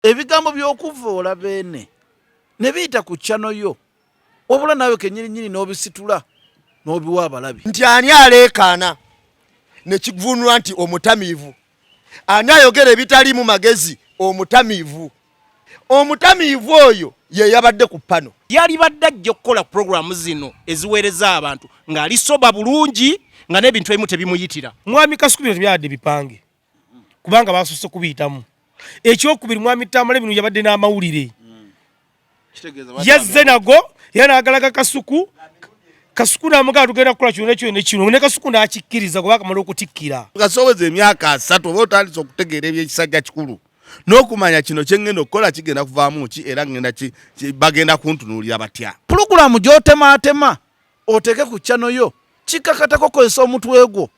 Ebigambo by'okuvvoola Beene ne biyita ku channel yo wabula naawe kennyininyini n'obisitula n'obiwa abalabi. Nti ani aleekaana ne kivvuunulwa nti omutamiivu? Ani ayogera ebitaliimu magezi? Omutamiivu. Omutamiivu oyo ye yabadde ku pano. Yalibadde ajja okukola pulogulaamu zino eziweereza abantu ng'ali soba bulungi nga n'ebintu ebimu tebimuyitira. Mwami Kasuku bino tebyabadde bipange kubanga basoose kubiyitamu. Ekyokubiri, mwami Tamale bino yabadde n'amawulire yazze nago era n'agalaga Kasuku. Kasuku n'amugamba tugenda kukola kino nekyo nekino, ne Kasuku n'akikkiriza kuba akamala okutikkira. Kasoweza emyaka 30 oba otandise okutegeera ebyekisajja kikulu n'okumanya kino kye ŋŋenda okukola kigenda kuvaamu ki, era ŋŋenda bagenda kuntunuulira batya. Pulogulaamu gy'otemaatema oteeke ku channel yo kikakatako kozesa omutwe gwo.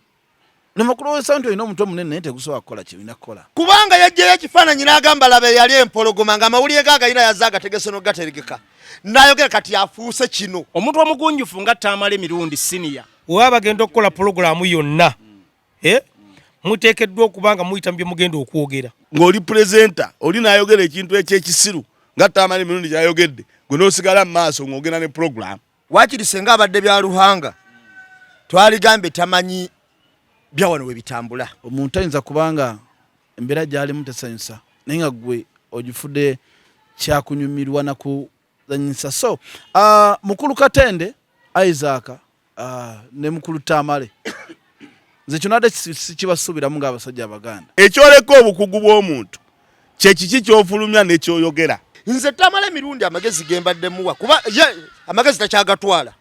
Lema kulowooza nti olina omutwe munene naye tegusobola kukola kyolina kukola. Kubanga yaggyeyo ekifaananyi n'agamba laba eyali empologoma ng'amawulire ge agayina yazze agategese n'okugateregeka n'ayogera kati afuuse kino. Omuntu omugunjufu nga Tamale Mirundi Senior. Bwe baba bagenda okukola pulogulaamu yonna, muteekeddwa okuba nga muyita mu bye mugenda okwogera. Ng'oli pulezenta oli n'ayogera ekintu eky'ekisiru nga Tamale Mirundi ky'ayogedde, gwe n'osigala mu maaso ng'ogenda ne pulogulaamu. Waakiri senga abadde bya Ruhanga twaligambye tamanyi bya wano we bitambula. Omuntu ayinza kubanga embeera gy'alimu tesanyusa naye nga ggwe ogifudde kyakunyumirwa na kuzannyisa. So mukulu Katende Isaac ne mukulu Tamale nze kino ate sikibasuubiramu ng'abasajja Abaganda. Ekyoleka obukugu bw'omuntu kye kiki ky'ofulumya ne ky'oyogera. Nze Tamale Mirundi amagezi ge mbadde muwa kuba ye amagezi takyagatwala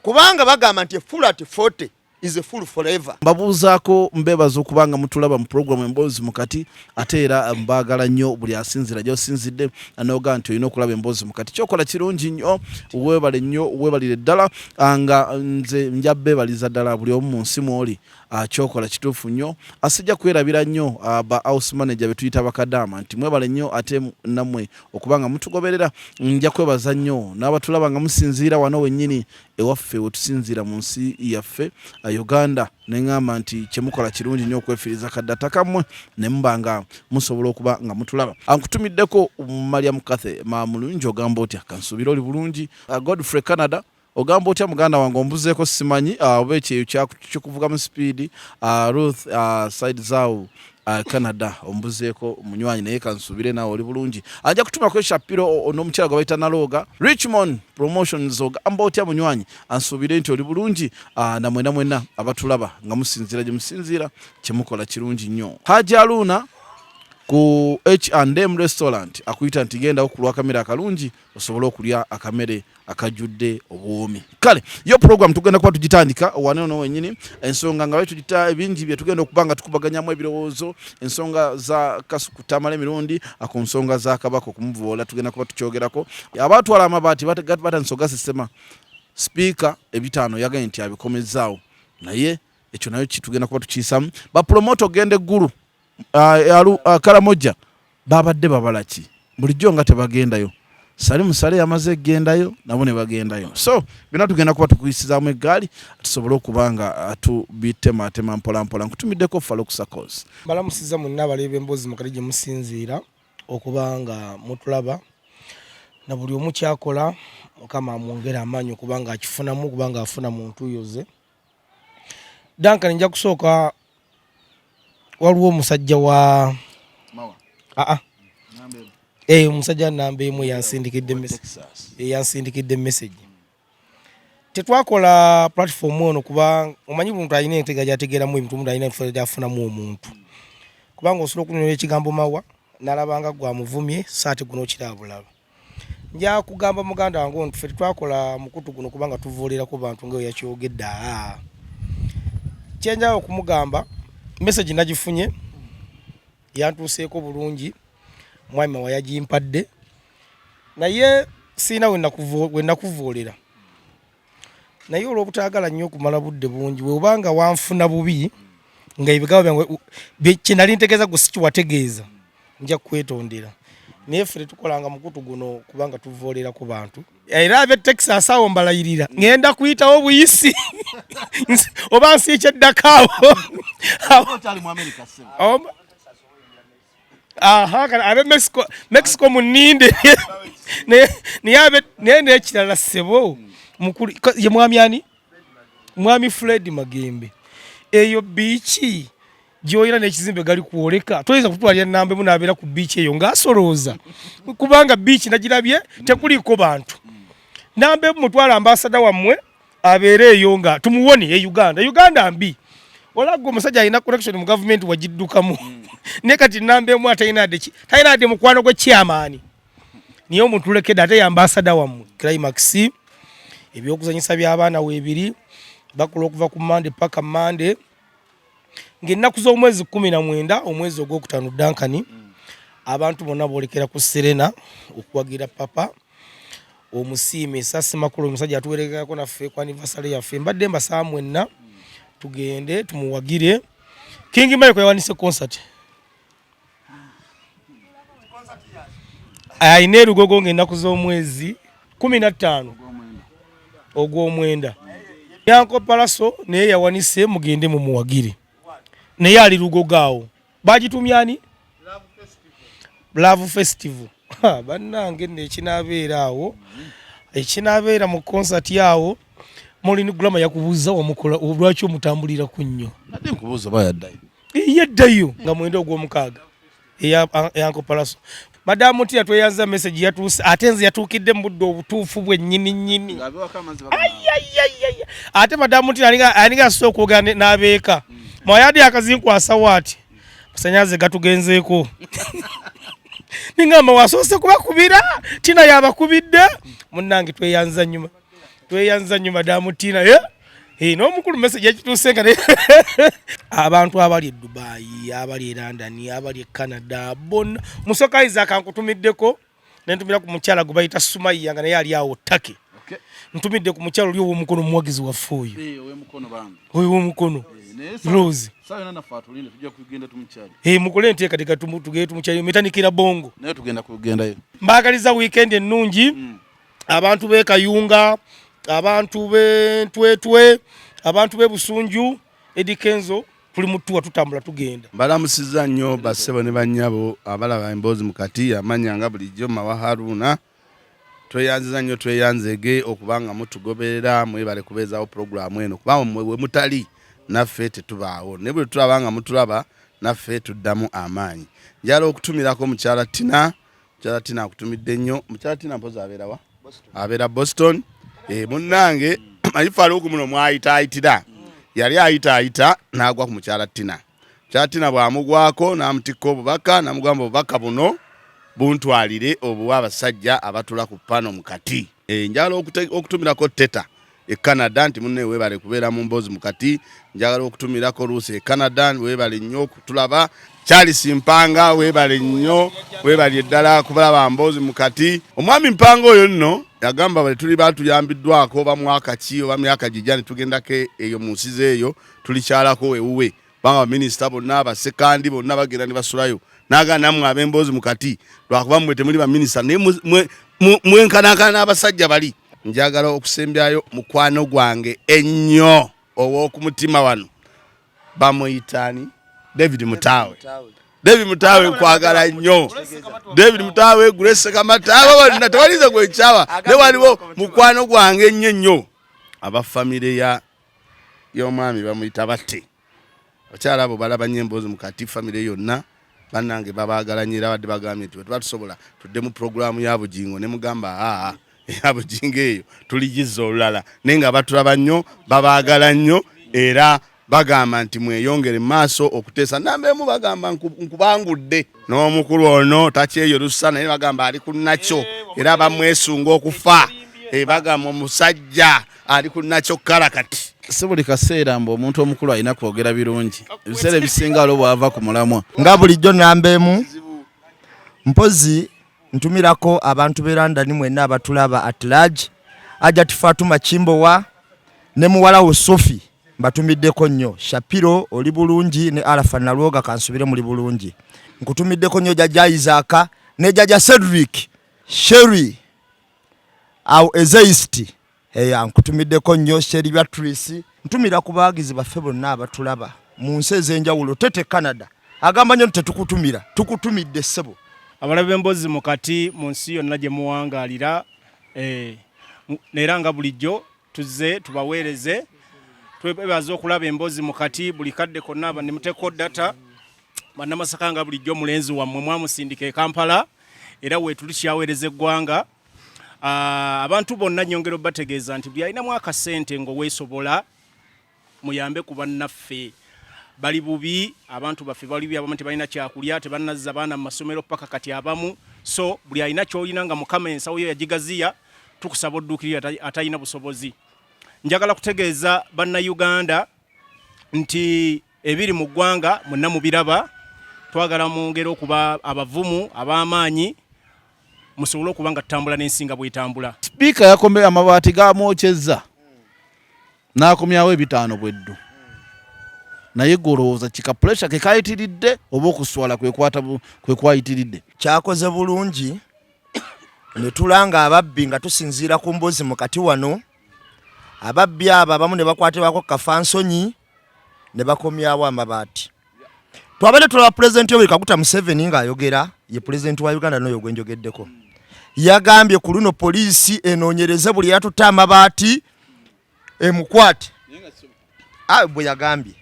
kubanga bagamba nti a fool at 40 is a fool forever. Mbabuuzaako mbeebaza okuba nga mutulaba mu pulogulaamu Emboozi Mukati, ate era mbaagala nnyo buli asinziira gy'osinzidde n'ogamba nti olina okulaba Emboozi Mukati. Ky'okola kirungi nnyo, weebale nnyo, weebalire ddala nga nze nja beebaliza ddala buli omu mu nsi mw'oli. Ky'okola kituufu nnyo. Sijja kwerabira nnyo ba house manager be tuyita bakadaama nti mwebale nnyo ate nammwe okuba nga mutugoberera. Nja kwebaza nnyo n'abatulaba nga musinziira wano wennyini ewaffe we tusinziira mu nsi yaffe Uganda, ne ŋŋamba nti kye mukola kirungi nnyo okwefiiriza kaddata kammwe ne muba nga musobola okuba nga mutulaba. Nkutumiddeko Mariam Kathy Maamulungi, ogamba otya? Kansuubire oli bulungi. Godfrey Canada, ogamba otya muganda wange? Ombuzeeko simanyi oba ekyeyo kikuvuga mu sipiidi. Ruth side zaawo Canada ombuzeeko munywanyi, naye kansuubire naawe oli bulungi. Ajja kutumako eshapiro n'omukyala gwe bayita Nalooga. Richmond Promotions, ogamba otya munywanyi? Ansuubire nti oli bulungi. Na mwena mwena abatulaba nga musinziira gye musinziira, kye mukola kirungi nnyo. Haji Aluna ku H&M restaurant akuyita nti gendawo ku lw'akamere akalungi osobole okulya akamere akajjudde obuwoomi. Kale yo program tugenda kuba tugitandika wano ono wennyini, ensonga nga tugita ebingi bye tugenda okuba nga tukubaganyamu ebirowoozo, ensonga za Kasuku Tamale Mirundi ku nsonga za Kabaka okumuvoola tugenda kuba tukyogerako. Abaatwala amabaati batandise ogasesema, sipiika ebitaano yagambye nti abikomezzaawo, naye ekyo nayo tugenda kuba tukiyisamu. Bapromota ogenda eggulu Karamoja babadde babala ki bulijjo nga tebagendayo. Salim Saleh yamaze eggendayo nabo ne bagendayo. So byonna tugenda kuba tukuyisizaamu eggaali tusobole okuba nga tubitematema mpola mpola. Nkutumiddeko Farouk Saccos. Mbalamusiza mwenna abaleebi b'Emboozi Mukati gye musinziira okuba nga mutulaba, na buli omu kyakola Mukama amwongere amaanyi okuba nga akifunamu, okuba nga afuna mu ntuuyo ze. Duncan, nja kusooka, waliwo omusajja wa aa omusajja namba emu yansindikidde message. Tetwakola platform ono kuba omanyi buli muntu alina entega gyategeeramu ebintu, omuntu alina enfa gyafunamu omuntu, kubanga osobola okunyonyola ekigambo mawa nalabanga gwamuvumye saate guno okiraba bulaba. Nja kugamba muganda wange ono, ffe tetwakola mukutu guno kubanga tuvuulirako bantu nga yakyogedde. Aa kyenjala okumugamba, message nagifunye yantuuseeko bulungi, mwami Mawa yagimpadde, naye sirina we nakuvoolera, naye olw'obutaagala nnyo okumala budde bungi, bw'oba nga wanfuna bubi nga ebigambo byange kye nali ntegeeza gwe si kiwategeeza, nja kukwetondera. Naye ffe tetukolanga mukutu guno kubanga tuvoolera ku bantu. Era ab'e Texas awo mbalayirira ngenda kuyitawo buyisi oba nsiikyeddako awo. Aha, kati abe Mexico, Mexico muninde naye naye n'ekirala ssebo mukulu ye mwami ani, mwami Fred Magembe, eyo biiki gyoyina n'ekizimbe gali kwoleka, toyinza kutwalira namba emu n'abeera ku biiki eyo ng'asolooza, kubanga biiki nagirabye tekuliiko bantu. Namba emu mutwala ambasada wammwe abeere eyo nga tumuwone e Uganda. Uganda mbi, olagga omusajja alina connection mu gavumenti wagiddukamu, naye kati namba emu atalina adde talina adde mukwano gwe chairman, niye omuntu tulekedde ate yambasada wammwe. Climax ebyokuzanyisa by'abaana weebiri, bakola okuva ku Mande paka Mande, ng'ennaku z'omwezi 19 omwezi ogwokutaano Duncan, abantu bonna boolekera ku Serena okuwagira Papa omusiime Esasi Makulu, omusajja atuwerekerako naffe ku anniversary yaffe. Mbadde mbasaba mwenna tugende tumuwagire. King Michael yawanise concert alina erugogo ng'ennaku z'omwezi 15 ogw'omwenda. Yanko Palaso naye yawanise, mugende mumuwagire, naye ali Lugogo awo. Bagitumya ani? Love Festival. Bannange nno ekinaabeera awo, ekinaabeera mu concert awo, Maureen Grama yakubuuza wamukola lwaki omutambulira ku nnyo. Ate nkubuuza oba yaddayo. Yeddayo nga 9 ogw'omukaaga eya Yanko Palaso. Madamu Tia tweyanza, message yatuuse, ate nze yatuukidde mu budde obutuufu bwennyini nnyini. Ate Madamu Tia alinga asoose okwogera n'abeeka mwayadi akazinkwasa ati masanyaze gatugenzeeko, ningamba wasoose kubakubira Tina yabakubidde. Munnange tweyanza nyuma, tweyanza nnyo Madamu Tina. Eh, n'omukulu message yakituuse nga abantu abali e Dubai, abali e London, abali e Canada bonna. Musoka Isaac nkutumiddeko, nentumira ku mukyala gwe bayita Sumaiya nga naye ali awo Turkey. Ntumidde ku mukyala oli ow'omukono, omuwagizi waffe oyo. Oyo ow'omukono Rose. Mukole enteekateeka tugende tumukyali metanikira bongo. Naye tugenda kugendayo. Mbaagaliza weekend ennungi. Abantu b'e Kayunga, abantu b'Entwetwe, abantu b'e Busunju, Eddy Kenzo tuli mu tuwa tutambula tugenda. Mbalamusiza nnyo bassebo ne bannyabo abalaba Emboozi Mukati. Amanya nga bulijjo Mawa Haruna. Tweyanziza nnyo, tweyanzege okubanga mutugoberera. Mwebale kubeezaawo pulogulaamu eno, kubanga mmwe bwe mutali naffe tetubaawo, naye bwe tulaba nga mutulaba naffe tuddamu amaanyi. Njagala okutumirako mukyala Tina. Mukyala Tina akutumidde nnyo. Mukyala Tina mpozi abeera wa? Abeera Boston. Munnange manyi Faruku muno mwayitaayitira, yali ayitaayita n'agwa ku mukyala Tina. Mukyala Tina bw'amugwako n'amutikka obubaka, n'amugamba obubaka buno buntwalire obuwa abasajja abatula ku pano mukati. Njagala okutumirako Teta e Canada nti munne weebale kubeera mu Mboozi Mukati. Njagala okutumirako Ruth e Canada, weebale nnyo okutulaba. Charles Mpanga weebale nnyo, weebale ddala kubalaba Mboozi Mukati. Omwami Mpanga oyo nno yagamba bwe tuli batuyambiddwako oba mwaka ki oba myaka gijja ne tugendako eyo mu nsi zeeyo tulikyalako ewuwe, kubanga baminisita bonna abasekandi bonna bagenda ne basulayo. N'agamba nammwe ab'Emboozi Mukati lwakuba mmwe temuli baminisita naye mwenkanankana n'abasajja bali. Njagala okusembyayo mukwano gwange ennyo ow'okumutima wano, bamuyitaani David Mutaawe. David Mutaawe nkwagala nnyo. David Mutaawe, Grace Kamata, abo bonna tewalize gwekyawa, naye waliwo mukwano gwange ennyo ennyo aba famire ya y'omwami bamuyita Batte. Abakyala abo balaba nnyo Emboozi Mukati, famire yonna bannange babaagala nnyo, era badde bagambye nti bwe tuba tusobola tuddemu pulogulaamu ya Bugingo, ne mugamba aa eya Bugingo eyo tuligizza olulala, naye nga batulaba nnyo, babaagala nnyo, era bagamba nti mweyongere mu maaso okuteesa. Namba emu bagamba nkubangudde n'omukulu ono takyeyorusa, naye bagamba ali ku nakyo era bamwesunga okufa. Bagamba omusajja ali ku nakyo kala kati. Si buli kaseera mbu omuntu omukulu alina kwogera birungi, ebiseera ebisinga waliwo bw'ava ku mulamwa. Nga bulijjo namba emu mpozi ntumirako abantu b'e London mwenna abatulaba at large, Ajat Fatuma Kimbowa ne muwala wo Sophie mbatumiddeko nnyo. Shapiro oli bulungi ne Arafa Nalwoga kansubire muli bulungi. Nkutumiddeko nnyo Jajja Isaac ne Jajja Cedric Sherry awo Ezeist. Eya nkutumiddeko nnyo Sherry Beatrice. Ntumira ku bawagizi baffe bonna abatulaba mu nsi ez'enjawulo, Tete Canada. Agamba nnyo nti tetukutumira, tukutumidde ssebo. Abalabi b'Emboozi Mukati mu nsi yonna gye muwangaalira, era nga bulijjo tuzze tubaweereze. Twebaza okulaba Emboozi Mukati buli kadde konna ne muteeko data. Bannamasaka, nga bulijjo omulenzi wammwe mwamusindika e Kampala, era weetuli kyaweereza eggwanga. Abantu bonna nyongera obategeeza nti buli alinamu akasente ng'oweesobola, muyambe ku bannaffe bali bubi. Abantu baffe bali bubi, abamu tebalina kyakulya, tebannazza baana mu masomero paka kati abamu. So buli alina kyolina nga Mukama ensawo yo yagigaziya, tukusaba odduukirira atalina busobozi. Njagala kutegeeza Bannayuganda nti ebiri mu ggwanga mwenna mubiraba. Twagala mwongere okuba abavumu ab'amaanyi, musobole okuba nga tutambula n'ensi nga bwetambula. Sipiika yakomye amabaati gamwokyezza n'akomyawo ebitaano bweddu, naye gwe olowooza kika pressure ke kayitiridde oba okuswala kwe kwayitiridde? Kyakoze bulungi ne tulanga ababbi nga tusinziira ku Mbuzi Mukati wano. Ababbi abo abamu ne bakwatibwako kafansonyi ne bakomyawo amabaati. Twabadde tulaba Pulezidenti Yoweri Kaguta Museveni ng'ayogera, ye pulezidenti wa Uganda n'oyo gwe njogeddeko. Yagambye ku luno poliisi enoonyereze buli yatutte amabaati emukwate. Bwe yagambye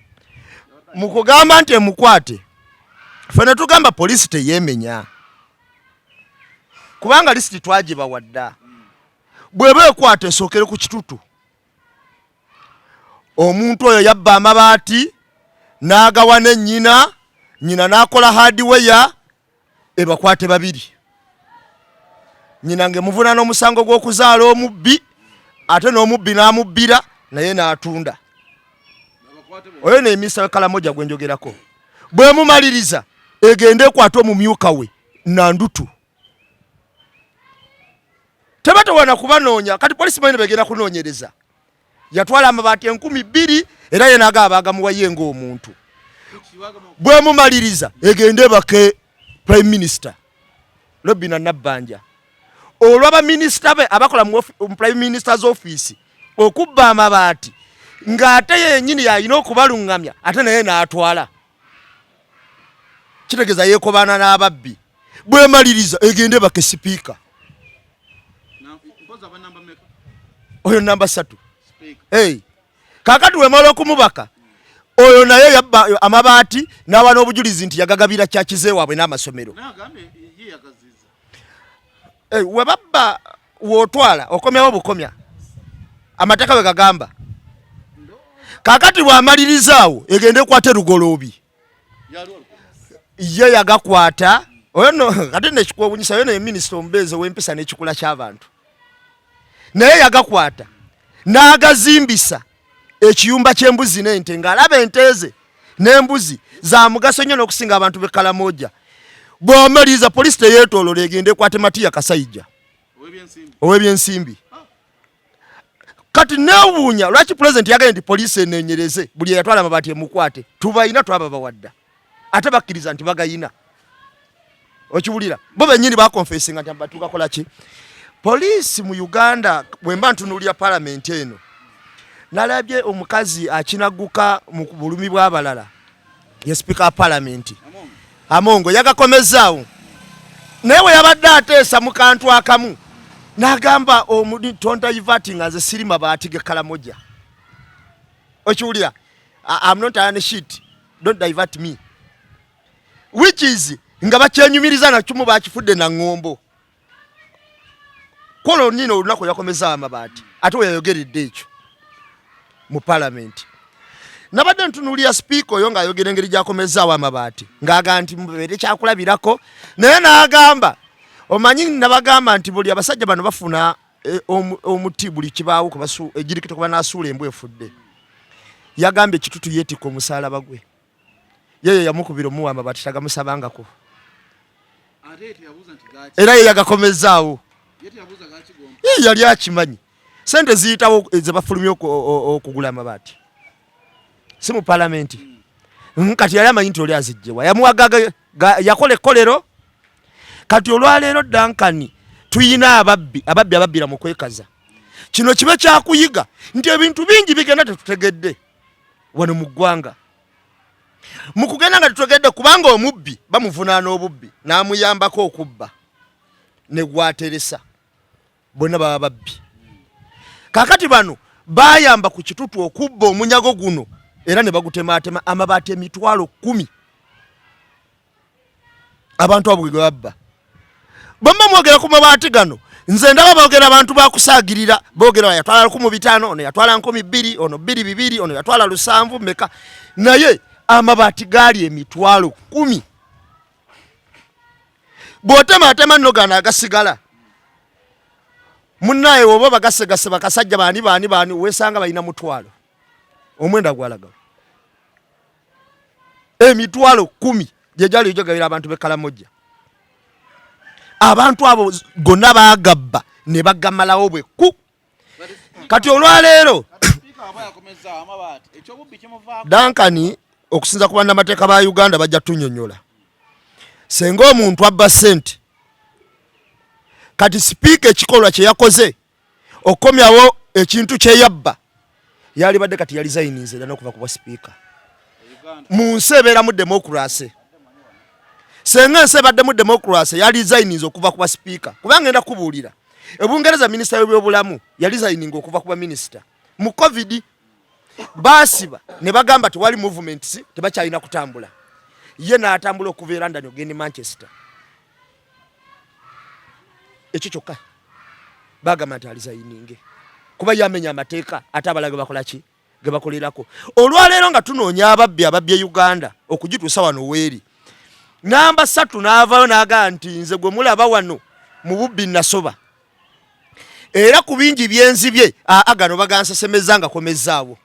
mu kugamba nti emukwate, ffe ne tugamba poliisi teyeemenya, kubanga lisiti twagibawa dda. Bw'eba ekwata, esookere ku Kitutu. Omuntu oyo yabba amabaati n'agawa ne nnyina, nnyina n'akola hardware, ebakwate babiri, nnyina ng'emuvunaana omusango gw'okuzaala omubbi, ate n'omubbi n'amubbira naye n'atunda. Oyo neminisita Kalamoja gwe njogerako. Bwemumaliriza, egende ekwate omumyuka we Nandutu. Tebatawana kubanoonya. Kati polisi manyi begenda kunoonyereza. Yatwala amabaati 2000, era ye naga abagamuwaye ng'omuntu. Bwemumaliriza, egende bake Prime Minister Robina Nabbanja, olw'abaminisita be abakola mu Prime Minister's office okubba amabaati, ng'ate yennyini yalina okubaluŋŋamya, ate naye n'atwala. Kitegeeza yeekobaana n'ababbi. Bwemaliriza, egende bake sipiika oyo namba 3. Hey. Kakati wemala okumubaka oyo, naye yabba amabaati n'aba n'obujulizi nti yagagabira kyakize waabwe n'amasomero. Hey, webabba wootwala okomyawo bukomya, amateeka bwe gagamba. Kakati bw'amaliriza awo, egende ekwate Lugoloobi, ye yagakwata oyo no. Kati nekikwewunyisa, oyo naye minisita omubeezi ow'empisa n'ekikula ky'abantu, naye yagakwata n'agazimbisa ekiyumba ky'embuzi n'ente, ng'alaba ente ze n'embuzi za mugaso nnyo n'okusinga abantu b'e Kalamoja. Bw'amaliriza, poliisi teyeetoolola, egende ekwate Matiya Kasaija ow'ebyensimbi. Kati neewuunya lwaki pulezidenti yagambye nti poliisi eneenyereze buli eyatwala amabaati emukwate. Tubayina, twababawadda, ate bakkiriza nti bagayina. Okiwulira, bo bennyini bakonfesinga nti amabaati tugakola ki? Poliisi mu Uganda, bwe mba ntunuulira palamenti eno, nalabye omukazi akinaguka mu bulumi bw'abalala, ye sipiika wa palamenti Amongo, yagakomezaawo. Naye we yabadde ateesa mu kantu akamu n'agamba tondaivati nga nze siri mabaati ge Kalamoja. Okiwulira, I'm not an shit, don't divert me, which is nga bakyenyumiriza nakimu bakifudde na ŋŋombo. Kwolwo nina olunaku yakomezaawo amabaati, ate we yayogeredde ekyo mu palamenti, nabadde ntunuulira sipiika oyo ng'ayogera engeri gy'akomezaawo amabaati, ng'agamba nti mubeere kyakulabirako. Naye n'agamba, omanyi nabagamba nti buli abasajja bano bafuna omuti buli kibaawo egirikito kuba n'asuula embwa efudde. Yagambye Kitutu yeetikka omusaalaba gwe, yeye yamukubira omuwa amabaati tagamusabangako, era ye yagakomezaawo. Yali akimanyi sente ziyitawo ze bafulumya okugula amabaati, si mu palamenti. Kati yali amanyi nti oli azijjewa, yamuwaga, yakola ekkolero. Kati olwaleero Dankani, tuyina ababbi, ababbi ababbira mu kwekaza. Kino kibe kyakuyiga nti ebintu bingi bigenda tetutegedde wano mu ggwanga. Mu kugenda nga tetutegedde, kubanga omubbi bamuvunaana obubbi n'amuyambako okubba ne gwateresa, bonna baba babbi. Kakati bano bayamba ku kitutu okubba omunyago guno era ne bagutematema amabaati 100,000. Abantu abo ge babba bamba mwogera ku mabaati gano, nze ndaba boogera abantu bakusaagirira, boogera yatwala 15,000, ono yatwala 2,000, ono 2,200, ono yatwala 700 meka, naye amabaati gaali 100,000. Bw'otematema nno gano agasigala munnaye, oba bagasegase bakasajja baani baani baani, wesanga balina 90,000 gwalagawo. 100,000 gyegyali ejogabira abantu bekalamojja. Abantu abo gonna bagabba ne bagamalawo bweku. Kati olwaleero Duncan, okusinza ku bannamateeka ba Uganda, bajja tunyonyola senga omuntu abba ssente. Kati sipiika ekikolwa kye yakoze okukomyawo ekintu kye yabba, yalibadde kati yalizayininze era n'okuva ku bwa sipiika. Mu nsi ebeeramu democracy, senga ensi ebaddemu democracy, yalizayininze okuva ku bwa sipiika. Kubanga ngenda kubuulira, ebungereza minisita w'ebyobulamu yalizayininga okuva ku bwa minisita mu COVID. Baasiba ne bagamba tewali movements, tebakyalina kutambula, ye n'atambula okuva e London ogenda e Manchester. Ekyo kyokka bagamba nti alizayininge kuba yamenya amateeka, ate abalala ge bakola ki ge bakolerako. Olwaleero nga tunoonya ababbi ababbi e Uganda okugituusa wano weeri, namba 3 n'avaayo n'agamba nti nze gwe mulaba wano mu bubbi nasoba, era ku bingi byenzibye aa gano bagansesemeza nga komezaawo.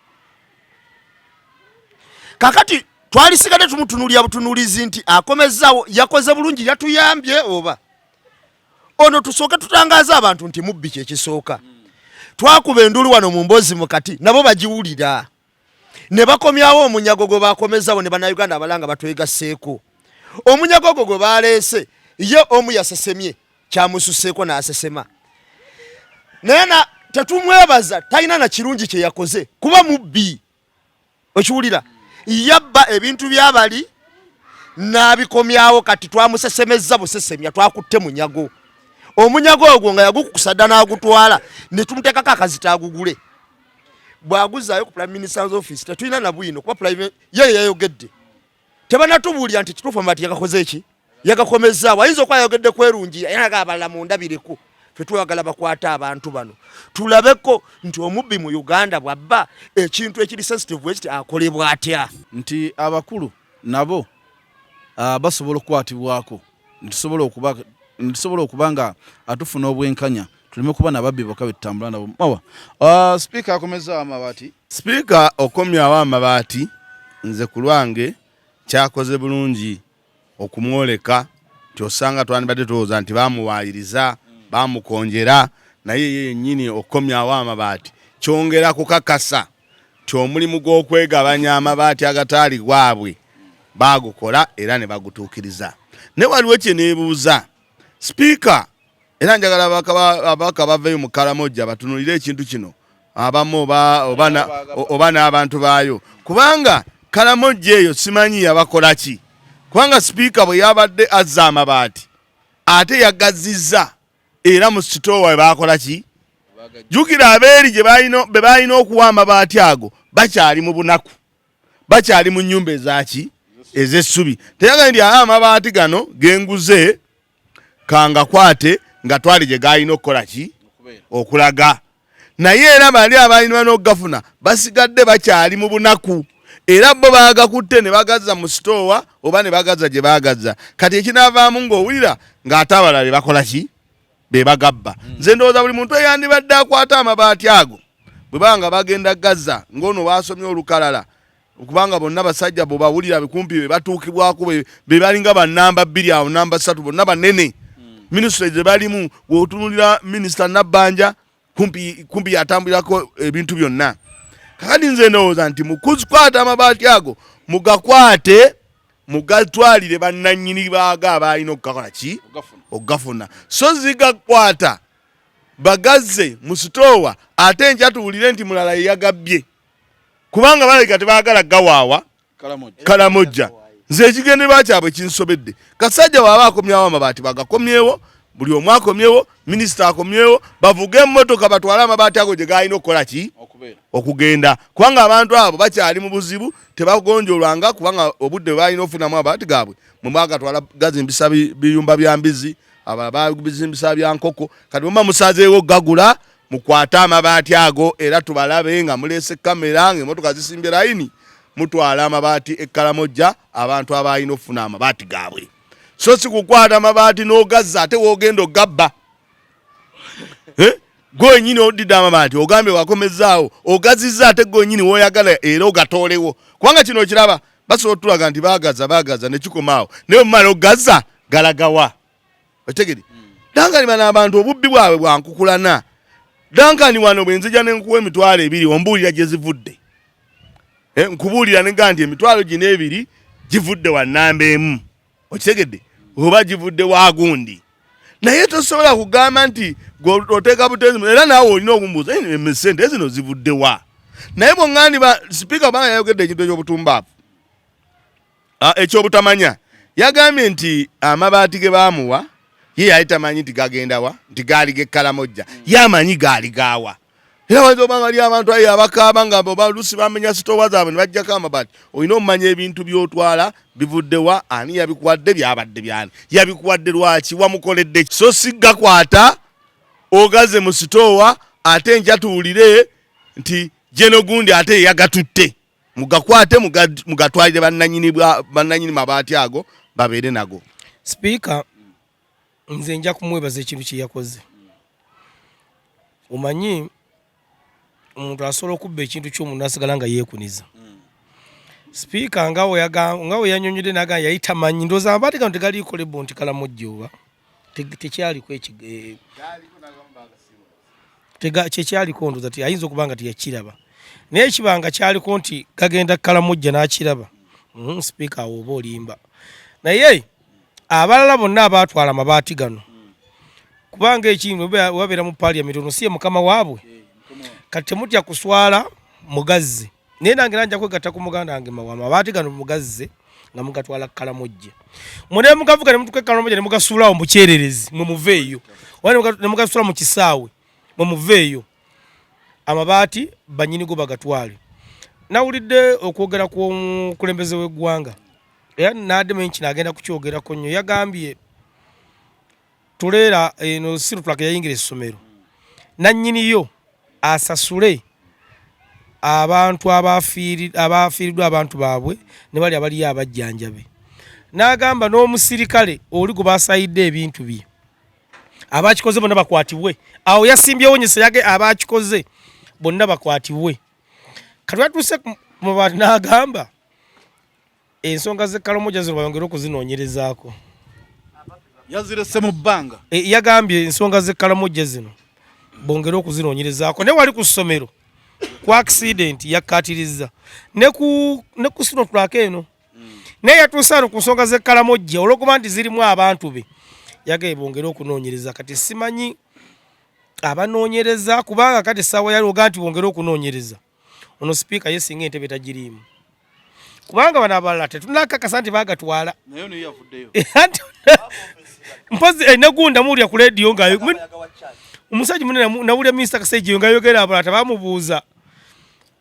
Kakati twalisigadde tumutunulira butunulizi nti akomezaawo, yakoze bulungi, yatuyambye, oba ono tusooke tutangaze abantu nti mubbi. Kyekisooka, twakuba endulu wano mu mboozi mukati, nabo bagiwulira ne bakomyawo omunyago gwe bakomezawo ne bannayuganda abalanga batwegasseeko. Omunyago ogwo gwe baleese, ye omu yasesemye, kyamususeeko n'asesema, naye na tetumwebaza, talina na kirungi kye yakoze kuba mubbi. Okiwulira, yabba ebintu byabali n'abikomyawo. Kati twamusesemezza busesemya, twakutte munyago. Omunyago ogwo nga yagukukusa dda n'agutwala, ne tumuteekako akazito agugule. Bw'aguzaayo ku Prime Minister's office, tetulina na bwino kuba prime ye yayogedde, tebanatubuulira nti kituufu amati yagakoze eki, yagakomezaawo. Ayinza okuba yayogedde kwerungi, yanaga abalala mundabireko. Fe twagala bakwate abantu bano, tulabeko nti omubbi mu Uganda bw'abba ekintu ekiri sensitive bwekiti akolebwa atya. Nti abakulu nabo basobola okukwatibwako, nitusobola okuba nga atufuna obwenkanya, tuleme kuba nababbi bokka betutambula nabo. Mawa, sipiika akomezaawo amabaati. Sipiika okomyawo amabaati, nze ku lwange kyakoze bulungi okumwoleka nti osanga twandibadde tulowooza nti bamuwaayiriza, bamukonjera, naye ye yennyini okukomyawo amabaati kyongera kukakasa nti omulimu gw'okwegabanya amabaati agataali gwabwe baagukola era ne bagutuukiriza. Naye waliwo kye neebuuza sipiika, era njagala ababaka baveeyo mu Kalamojja batunulire ekintu kino abamu oba n'abantu baayo, kubanga Kalamojja eyo simanyi yabakola ki, kubanga sipiika bwe yabadde azza amabaati ate yagazizza era mu sitoowa we baakola ki. Jjukira abeeri gye be balina okuwa amabaati ago bakyali mu bunaku, bakyali mu nnyumba ezaki ez'essubi. Teyagambye nti aa amabaati gano genguze kangakwate nga twali gye galina okukola ki okulaga, naye era bali abalina n'okugafuna basigadde bakyali mu bunaku, era bo baagakutte ne bagazza mu sitoowa oba ne bagazza gye baagazza. Kati ekinaavaamu ng'owulira ng'ate abalala be bakola ki be bagabba. Nze ndowooza buli muntu eyandibadde akwata amabaati ago bwe baba nga bagenda gazza ng'ono baasomye olukalala, kubanga bonna basajja bwe bawulira bikumpi be batuukibwako be balinga ba namba 2 awo, namba 3, bonna banene. Minisitule ze balimu, bw'otunuulira minisita Nabbanja kumpi kumpi yatambulirako ebintu byonna. Kakati nze ndowooza nti mukukwata amabaati ago mugakwate mugatwalire bannannyini baago abaalina okugakola ki okugafuna, so zigakwata bagazze mu sitoowa ate enkya tuwulire nti mulala yeyagabbye, kubanga balabika tebaagala gawaawa. Kalamojja. Nze ekigendererwa kyabwe kinsobedde. Kasajja bw'aba akomyawo amabaati bagakomyewo, buli omu akomyewo, minisita akomyewo, bavuge emmotoka batwale amabaati ago gye galina okukola ki, okugenda, kubanga abantu abo bakyali mu buzibu, tebagonjolwanga, kubanga obudde bwe balina okufunamu amabaati gaabwe mwe mwagatwala gazimbisa biyumba bya mbizi, abalala babizimbisa bya nkoko. Kati bwe muba musazeewo gagula, mukwate amabaati ago era tubalabe nga muleese kamera ng'emmotoka zisimbye layini, mutwala amabaati e Kalamojja abantu abalina okufuna amabaati gaabwe, so si kukwata amabaati n'ogazza ate w'ogenda ogabba. Gwe wenyini oddidde amabaati ogambye wakomezzaawo, ogazizza ate gwe wenyini w'oyagala era ogatoolewo, kubanga kino okiraba basobola otulaga nti baagaza baagaza ne kikoma awo, naye omumala ogaza galagawa? Okitegere Dankani, bano abantu obubbi bwabwe bwankukulana. Dankani, wano bwe nzija ne nkuwa 20,000 ombuulira gye zivudde. Nkubuulira ne nga nti emitwalo gino ebiri givudde wa nnamba emu, okitegedde, oba givudde wa gundi, naye tosobola kugamba nti oteeka buteezi, era naawe olina okumbuuza sente zino zivudde wa. Naye bwongandi ba sipiika obanga yayogedde ekintu ekyobutumbaavu, ekyobutamanya, yagambye nti amabaati ge baamuwa ye yali tamanyi nti gagenda wa, nti gaali g'e Kalamojja, ye amanyi gaali gaawa. Era wayinza oba nga li abantu ayo abakaaba nga oba oluusi bamenya sitoowa zaabwe ne baggyako amabaati. Olina omumanya ebintu by'otwala bivudde wa, ani yabikuwadde, byabadde byani, yabikuwadde lwaki, wamukoledde ki? So si gakwata ogaze mu sitoowa ate nja tuwulire nti jeno gundi ate yagatutte. Mugakwate mugatwalire bannanyini mabaati ago babeere nago. Sipiika nze nja kumwebaza ekintu kye yakoze. Omanyi omuntu asobola okubba ekintu ky'omuntu n'asigala nga yeekuniza. Sipiika nga we yannyonnyodde n'agamba yali tamanyi, ndowooza amabaati gano tegaliiko lebo nti Kalamojja oba tekyaliko kyekyaliko, ndowooza ti ayinza okuba nga teyakiraba, naye kiba nga kyaliko nti gagenda Kalamojja n'akiraba. Sipiika awo oba olimba. Naye abalala bonna abaatwala amabaati gano, kubanga ekintu wabeera mu parliament, ono si ye mukama waabwe, kati temutya kuswala mugazze. Naye nange era nja kwegatta ku muganda wange Mawa, amabaati gano mugazze nga mugatwala Kalamojja, mwe mugavuga ne mutuuka e Kalamojja ne mugasuulawo mu kyererezi, mwe muveeyo, oba ne mugasuula mu kisaawe, mwe muveeyo, amabaati bannyini go bagatwale. Nawulidde okwogera kw'omukulembeze w'eggwanga era n'addemu kino agenda kukyogerako nnyo. Yagambye tuleera eno Sinotruk yayingira essomero, nannyiniyo asasule abantu abafiiriddwa abantu baabwe ne bali abaliyo abajjanjabe. N'agamba n'omusirikale oli gwe baasayidde ebintu bye, abakikoze bonna bakwatibwe. Awo yasimbyewo nyisa yage abakikoze bonna bakwatibwe. Kati watuuse ku mabaati n'agamba ensonga z'e Karamoja zino bayongere okuzinoonyerezaako. Yazirese mu bbanga. Yagambye ensonga z'e Karamoja zino bongere okuzinoonyerezaako. Naye wali ku ssomero ku accident yakkaatirizza ne ku Sinotruk eno, naye yatuuse ano ku nsonga z'e Kalamojja olw'okuba nti zirimu abantu be, yagambye bongere okunoonyereza. Kati simanyi abanoonyereza, kubanga kati essaawa yali oga nti bongere okunoonyereza, ono sipiika ye singa entebe tagiriimu, kubanga bano abalala tetunakakasa nti bagatwala. Mpozi negunda muwulira ku lediyo nga omusajja munene, nawulira minisita Kasajja nga ayogera, abalala tebamubuuza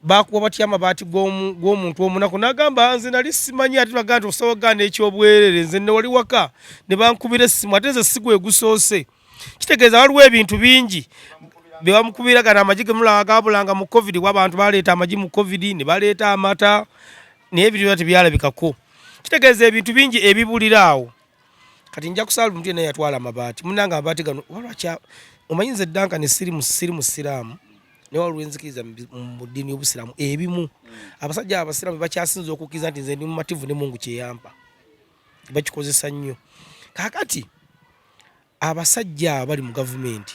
bakuwa batya amabaati g'omuntu omunaku, n'agamba nze nali simanyi, ate bagaa nti osobola okugaana ekyobwerere, nze ne wali waka ne bankubira essimu, ate nze si gwe gusoose. Kitegeeza waliwo ebintu bingi bye bamukubira. Gano amagi gemulaba gabulanga mu COVID, abantu baleeta amagi mu COVID ne baleeta amata, naye ebintu byonna tebyalabikako. Kitegeeza ebintu bingi ebibulira awo. Kati nja kusaba omuntu yenna yatwala amabaati, munange amabaati gano oba lwaki omanyi nze Duncan siri musiraamu, naye waliwo enzikiriza mu ddiini y'obusiraamu ebimu abasajja abasiraamu bakyasinza okukkiriza nti nze ndi mumativu ne Mungu kyeyampa, bakikozesa nnyo. Kaakati abasajja abo bali mu gavumenti,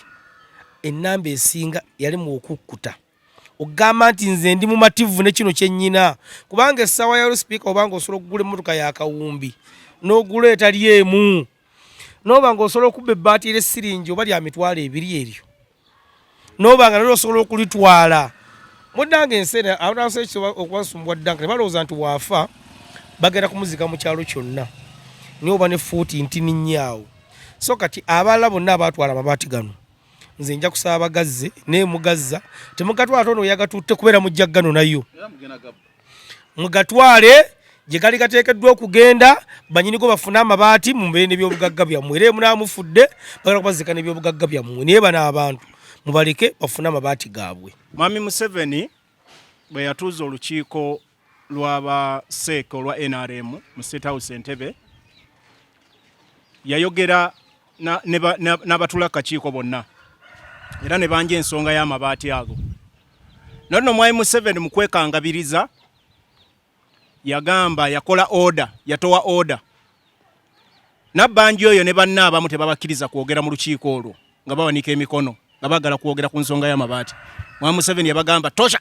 ennamba esinga yali mu okukkuta okugamba nti nze ndi mumativu ne kino kyennyina, kubanga essaawa ya sipiika obanga osobola okugula emmotoka ya kawumbi n'ogula etali emu, n'oba nga osobola okubba ebbaati ly'essiringi oba lya 20,000 eryo, n'oba nga nalyo osobola okulitwala. Munnange ensi eno abantu abasobola okubasumbwa dda nga tebalowooza nti waafa. Bagenda kumuzika mu kyalo kyonna, naye oba ne fuuti ntini nnyo awo. So kati abalala bonna abaatwala amabaati gano, nze nja kusaba bagazze, naye mugazza temugatwala tono yagatutte kubeera mujja gano nayo mugatwale gye gali gateekeddwa okugenda, banyinigo bafune amabaati mubeere n'ebyobugagga byammwe. Era munaamufudde bagala kubazika n'ebyobugagga byammwe, naye bano abantu mubaleke bafune amabaati gaabwe. Mwami Museveni bwe yatuuza olukiiko lw'abaseeka olwa NRM mu State House Entebbe, yayogera n'abatula akakiiko bonna era ne banja ensonga y'amabaati ago. Nonno Mwami Museveni mu kwekangabiriza yagamba yakola order, yatowa order Nabbanja oyo ne banne abamu tebabakkiriza kwogera mu lukiiko olwo nga bawanika emikono nga baagala kwogera ku nsonga y'amabaati. Mwami Museveni yabagamba tosha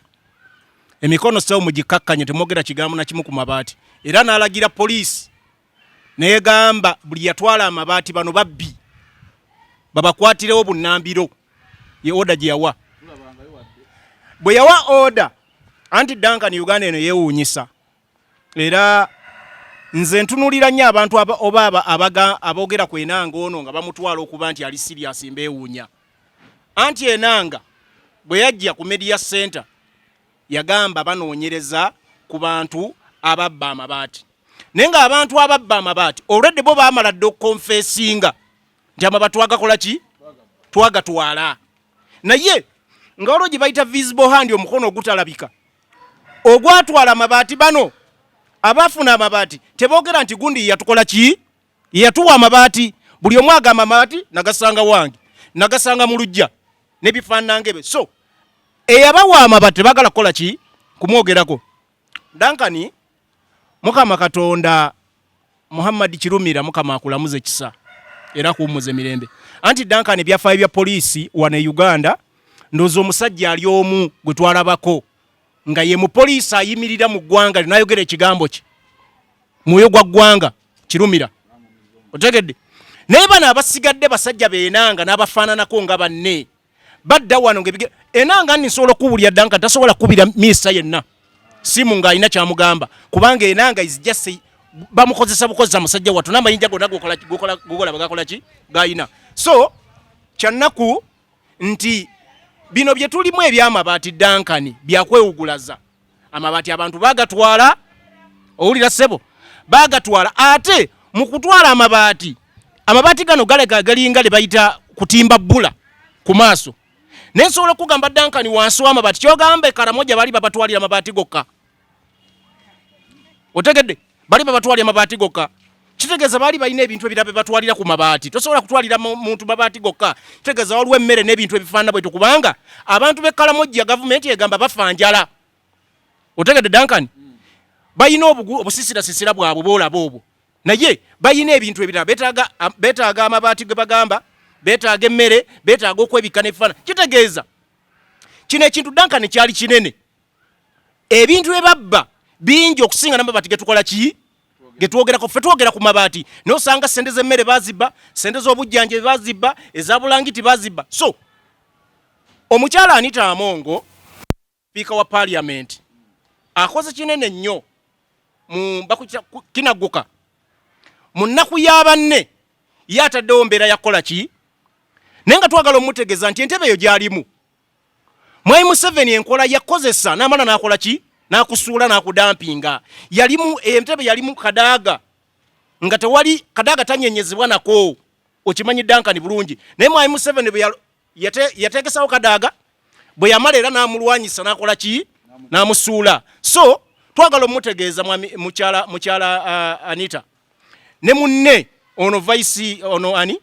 emikono sewo mugikkakkanye, temwogera kigambo na kimu ku mabaati, era n'alagira poliisi negamba buli yatwala amabaati bano babbi babakwatirewo bunnambiro. Ye order gye yawa. Bwe yawa order, anti Duncan, Uganda eno yeewuunyisa, era nze ntunuulira nnyo abantu oba aboogera ku Enanga ono nga bamutwala okuba nti ali serious, mbeewuunya. Anti Enanga bwe yajja ku media center yagamba banoonyereza ku bantu ababba amabaati, naye ng'abantu ababba amabaati olwedde bo baamala dde okuconfessinga nti amabaati twagakola ki, twagatwala, naye nga waliwo gye bayita visible hand, omukono ogutalabika ogwatwala amabaati. Bano abafuna amabaati teboogera nti gundi yatukola ki, yatuwa amabaati. Buli omu agamba amabaati nagasanga wange, nagasanga mu lujja n'ebifaanana ebyo. So eyabawa amabaati tebagala kukola ki, kumwogerako. Duncan, Mukama Katonda, Muhammad Kirumira, Mukama akulamuze kisa era kuwummuza emirembe. Anti Duncan, ebyafaayo bya poliisi wano e Uganda, ndowooza omusajja ali omu gwe twalabako nga ye mupoliisi ayimirira mu ggwanga linayogera ekigambo kye mwoyo gwa ggwanga, Kirumira, otegedde? Naye bano abasigadde basajja beenanga n'abafaananako nga banne badda wano nga Enanga nni nsobola okuwulira Duncan tasobola kukubira minisita yenna simu ng'alina kyamugamba, kubanga Enanga is just bamukozesa bukozesa musajja wattu n'amayinja gonna gokola bagakola ki gayina. So kyannaku nti bino bye tulimu eby'amabaati, Duncan, byakwewugulaza. Amabaati abantu bagatwala, owulira ssebo, bagatwala. Ate mu kutwala amabaati, amabaati gano galega galinga le bayita kutimba bbula ku maaso. Naye nsobola okugamba Duncan, wansi w'amabaati kyogamba e Karamoja bali babatwalira amabaati gokka, otegedde? Bali babatwalira amabaati gokka, kitegeeza baali balina ebintu ebirala bye batwalira ku mabaati. Tosobola kutwalira muntu mabaati gokka, kitegeeza waliwo emmere n'ebintu ebifaanana bwetyo, kubanga abantu b'e Kalamojja gavumenti egamba bafa njala, otegedde Duncan? Balina obusisirasisira bwabwe boolaba obwo, naye balina ebintu ebirala betaaga. Betaaga amabaati ge bagamba, betaaga emmere, betaaga okwebikka n'ebifaanana. Kitegeeza kino ekintu Duncan kyali kinene, ebintu bye babba bingi okusinga n'amabaati getukola ki getwogerako. Ffe twogera ku mabaati, naye osanga sente z'emmere bazibba, sente z'obujjanjabi bazibba, eza bulangiti bazibba. So omukyala Anita Amongo, sipiika wa parliament, akoze kinene nnyo mu kinagguka mu nnaku ya banne. Ye ataddewo mbeera yakukola ki, naye nga twagala omutegeeza nti entebe eyo gy'alimu Mwami Museveni enkola yakozesa n'amala n'akola ki, n'akusuula n'akudumpinga. Yalimu entebe, yalimu Kadaaga nga tewali Kadaaga tanyenyezebwa nako, okimanyi Duncan bulungi. Naye Mwami Museveni bwe yateekesawo Kadaaga, bwe yamala era n'amulwanyisa n'akola ki, n'amusuula. So twagala omutegeeza mwami mukyala mukyala Anita ne munne ono vice ono ani,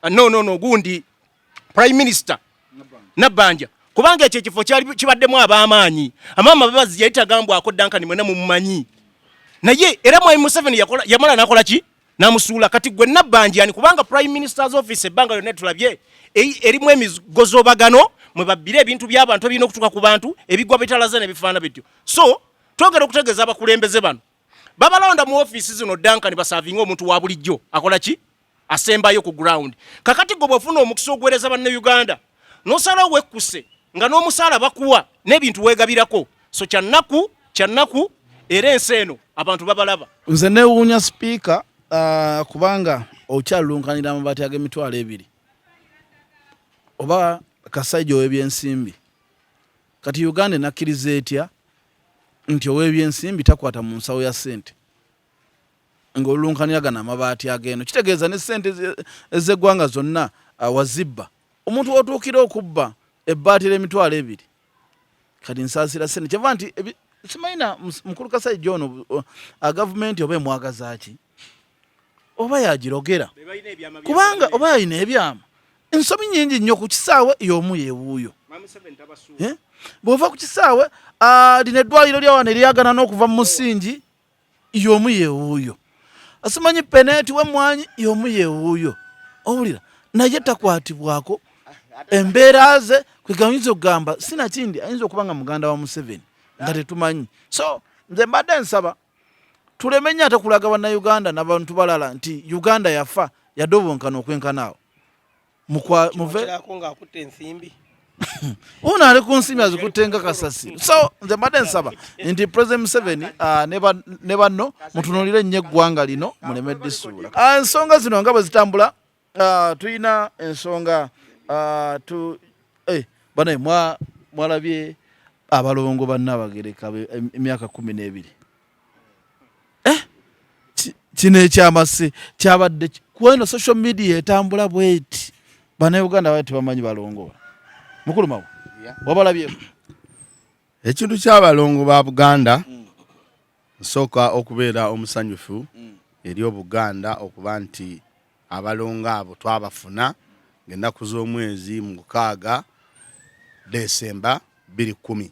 no no no, gundi prime minister Nabbanja, kubanga ekyo ekifo kyali kibaddemu ab'amaanyi. Amaama Babazi yali tagambwako, Duncan mwena mumumanyi, naye era Mwami Museveni yakola yamala n'akola ki, n'amusuula. Kati gwe Nabbanja ani? Kubanga prime minister's office ebbanga lyonna tulabye erimu emigozobagano mwe babbira ebintu by'abantu ebirina okutuuka ku bantu, ebigwa bitalaze n'ebifaana bityo. So twongera okutegeeza abakulembeze bano babalonda mu ofiisi zino, Duncan, baservinga omuntu wa bulijjo akola ki, asembayo ku ground. Kakati gwe bw'ofuna omukisa oguweereza Bannayuganda n'osalawo wekkuse nga n'omusaala bakuwa n'ebintu weegabirako. So kyannaku, kyannaku. Era ensi eno abantu babalaba. Nze newuunya sipiika kubanga okyalulunkanira amabaati ag'emitwalo ebiri oba Kasaija ow'ebyensimbi. Kati Uganda enakkiriza etya nti ow'ebyensimbi takwata mu nsawo ya ssente ng'olulunkanira gano amabaati ag'eno? Kitegeeza ne ssente ez'eggwanga zonna wazibba. Omuntu w'otuukira okubba ebbaati ly'emitwalo ebiri, kati nsaasira ssente kyeva nti simanyi na mukulu Kasaija ono gavumenti oba emwagaza ki oba yagirogera, kubanga oba yalina ebyama ensobi nyingi nnyo ku kisaawe y'omu yewuuyo. Bw'ova ku kisaawe, lino eddwaliro lya wano eryagana n'okuva mu musingi, y'omu yewuuyo. Asimanyi peneeti w'emmwanyi, y'omu yewuuyo. Owulira naye takwatibwako embeera ze kwegayinza okugamba sinakindi ayinza okuba nga muganda wa Museveni nga tetumanyi. So nze mbadde nsaba tuleme nnyo ate kulaga bannayuganda n'abantu balala nti Uganda yafa yadobonkana okwenkana awo. Muve ono ali ku nsimbi azikutte nga kasasiro. So nze mbadde nsaba nti President Museveni ne banno mutunuulire nnyo eggwanga lino muleme ddisuula. Ensonga zino nga bwe zitambula, tulina ensonga tu banaye mwalabye abalongo bannabagereka emyaka 12. Kino ekyamase kyabadde kweno social media etambula bweti, bannayuganda bali tebamanyi balongo. Mukulu Mawa, wabalabyeko? Ekintu ky'abalongo ba Buganda, nsooka okubeera omusanyufu eri Obuganda okuba nti abalongo abo twabafuna ng'ennaku z'omwezi 6 Desemba 210.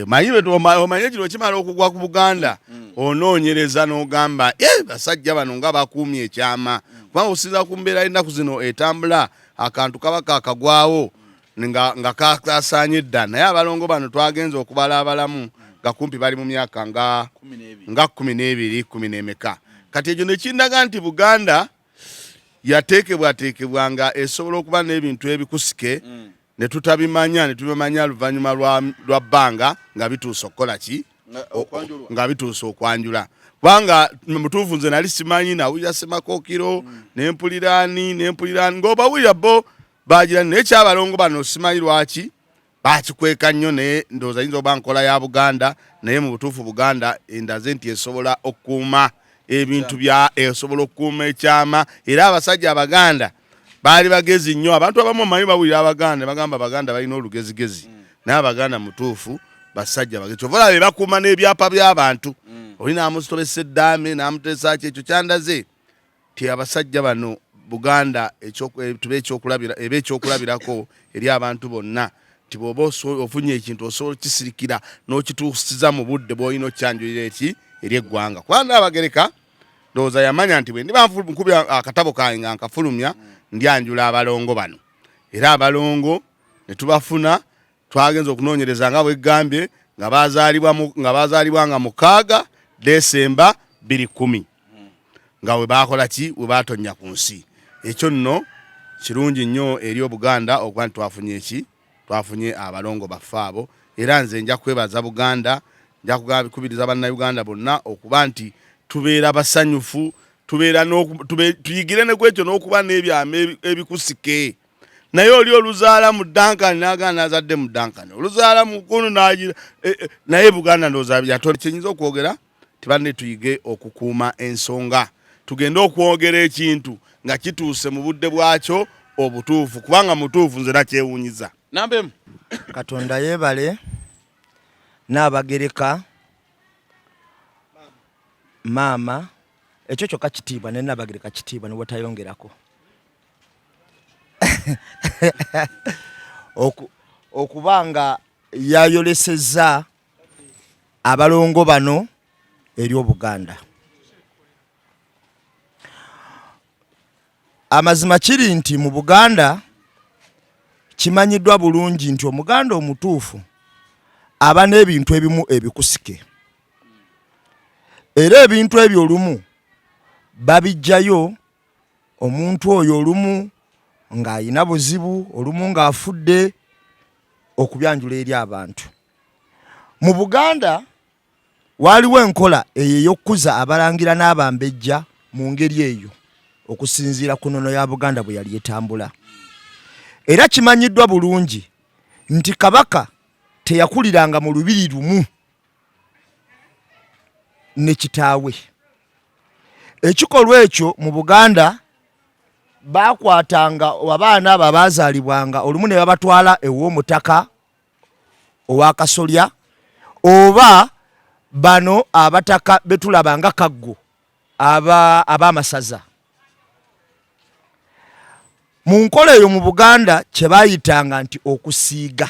Manyi omanye kino kimala okugwa ku Buganda, onoonyereza n'ogamba, basajja bano nga bakuumye ekyama, kubanga okusinziira ku mbeera y'ennaku zino etambula, akantu kaba kakagwawo nga kasaanye dda. Naye abalongo bano twagenze okubala abalamu nga kumpi bali mu myaka nga 12, kumi n'emeka. Kati ekyo ne kindaga nti Buganda yateekebwateekebwa nga esobola okuba n'ebintu ebikusike ne tutabimanya, ne tubimanya luvannyuma lwa bbanga nga bituuse okukola ki, nga bituuse okwanjula. Kubanga mutuufu nze nali simanyi, nawulira Ssemakokiro, nempuliraani nempuliraani ng'obawulira bo bagira, naye kyabalongo bano simanyi lwaki bakikweka nnyo. Naye ndowooza yinza oba nkola ya Buganda, naye mu butuufu Buganda endaze nti esobola okukuuma ebintu bya, esobola okukuuma ekyama. Era abasajja Abaganda baali bagezi nnyo. Abantu abamu omanyi bawulira Abaganda bagamba Abaganda balina olugezigezi, naye Abaganda mutuufu basajja bagezi. Kyova olaba bakuuma n'ebyapa by'abantu, oli n'amutobesa eddaame n'amuteesa ki. Ekyo kyandaze ti abasajja bano Buganda tube ekyokulabira, ebe ekyokulabirako eri abantu bonna nti bw'oba ofunye ekintu osobola okukisirikira n'okituusiza mu budde bw'olina okyanjulira eki eri eggwanga. Kubanga Nnaabagereka ndowooza yamanya nti bwe ndiba nkubya akatabo kange nga nkafulumya, ndyanjula abalongo bano. Era abalongo ne tubafuna. Twagenza okunoonyereza nga bweggambye nga bazaalibwa nga 6 Desemba 210, nga we baakola ki, we baatonnya ku nsi. Ekyo nno kirungi nnyo eri Obuganda okuba nti twafunye eki, twafunye abalongo baffe abo. Era nze nja kwebaza Buganda, nja kukubiriza Bannayuganda bonna okuba nti tubeera basanyufu, tubeera tuyigire ne kwekyo n'okuba n'ebyama ebikusike. Naye oli oluzaala mu Duncan n'agaana n'azadde mu Duncan, oluzaala mu kunu n'agira, naye Buganda ndowooza yatona. Kyenyinza okwogera tibanne tuyige okukuuma ensonga, tugende okwogera ekintu nga kituuse mu budde bwakyo obutuufu, kubanga mutuufu nze nakyewuunyiza. Namba emu. Katonda yeebale Nnaabagereka maama, ekyo kyokka kitiibwa, ne Nnaabagereka kitiibwa ne bw'otayongerako. Okuba nga yayolesezza abalongo bano eri Obuganda. Amazima kiri nti mu Buganda kimanyiddwa bulungi nti Omuganda omutuufu aba n'ebintu ebimu ebikusike, era ebintu ebyo olumu babiggyayo omuntu oyo olumu ng'alina buzibu, olumu ng'afudde, okubyanjula eri abantu. Mu Buganda Waaliwo enkola eyo ey'okukuza Abalangira n'Abambejja mu ngeri eyo okusinziira ku nnono ya Buganda bwe yali etambula. Era kimanyiddwa bulungi nti Kabaka teyakuliranga mu lubiri lumu ne kitaawe. Ekikolwa ekyo mu Buganda baakwatanga abaana abo abaazaalibwanga olumu ne babatwala ew'omutaka ow'akasolya oba bano abataka betulaba nga Kaggo ab'amasaza. Mu nkola eyo mu Buganda kye baayitanga nti okusiiga,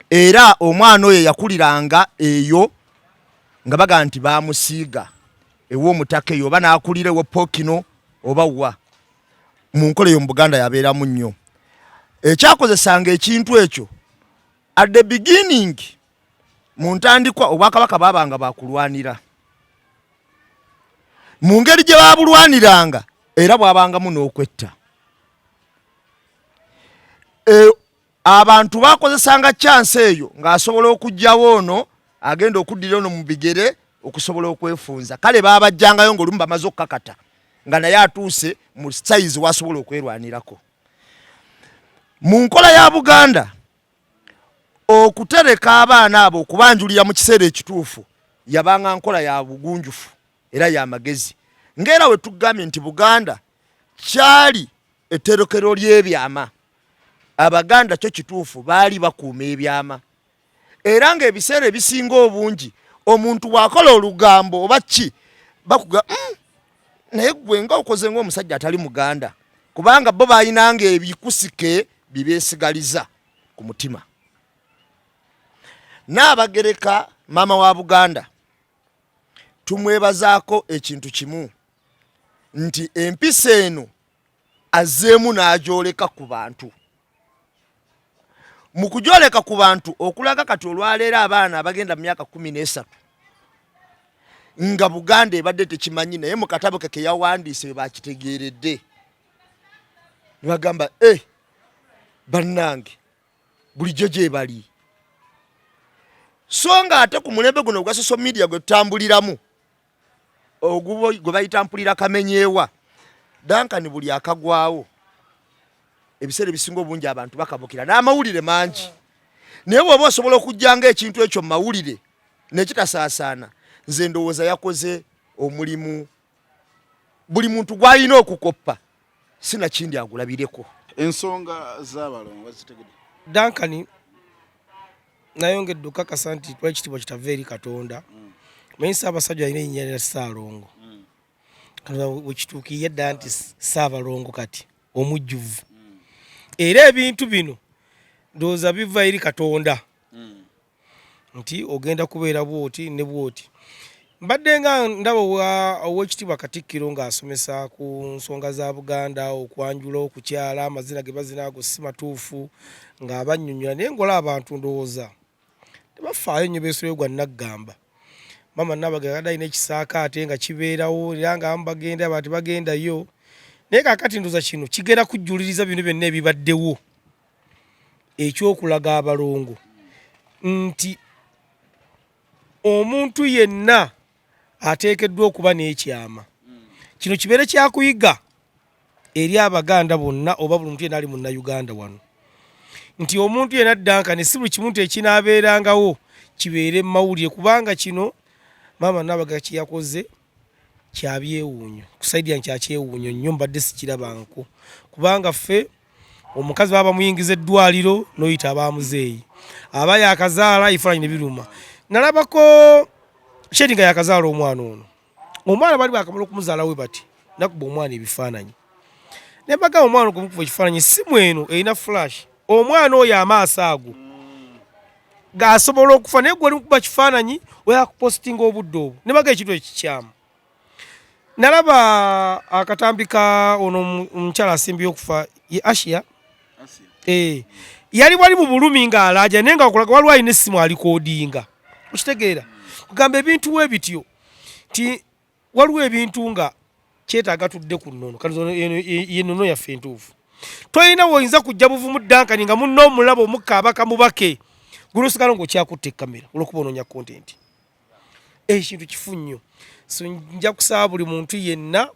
era omwana oyo yakuliranga eyo nga bagamba nti baamusiiga ew'omutaka eyo oba n'akulira ewa Pokino oba wa. Mu nkola eyo mu Buganda yabeeramu nnyo. Ekyakozesanga ekintu ekyo at the beginning, mu ntandikwa, obwakabaka baabanga bakulwanira. Mu ngeri gye babulwaniranga era bwabangamu n'okwetta. Abantu bakozesanga chance eyo ng'asobola okuggyawo ono agenda okuddira ono mu bigere okusobola okwefunza. Kale babajjangayo ng'olumu bamaze okukakata nga naye atuuse mu sayizi wasobola okwerwanirako. Mu nkola ya Buganda okutereka abaana abo okubanjulira mu kiseera ekituufu yabanga nkola ya bugunjufu era ya magezi, ng'era we tugambye nti Buganda kyali etterekero ly'ebyama. Abaganda kyo kituufu baali bakuuma ebyama, era ng'ebiseera ebisinga obungi omuntu bw'akola olugambo oba ki bakuga naye gwe nga okoze ng'omusajja atali Muganda, kubanga bo balinanga ebikusike bibeesigaliza ku mutima. Nnaabagereka maama wa Buganda tumwebazaako ekintu kimu, nti empisa eno azzeemu n'agyoleka ku bantu. Mu kugyoleka ku bantu okulaga kati olwaleero abaana abagenda mu myaka 13 nga Buganda ebadde tekimanyi, naye mu katabo ke ke yawandiise bwe bakitegeeredde ne bagamba, e bannange, bulijjo gye bali. So nga ate ku mulembe guno ogwa social media gwe tutambuliramu, gwe bayita mpulira kamenyeewa, Duncan, buli akagwawo ebiseera ebisinga obungi abantu bakabukira n'amawulire mangi, naye bw'oba osobola okujjanga ekintu ekyo mu mawulire nekitasaasaana, nze ndowooza yakoze omulimu buli muntu gw'alina okukoppa, sinakindi agulabireko. Ensonga z'abalongo bazitegedde? Duncan, nayongedde okukakasa nti twala ekitiibwa kitava eri Katonda. Manyi Ssaabasajja alina erinnya lya Ssaalongo. Katonda wekituukiriye ddala nti Ssaabalongo kati omujjuvu, era ebintu bino ndowooza biva eri Katonda nti ogenda kubeera bwoti ne bwoti. Mbadde nga ndaba ow'ekitiibwa Katikkiro ng'asomesa ku nsonga za Buganda, okwanjula, okukyala, amazina ge bazina ago si matuufu, ng'abannyonnyola, naye ng'olaba abantu ndowooza tebafaayo nnyo, beesuleyo gwa naggamba. Maama Nnabagereka kadde alina ekisaakaate nga kibeerawo, era nga abamu bagenda, abalala tebagendayo, naye kaakati ndowooza kino kigenda kujjuliriza bino byonna ebibaddewo, ekyokulaga abalongo nti omuntu yenna ateekeddwa okuba n'ekyama. Kino kibeere kyakuyiga eri Abaganda bonna oba buli muntu yenna ali Munnayuganda wano, nti omuntu yenna Duncan, si buli kimu nti ekinaabeerangawo kibeere mu mawulire, kubanga kino maama Nnabagereka kye yakoze kyabyewuunyo ku saidi yange, kyakyewuunyo nnyo, mbadde sikirabangako, kubanga ffe omukazi baba bamuyingiza eddwaliro n'oyita abamuzeeyi aba yakazaala, ebifaananyi ne biruma. Nalabako shedi nga yakazaala omwana ono, omwana bali bakamala okumuzaala we bati nakuba omwana ebifaananyi, ne bagamba omwana okumukuba ekifaananyi, simu eno erina flash, omwana oyo amaaso ago g'asobola okufa, naye gwe oli mukuba kifaananyi oyakupositinga obudde obwo, ne baga ekintu ekikyamu. Nalaba akatambi ka ono omukyala asimbye okufa ye Ashia, yali wali mu bulumi ng'alaaja, naye nga okulaga waliwo alina essimu alikodinga, okitegeera? Kugamba ebintu we bityo nti waliwo ebintu nga kyetaaga tudde ku nnono. Kati ye nnono yaffe entuufu. Tolina woyinza kujja buvumu Duncan nga munno omulaba omukka abaka mubake, gunosigala ng'okyakutte kamera olw'okuba onoonya content. Ekintu kifu nnyo. So nja kusaba buli muntu yenna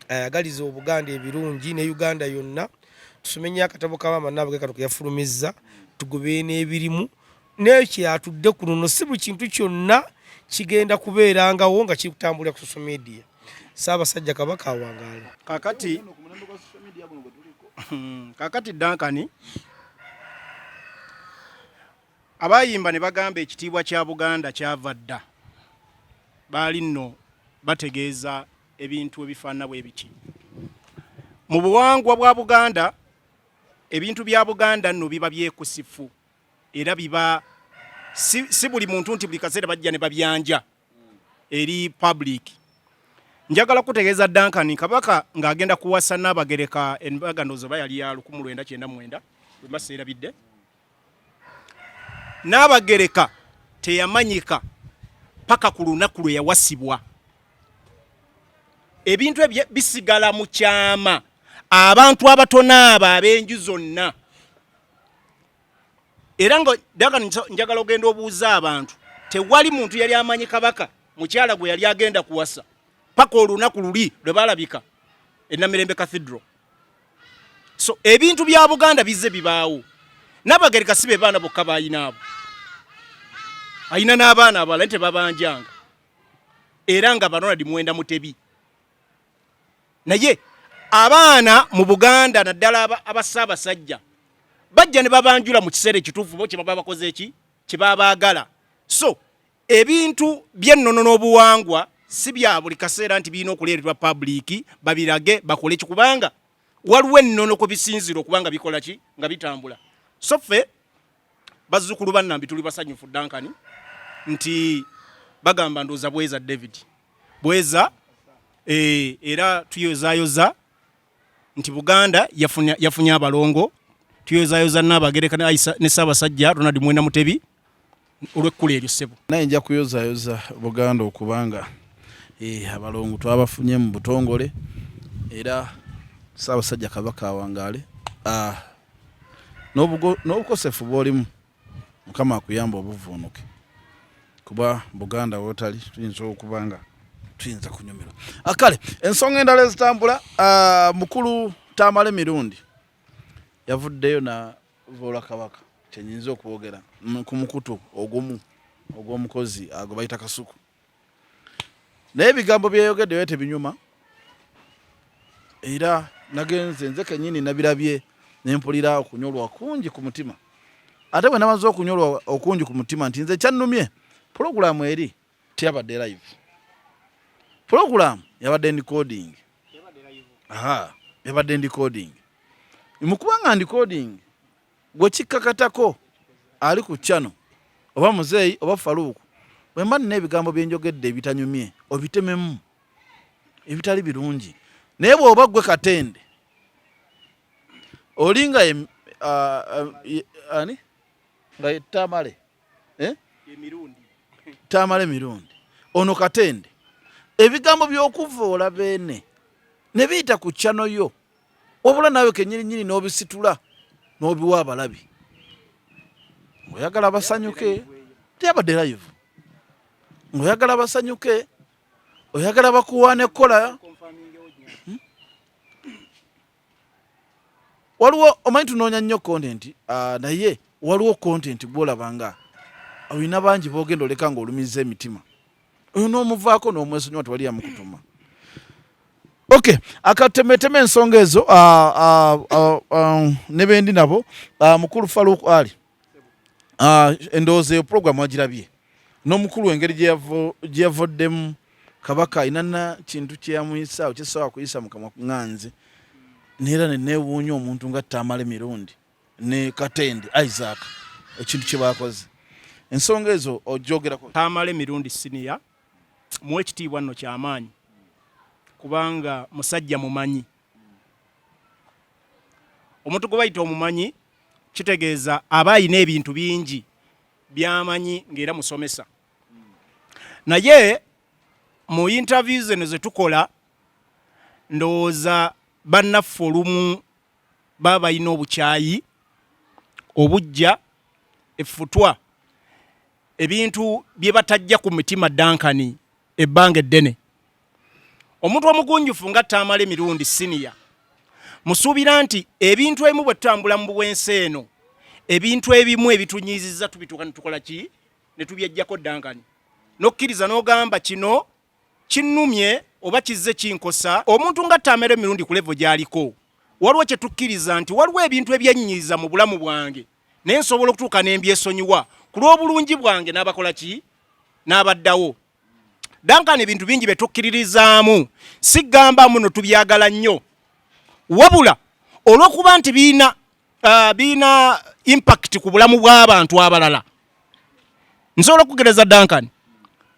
ayagaliza Obuganda ebirungi ne Uganda yonna, tusome nnyo akatabo ka maama Nnaabagereka kano ke yafulumizza, tugobere n'ebirimu naye kyatudde ku luno. Si buli kintu kyonna kigenda kubeerangawo nga kiri kutambulira ku social media. Ssaabasajja Kabaka awangaale. Kakati kakati Duncan, abayimba ne bagamba ekitiibwa kya Buganda kyava dda, baali nno bategeeza ebintu ebifaanana bwe biti. Mu buwangwa bwa Buganda, ebintu bya Buganda nno biba byekusifu era biba si buli muntu nti buli kaseera bajja ne babyanja eri public. Njagala kutegeeza Duncan, Kabaka ng'agenda kuwasa Nnaabagereka, embaga ndowooza oba yali ya 1999 bwe mba seerabidde, Nnaabagereka teyamanyika paka ku lunaku lwe yawasibwa. Ebintu ebyo bisigala mu kyama, abantu abatono abo ab'enju zonna. Era nga Duncan, njagala ogenda obuuza abantu, tewali muntu yali amanyi Kabaka mukyala gwe yali agenda kuwasa paka olunaku luli lwe balabika e Namirembe Cathedral. So ebintu bya Buganda bizze bibaawo. Nnabagereka si be baana bokka b'alina abo, alina n'abaana abalala naye tebabanjanga, era nga ba Ronald Muwenda Mutebi. Naye abaana mu Buganda naddala abassaabasajja bajja ne babanjula mu kiseera ekituufu bo kye baba bakoze eki kye baba baagala. So ebintu by'ennono n'obuwangwa si bya buli kaseera nti birina okuleetebwa public babirage bakole ki, kubanga waliwo ennono kwe bisinziira okuba nga bikola ki, nga bitambula. So ffe bazzukulu ba Nnambi tuli basanyufu Duncan nti bagamba ndowooza bweza David bweza, era tuyozayoza nti Buganda yafunye abalongo. Tuyozayoza Nnaabagereka ne Ssaabasajja Ronald Muwenda Mutebi olw'ekkula eryo ssebo. Naye nja kuyozayoza Buganda okubanga abalongo twabafunye mu butongole, era Ssaabasajja Kabaka awangaale. N'obukosefu bw'olimu Mukama akuyamba obuvuunuke, kuba Buganda wotali tuyinza okuba nga tuyinza kunyumirwa. Kale ensonga endala ezitambula, mukulu Tamale Mirundi yavuddeyo navoola Kabaka, kyenyinza okwogera ku mukutu ogumu ogw'omukozi gwe bayita Kasuku, naye ebigambo byeyogeddeyo tebinyuma, era nagenze nze kenyini nabirabye nempulira okunyolwa kungi ku mutima. Ate bwe namaze okunyolwa okungi ku mutima nti nze kyannumye, pulogulaamu eri teyabadde live, pulogulaamu yabadde recording. Aha, yabadde recording. Mu kubanga recording, gwe kikkakatako ali ku channel oba muzeeyi oba Faluuku, bwe mba nina ebigambo bye njogedde ebitanyumye obitememu ebitali birungi. Naye bw'oba gwe Katende oli nga ani nga ye Tamale, eh? Tamale Mirundi ono Katende, ebigambo by'okuvoola beene ne biyita ku channel yo, wabula naawe kennyininyini n'obisitula n'obiwa abalabi ng'oyagala basanyuke. Teyabadde live, ng'oyagala basanyuke, oyagala bakuwaane kukola. Waliwo omanyi tunoonya nnyo content, naye waliwo content gw'olaba nga olina bangi b'ogenda oleka ng'olumiza emitima, oyo n'omuvaako n'omwesonyiwa, tewali yamukutuma. Okay, akatemeteme ensonga ezo ne bendi nabo. Mukulu Farouk Ali, endowooza eyo program wagirabye n'omukulu engeri gye yavoddemu Kabaka alina na kintu kye yamuyisaawo kyesobola kuyisa mu kamwa ŋŋanze, neera ne neewuunya omuntu nga Tamale Mirundi ne Katende Isaac ekintu kye bakoze. Ensonga ezo ogyogerako? Tamale Mirundi senior muwe ekitiibwa nno kyamaanyi, kubanga musajja mumanyi. Omuntu gwe bayita omumanyi kitegeeza aba alina ebintu bingi by'amanyi ng'era musomesa. Naye mu interviews eno ze tukola, ndowooza bannaffe olumu baba balina obukyayi, obujja, effutwa. Ebintu bye batajja ku mitima Duncan ebbanga eddene. Omuntu omugunjufu nga Tamale Mirundi senior, musuubira nti ebintu ebimu bwe tutambula mu bwensi eno, ebintu ebimu ebitunyiizizza tubituuka ne tukola ki, ne tubyeggyako Duncan, n'okkiriza n'ogamba kino kinnumye oba kizze kinkosa. Omuntu nga Tamale Mirundi ku level gy'aliko, waliwo kye tukkiriza nti waliwo ebintu ebyenyiiza mu bulamu bwange, naye nsobola okutuuka ne mbyesonyiwa ku lw'obulungi bwange n'abakola ki, n'abaddawo. Duncan, ebintu bingi bye tukkiririzaamu, sigamba muno tubyagala nnyo, wabula olw'okuba nti birina impact ku bulamu bw'abantu abalala. Nsobola okugereza Duncan.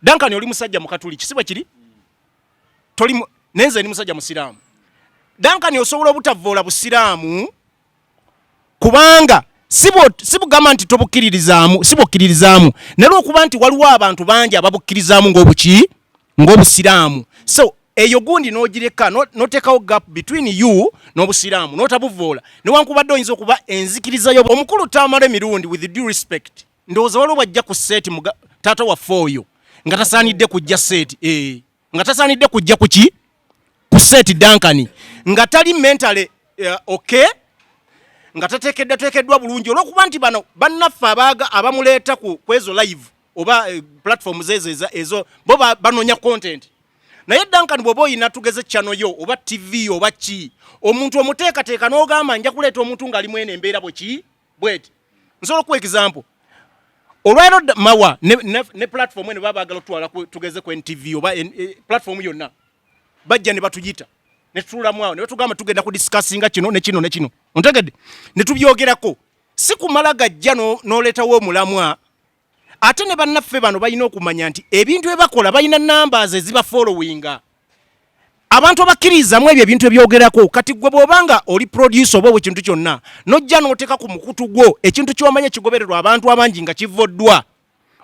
Duncan, oli musajja mukatuliki, si bwe kiri? Toli naye nze ndi musajja musiraamu. Duncan, osobola obutavvoola busiraamu kubanga si bugamba nti tobukkiririzaamu, si bwokkiririzaamu, naye lwokuba nti waliwo abantu bangi ababukkirizaamu ng'obuki, ng'obusiraamu. So eyo gundi n'ogireka, n'oteekawo gap between you n'obusiraamu, n'otabuvoola, newankubadde oyinza okuba enzikiriza yo. Omukulu Tamale Mirundi, with due respect, ndowooza waliwo bwajja ku set, taata waffe oyo nga tasaanidde kujja set, nga tasaanidde kujja kuki, ku set, Duncan, nga tali mentally okay, nga tateekeddwa teekeddwa bulungi, olw'okuba nti bano bannaffe abaaga abamuleeta ku kwezo live oba platforms ezo ezo bo banoonya content. Naye Duncan, bw'oba oyina tugeze channel yo oba TV oba ki, omuntu omuteekateeka n'ogamba nja kuleeta omuntu ng'ali mwene embeera bwe ki bweti. Nsobola okuwa example olwaleero, Mawa ne platform eno baba baagala otwala tugeze ku NTV oba platform yonna, bajja ne batuyita ne tutuulamu awo ne batugamba tugenda kudiscussinga kino ne kino ne kino, ontegedde, ne tubyogerako. Si kumala gajja n'oleetawo omulamwa. Ate ne bannaffe bano balina okumanya nti ebintu bye bakola balina numbers ezibafollowinga, abantu abakkirizamu ebyo ebintu ebyogerako. Kati gwe bw'obanga oli producer oba ekintu kyonna, n'ojja n'oteeka ku mukutu gwo ekintu ky'omanyi ekigobererwa abantu abangi nga kivoddwa,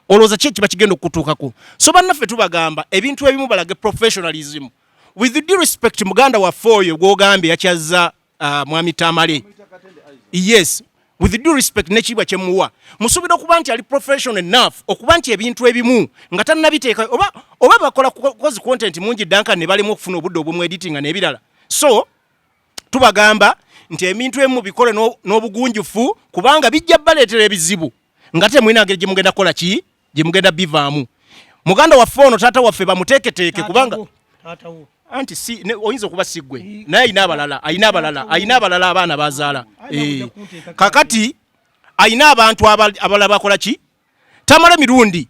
olowooza ki ekiba kigenda okukutuukako? So bannaffe tubagamba ebintu ebimu balage professionalism. With due respect, muganda waffe oyo gw'ogambye yakyazza, mwami Tamale, yes, with due respect n'ekitiibwa kyemuwa, musuubira okuba nti ali professional enough okuba nti ebintu ebimu nga tannabiteeka oba bakola kozi content mungi, Duncan, ne balemu okufuna obudde obumweditinga n'ebirala. So tubagamba nti ebintu ebimu bikole n'obugunjufu, kubanga bijja baleetera ebizibu nga temulina ngeri gye mugenda kukola ki, gye mugenda bivaamu. Muganda waffe ono, taata waffe, bamuteeketeeke kubanga Taata wo. Anti si oyinza okuba si ggwe, naye ayina abalala, ayina abalala, ayina abalala, abaana bazaala. Kakati ayina abantu abalala bakola ki. Tamala Mirundi,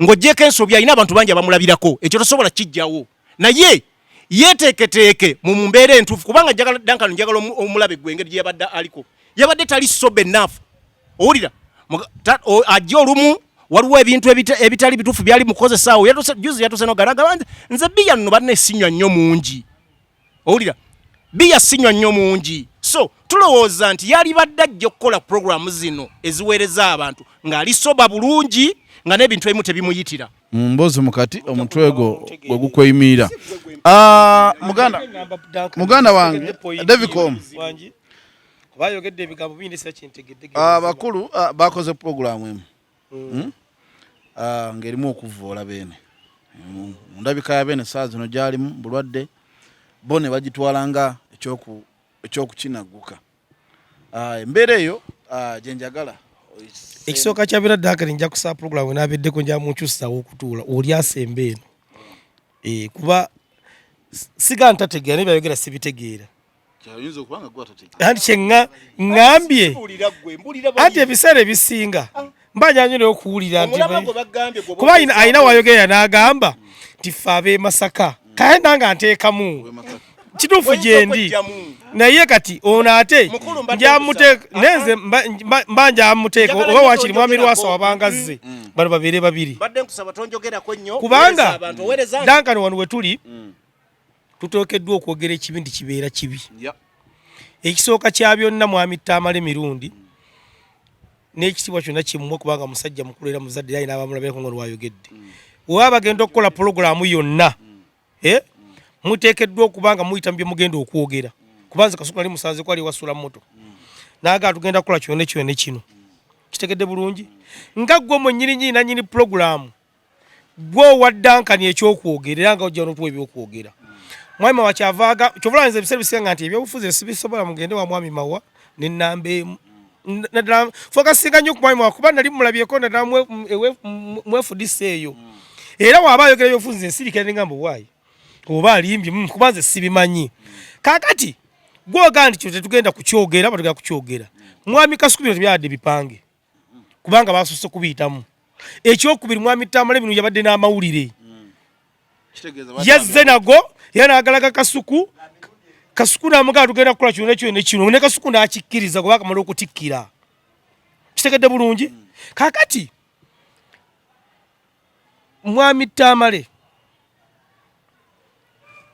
ng'oggyeko ensobi, alina abantu bangi abamulabirako, ekyo tosobola kijjawo, naye yeeteeketeeke mu mbeera entuufu, kubanga njagala, Duncan, njagala omulabe gwe engeri gye yabadde aliko, yabadde tali sober enough. Owulira, ajja olumu waliwo ebintu ebitali bituufu byali mukozesaawo. Juzi yatuuse nogamba nze biya nno banne sinywa nnyo mungi. Owulira, biya sinywa nnyo mungi. So tulowooza nti yalibadde ajja okukola puroguramu zino eziweereza abantu ng'ali sober bulungi, nga n'ebintu ebimu tebimuyitira. Mu mboozi mukati omutwe gwo gwe gukweyimirira. Ah, muganda wange Davicom. Bayogedde ebigambo bingi sira kintegedde. Abakulu bakoze puroguramu emu. Ah, ng'erimu okuvvoola Beene mu ndabika ya Beene saa zino gyalimu bulwadde, bo ne bagitwala nga ekyokukinagguka. Ah, embeera eyo gye njagala. Ekisooka kya byonna, Duncan, nja kusaba puroguramu enaabeddeko nja munkyusizawo okutuula oli asemba eno. Kuba siga ntategeera, naye byayogera sibitegeera. Kyayinza okuba nga gwe atategeera. Anti kye ŋŋambye anti ebiseera ebisinga mba nyanyo okuwulira nti Omulamwa gwe bagambye gwe kuba alina wayogerera n'agamba nti ffe ab'e Masaka, kaye nange nteekamu kituufu Oyinza gyendi. okwejjamu. Naye kati ono ate Mukulu, mbadde njamuteeka nkusaba. naye nze mba njamuteeka Njagala oba nnyo wakiri mwami tonjogerako. Lwasa wabanga azze, bano babeere babiri. Mbadde nkusaba tonjogerako nnyo. Kubanga Oweereza abantu, oweereza nti- Duncan, wano we tuli tuteekeddwa okwogera ekibi nti kibeera kibi. Ekisooka kya byonna, mwami Tamale Mirundi, n'ekitiibwa kyonna kimuwe, kubanga musajja mukulu era muzadde, era alina abamulabirako nga lwayogedde. Weba bagenda okukola pulogulaamu yonna, muteekeddwa okuba nga muyita mu bye mugenda okwogera, kuba nze Kasuku nali musanze ko ali wasula moto, naga tugenda kukola kyonna kyonna kino. Kitegedde bulungi nga ggwe mwennyini nyini nannyini pulogulaamu gwe owa Duncan ekyokwogera era nga ojja notuwa ebyokwogera. Mwami Mawa kyavaaga kyovula nze ebiseera bisinga nti ebyobufuzi sibisobola, mugende wa Mwami Mawa ne nnamba emu naddala fokasinga nnyo ku Mwami Mawa kuba nali mulabyeko naddala mu FDC eyo, era waaba ayogera ebyobufuzi nze nsirikira ne ngamba waayi oba alimbye kuba nze sibimanyi. Kaakati gwogaa nti kyo tetugenda kukyogera, batugenda kukyogera. Mwami Kasuku bino tebyabadde bipange kubanga basoose kubiyitamu. Ekyokubiri, Mwami Tamale bino yabadde n'amawulire yazze nago era n'agalaga Kasuku. Kasuku n'amugamba tugenda kukola kino nekyo nekino, ne Kasuku n'akikkiriza kuba akamala okutikkira. Kitegedde bulungi. Kaakati Mwami Tamale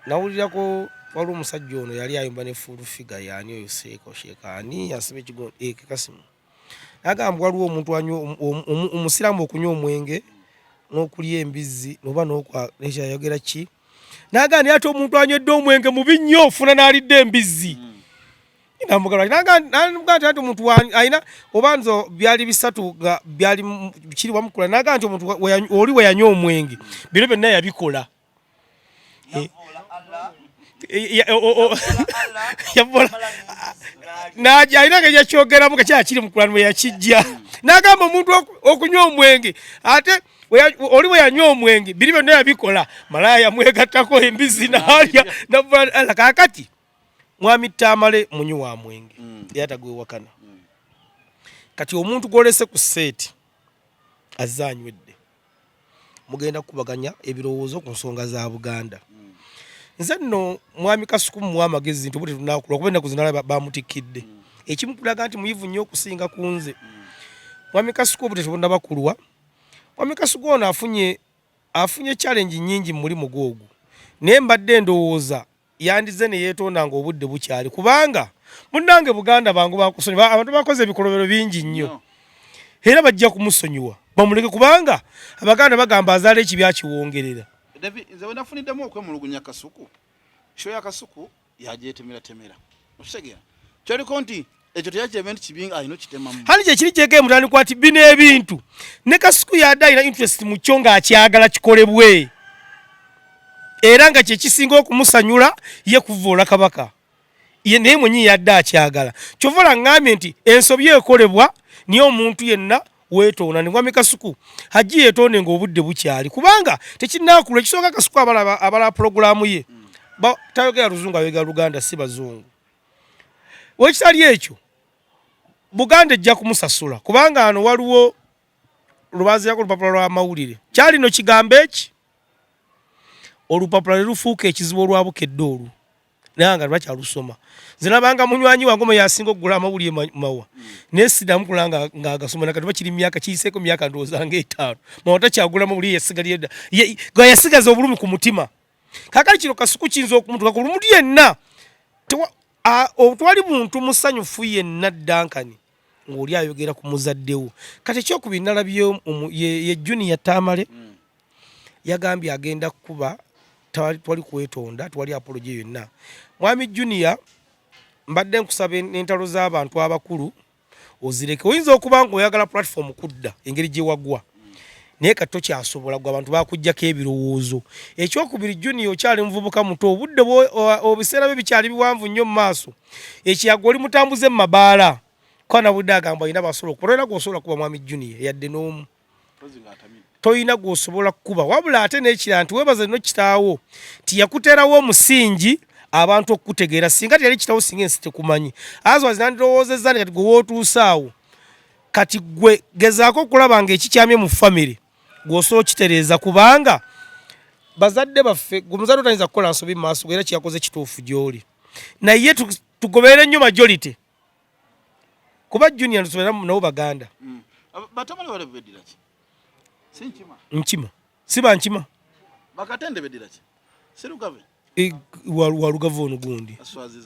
nawulirako waliwo omusajja ono yali ayomba ne full figure, yaani oyo Seeko Sheeka ani yasiba ekigo Kasimu, agamba waliwo omuntu anywa omusiraamu okunywa omwenge n'okulya embizzi oba n'okyayogera ki, n'agamba naye ate omuntu anywedde omwenge mubi nnyo ofuna n'alidde embizzi. Namugamba nti ati omuntu alina oba nzo byali bisatu nga byali kiri wamukula, n'agamba nti omuntu oli we yanywa omwenge bino byonna yabikola. Alina ngeri yakyogeramu kakyala kiri mukulano bwe yakijja, n'agamba omuntu okunywa omwenge ate oli bwe yanywa omwenge biri byonna yabikola, malaya yamwegattako, embizzi n'alya. Kaakati Mwami Tamale munywi wa mwenge era tagwewakana. Kati omuntu gw'olese ku seeti azze anywedde, mugenda kukubaganya ebirowoozo ku nsonga za Buganda. Nze nno Mwami Kasuku muwa amagezi nti oba tetunakulwa kuba ennaku zino bamutikkidde, ekimu kulaga nti muyivu nnyo okusinga ku nze. Mwami Kasuku obu tetunabakulwa, Mwami Kasuku ono afunye challenge nnyingi mu mulimu gwe ogwo, naye mbadde ndowooza yandize ne yeetonda ng'obudde bukyali, kubanga munnange Buganda bangu bakusonyiwa. Abantu bakoze ebikolobero bingi nnyo era bajja kumusonyiwa bamuleke, kubanga Abaganda bagamba azaala ekibi akiwongerera. Nze we nafuniddemu okwemulugunya, Kasuku show ya Kasuku yagyetemeratemera, okitegeera kyoliko nti ekyo teyakyebe nti kibi alina okitemamu. Hani kyekiri kyeke mutandikwa nti bino ebintu ne Kasuku yadde alina interest mu kyo ng'akyagala kikolebwe, era nga kyekisinga okumusanyula ye kuvvoola Kabaka naye mwennyini yadde akyagala. Kyova ola ŋŋambye nti ensobi ekolebwa niye omuntu yenna weetonda, ne Mwami Kasuku hajji yeetonde ng'obudde bukyali kubanga tekinaakulwa. Ekisooka, Kasuku abala pulogulaamu ye tayogera Luzungu, ayogera Luganda, si Bazungu. Wekitali ekyo Buganda ejja kumusasula, kubanga ano waliwo lubazirako olupapula lw'amawulire kyalino kigambo eki olupapula ne lufuuka ekizibu olwabukedde olwo, naye nga lwakyalusoma. Nze nabanga munywanyi wange omu yasinga okugula amawulire Mawa, naye siddamu kula ng'agasoma nakati bakiri myaka kiyiseeko myaka ndowooza nga 5, Mawa takyagula mawulire, yasigalira dda nga yasigaza obulumi ku mutima. Kaakati kino Kasuku kiyinza okumutuuka ku muntu yenna, tewali muntu musanyufu yenna Duncan ng'oli ayogera ku muzaddewo. Kati ekyokubiri nalabye ye Junior Tamale yagambye agenda kukuba, twali kwetonda, twali apology yonna. Mwami Junior, mbadde nkusaba entalo z'abantu abakulu ozireke. Oyinza okuba ng'oyagala platform kudda engeri gye wagwa, naye kati tokyasobola, gwe abantu bakuggyako ebirowoozo. Ekyokubiri, Junior okyali muvubuka muto, obudde ebiseera bye bikyali biwanvu nnyo mu maaso. Ekiyaga oli mutambuze mu mabaala kwana budde agamba olina basobola okuba, tolina gwosobola kuba Mwami Junior yadde n'omu, tolina gwosobola kukuba. Wabula ate n'ekirala nti weebaze nno kitaawo nti yakuteerawo omusingi abantu okukutegeera. Singa teyali kitaawo, singa ensi tekumanyi. Otherwise nandirowoozezza nti kati gwe wootuuse awo, kati gwe gezaako okulaba ng'ekikyamye mu famire gw'osobola okitereeza, kubanga bazadde baffe gwe muzadde otayinza kukola nsobi mu maaso, era kyeyakoze kituufu gy'oli, naye tugoberere nnyo majority kuba Junior ntusobola nabo Baganda. Batamale wale beddira ki? Si Nkima? Nkima, siba Nkima. Bakatende beddira ki? Si Lugave? Walugave ono gundi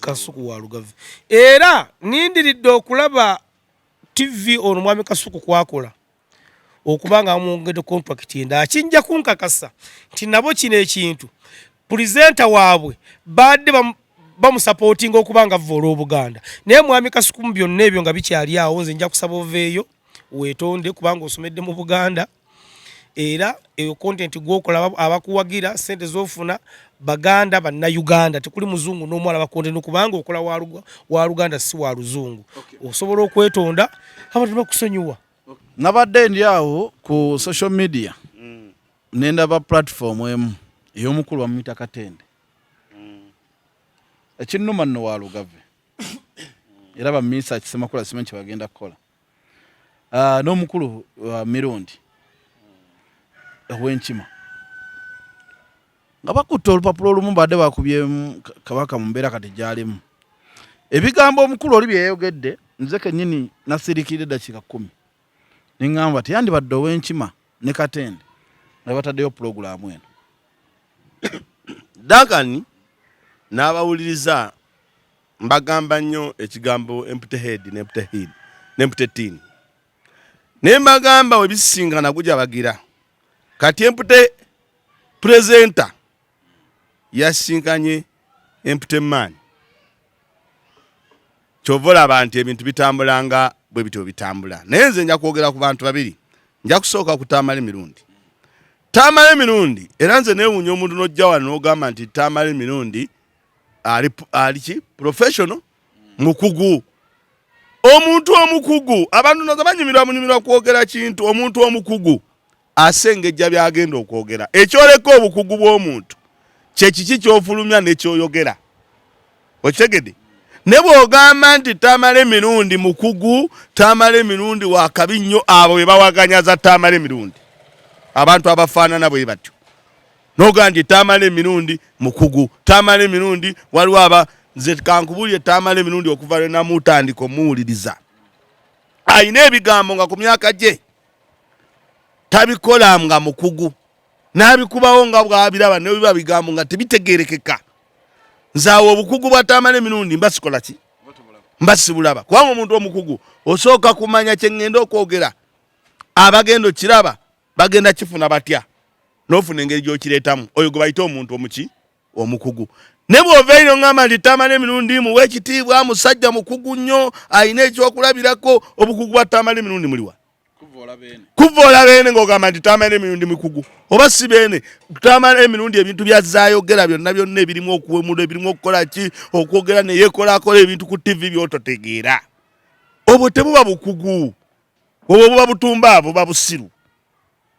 Kasuku Walugave, era nindiridde okulaba TV ono Mwami Kasuku kwakola okuba nga amwongedde contract endala, kijja kunkakasa nti nabo kino ekintu pulezidenta waabwe badde bamusapootinga okuba nga avvoola Obuganda. Naye Mwami Kasuku, mu byonna ebyo nga bikyali awo, nze nja kusaba oveeyo. Weetonde kubanga osomedde mu Buganda, era eyo content gwokola abakuwagira sente zofuna Baganda, Bannayuganda, tekuli muzungu n'omu alaba content kubanga okola wa Luganda si wa Luzungu. Osobola okwetonda, abantu bakusonyiwa. Nabadde ndi awo ku social media nendaba platform emu ey'omukulu bamuyita Katende. Ekinnuma nno wa Lugave, era bamiisa Kisemakula simanyi kye bagenda kukola. N'omukulu Mirundi ow'Enkima nga bakutte olupapula olumu, badde bakubyemu Kabaka mu mbeera kati gy'alimu. Ebigambo omukulu oli bye yayogedde, nze kennyini nasirikira eddakiika 10 ne ŋŋamba teyandibadde ow'Enkima ne Katende nga bataddeyo pulogulaamu eno. Duncan n'abawuliriza, mbagamba nnyo ekigambo empty head n'empty head n'empty tin, naye mbagamba we bisisinkana gujabagira. Kati empty presenter yasisinkanye empty man, kyova olaba nti ebintu bitambula nga bwe bityo bitambula. Naye nze nja kwogera ku bantu babiri. Nja kusooka ku Tamale Mirundi. Tamale Mirundi, era nze neewuunya omuntu n'ojja wano n'ogamba nti Tamale Mirundi ali ki professional, mukugu, omuntu omukugu. Abantu noza banyumirwa munyumirwa kwogera kintu. Omuntu omukugu asengejja byagenda okwogera. Ekyoleka obukugu bw'omuntu kyekiki kyofulumya nekyoyogera, okitegedde? Ne bw'ogamba nti Tamale Mirundi mukugu, Tamale Mirundi wakabi nnyo, abo be bawaganyaza Tamale Mirundi, abantu abafaanana bwe batyo, n'ogamba nti Tamale Mirundi mukugu, Tamale Mirundi waliwo aba. Nze kankubulye, Tamale Mirundi okuva lwe namutandika omuwuliriza, ayina ebigambo nga ku myaka gye tabikola nga mukugu, n'abikubawo nga bw'abiraba, ne biba bigambo nga tebitegeerekeka. Nze awo obukugu bwa Tamale Mirundi mba sikola ki, mba sibulaba, kubanga omuntu omukugu osooka kumanya kye ŋŋenda okwogera, abagenda okiraba bagenda kifuna batya, n'ofuna engeri gy'okireetamu. Oyo gwe bayita omuntu omuki omukugu. Ne bw'ova eno ŋŋamba nti Tamale Mirundi muwe ekitiibwa, musajja mukugu nnyo, alina ekyokulabirako, obukugu bwa Tamale Mirundi muliwa? Kuva olaba ene ng'ogamba nti Tamale Emirundi mikugu, oba si beene Tamale Emirundi, ebintu byazaayogera byonna byonna ebirimu okuwemula, ebirimu okukola ki, okwogera neyeekolakola ebintu ku TV by'ototegeera, obwo tebuba bukugu, obwo buba butumbaavu, buba busiru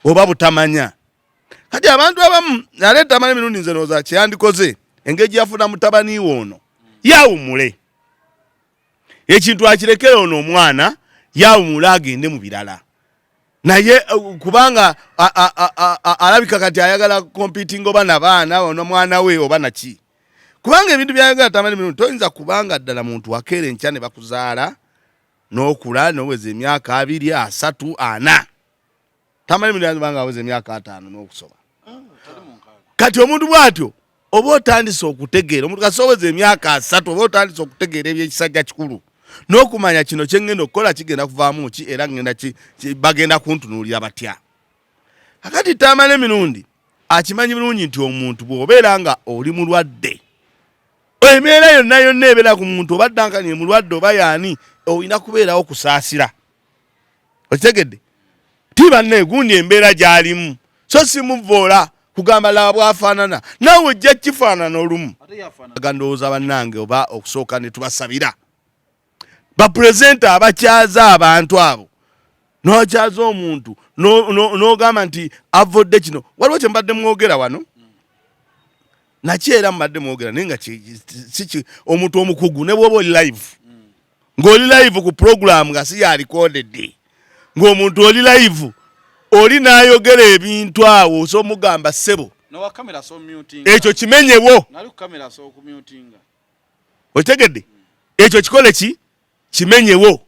oba butamanya. Kati abantu abamu aleeta Tamale Emirundi, nze ndowooza kyeyandikoze, engeri gye yafuna mutabani we ono, yawummule ekintu akirekere ono omwana, yawumule agende mu birala. Naye kubanga alabika kati ayagala competing oba nabaana ono mwana we oba naki, kubanga ebintu byayagala Tamale Mirundi toyinza, kubanga ddala muntu wakeera enkya ne bakuzaala n'okula noweza emyaka 20, 30, 40. Tamale Mirundi banga aweza emyaka 50 n'okusoba. Kati omuntu bw'atyo oba otandise okutegeera, omuntu kasi oweza emyaka 30 oba otandise okutegeera ebyekisajja kikulu n'okumanya kino kyeŋŋenda okukola kigenda kuvaamu ki, era ŋŋenda bagenda kuntunuulira batya. Akati Tamale Mirundi akimanyi bulungi nti omuntu bw'obeera nga oli mulwadde, embeera yonna yonna ebeera ku muntu, oba Dankani mulwadde oba yaani, olina kubeerawo kusaasira, okitegedde? Ti banne gundi embeera gy'alimu, so simuvoola kugamba laba bw'afaanana, naawe ojja kifaanana olumu. Gandowooza bannange, oba okusooka ne tubasabira bapurezenta abakyaza abantu abo, n'okyaza omuntu n'ogamba nti avodde kino. Waliwo kye mbadde mwogera wano nakyo, era mbadde mwogera naye nga si omuntu omukugu. Ne bw'oba oli live, ng'oli live ku program nga si ya recorded, ng'omuntu oli live oli n'ayogera ebintu awo, so omugamba ssebo ekyo kimenyewo, okitegedde? Ekyo kikole ki, kimenyewo.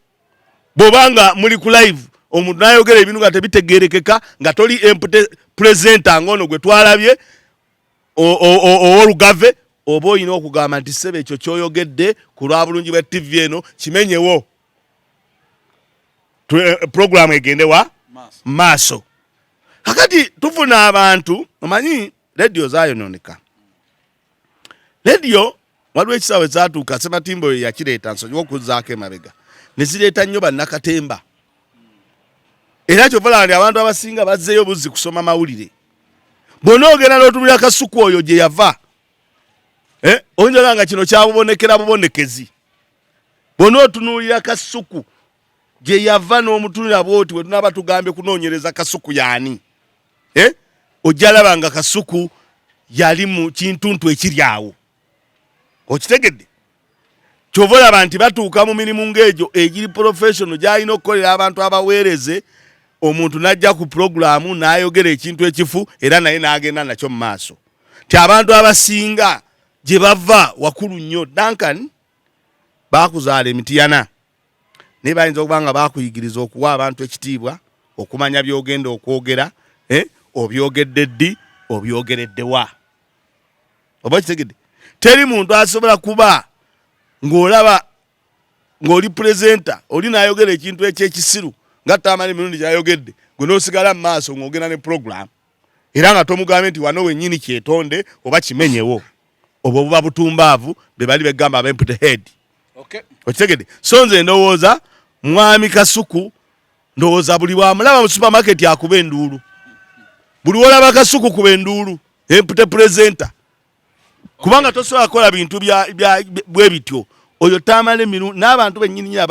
Bw'obanga muli ku live, omuntu n'ayogera ebintu nga tebitegerekeka, nga toli empty presenter ng'ono gwe twalabye ow'Olugave, oba olina okugamba nti ssebo ekyo kyoyogedde ku lwa bulungi bwa TV eno kimenyewo, program egende wa maaso. Kakati tufuna abantu, omanyi rediyo zayononeka. Rediyo waliwo ekisaawe ezatuuka, Sematimba oyo yakireeta, nsonyiwa okuzzaako emabega, ne zireeta nnyo bannakatemba. Era kyova olaba nti abantu abasinga bazzeeyo buzzi kusoma mawulire. Bw'onoogenda n'otunulira Kasuku oyo gye yava, eh, oyinza olaba nga kino kyabubonekera bubonekezi. Bw'onootunuulira Kasuku gye yava n'omutunulira bw'oti, bwe tunaaba tugambye kunoonyereza Kasuku y'ani, eh, ojja laba nga Kasuku yali mu kintuntu ekiri awo. Okitegedde? Kyova olaba nti batuuka mu mirimu ng'egyo egiri professional gy'alina okukolera abantu abaweereze, omuntu n'ajja ku pulogulaamu n'ayogera ekintu ekifu era naye n'agenda nakyo mu maaso. Nti abantu abasinga gye bava wakulu nnyo. Duncan, baakuzaala emitiyana, naye bayinza okuba nga baakuyigiriza okuwa abantu ekitiibwa, okumanya by'ogenda okwogera, eh, obyogedde ddi, obyogeredde wa. Oba okitegedde? Teri muntu asobola kuba ng'olaba ng'oli pulezenta oli n'ayogera ekintu ekyekisiru nga Tamale emirundi gy'ayogedde, gwe n'osigala mu maaso ng'ogenda ne pulogulaamu era nga tomugambye nti wano wennyini kyetonde oba kimenyewo. Obwo buba butumbaavu, be bali begamba aba empty head. Okitegedde? So nze ndowooza mwami Kasuku, ndowooza buli bwamulaba mu supermarket akuba enduulu. Buli wolaba Kasuku kuba enduulu, empty presenter, kubanga tosobola kukola bintu bwe bityo. Oyo Tamale emirundi n'abantu bennyini nyini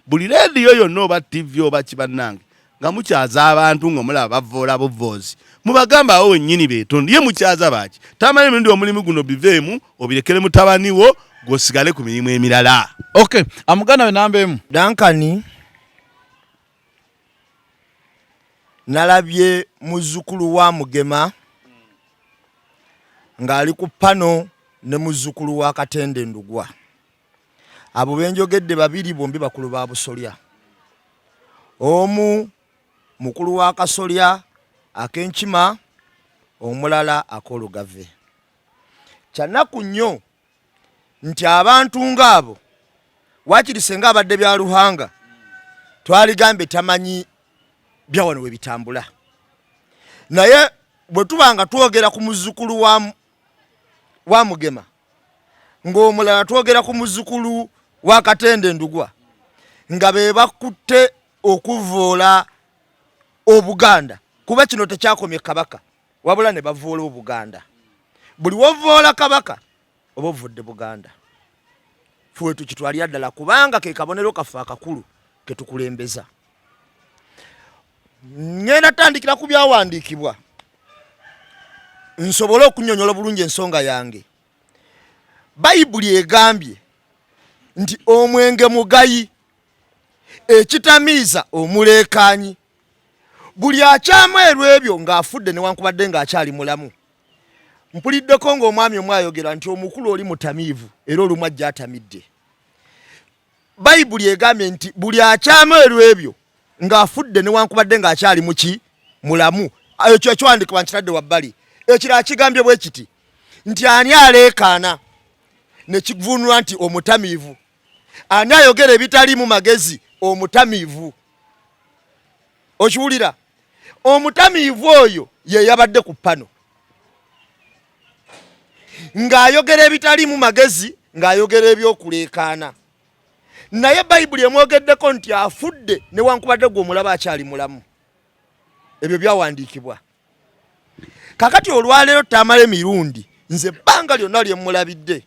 buli leediyo yonna oba TV oba kibannange nga mukyaza abantu nga mulaba bavoola buvoozi, mubagamba awo wennyini beetonde. Ye mukyaza baaki? Tamale emirundi omulimu guno biveemu obirekere mutabani wo, gw'osigale ku mirimu emirala. Okay, amuganda we namba emu. Duncan, nalabye muzzukulu wa Mugema ng'ali ku pano ne muzzukulu wa Katende Ndugwa. Abo benjogedde babiri bombi bakulu ba Busolya. Omu mukulu wa Kasolya ak'Enkima, omulala ak'Olugave. Kyannaku nnyo nti abantu ng'abo, waakiri senga abadde bya Luhanga, twaligambye tamanyi bya wano we bitambula. Naye bwe tuba nga twogera ku muzzukulu wa Mugema, ng'omulala twogera ku muzzukulu wa Katende Ndugwa, nga be bakutte okuvoola Obuganda, kuba kino tekyakomye Kabaka, wabula ne bavoola Obuganda. Buli wovoola Kabaka oba ovudde Buganda. Ffe tukitwalira ddala kubanga ke kabonero kaffe akakulu ke tukulembeza. Ngenda tandikira ku byawandiikibwa nsobole okunnyonnyola obulungi ensonga yange. Bayibuli egambye nti omwenge mugayi, ekitamiiza omuleekaanyi. Buli akyama erw'ebyo ng'afudde newankubadde ng'akyali mulamu. Mpuliddeko ng'omwami omu ayogera nti omukulu oli mutamiivu era olumu ajja atamidde. Bayibuli egambye nti buli akyama erw'ebyo ng'afudde newankubadde ng'akyali muki mulamu. Ekyo ekiwandiikibwa nkitadde wabbali. Ekirala kigambye bwe kiti nti ani aleekaana ne kivvuunulwa nti omutamiivu, ani ayogera ebitaliimu magezi omutamiivu. Okiwulira? Omutamiivu oyo ye yabadde ku pano ng'ayogera ebitaliimu magezi, ng'ayogera ebyokuleekaana. Naye Bayibuli emwogeddeko nti afudde newankubadde gwe omulaba akyali mulamu. Ebyo byawandiikibwa. Kakati olwaleero Tamale Mirundi, nze ebbanga lyonna lye mmulabidde,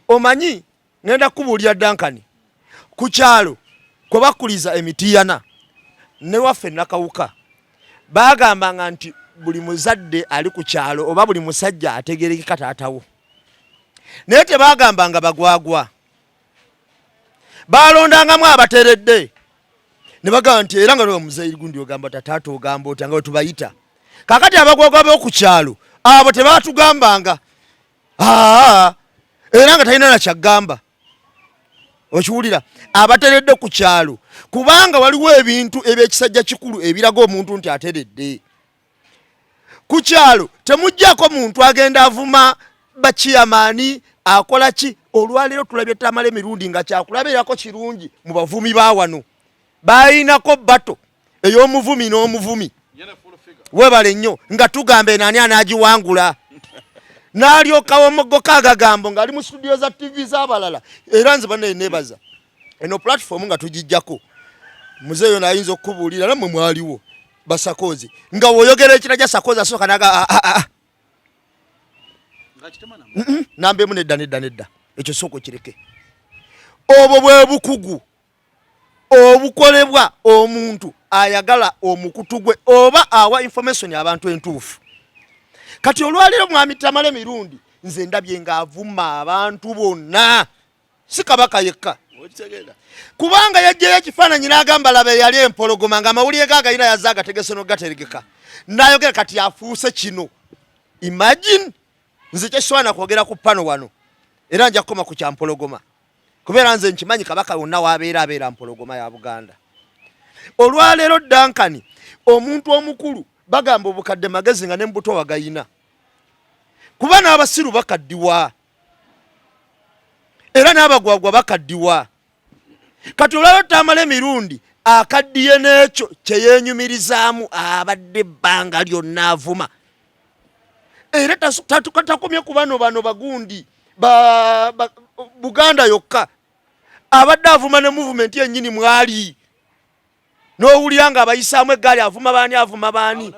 omanyi ngenda kukubuulira Duncan, ku kyalo kwe bakuliza emitiyana ne waffe Nakawuka, baagambanga nti buli muzadde ali ku kyalo oba buli musajja ategerekeka taatawo. Naye tebaagambanga bagwagwa, baalondangamu abateredde ne bagamba nti era nga muzeeyi gundi ogamba taata ogamba otya nga bwe tubayita. Kaakati abagwagwa b'oku kyalo abo tebaatugambanga, era nga talina nakyagamba. Okiwulira? Abateredde ku kyalo, kubanga waliwo ebintu eby'ekisajja kikulu ebiraga omuntu nti ateredde ku kyalo. Temuggyako muntu agenda avuma bakiyamaani akola ki. Olwaleero tulabye Tamale Mirundi nga kyakulabirako kirungi mu bavumi ba wano. Bayinako bato ey'omuvumi n'omuvumi. Webale nnyo nga tugamba eno ani anaagiwangula. N'alyoka omugoka agagambo ng'ali mu studio za TV z'abalala. Era nze bannaye neebaza eno platform nga tugijjako. Muzeeyo naayinza okukubuulira nammwe mwaliwo. Basakozi nga woyogera ekiraja Sakozi asooka naga ah, ah, ah. Namba emu nedda nedda nedda, ekyo sooka okireke. Obwo bwe bukugu obukolebwa omuntu ayagala omukutu gwe oba awa information abantu entuufu. Kati olwaleero Mwami Tamale Mirundi nze ndabye ng'avuma abantu bonna, si Kabaka yekka, kubanga yajjayo ekifaananyi n'agamba laba eyali empologoma, ng'amawulire ge agayina yazze agategese n'ogateregeka n'ayogera kati afuuse kino. Imagine, nze kyekisobola nakwogera ku pano wano, era nja kukoma ku kyampologoma kubeera nze nkimanyi Kabaka wonna wabeera abeera mpologoma ya Buganda. Olwaleero Duncan, omuntu omukulu bagamba obukadde magezi nga ne mubuto wagayina, kuba n'abasiru bakaddiwa era n'abagwagwa bakaddiwa. Kati olwaleero Tamala Emirundi akaddiye n'ekyo kye yeenyumirizaamu, abadde ebbanga lyonna avuma, era takomye ku bano bano bagundi ba Buganda yokka, abadde avuma ne movement yennyini mwali n'owulira nga abayisaamu eggaali, avuma baani, avuma baani.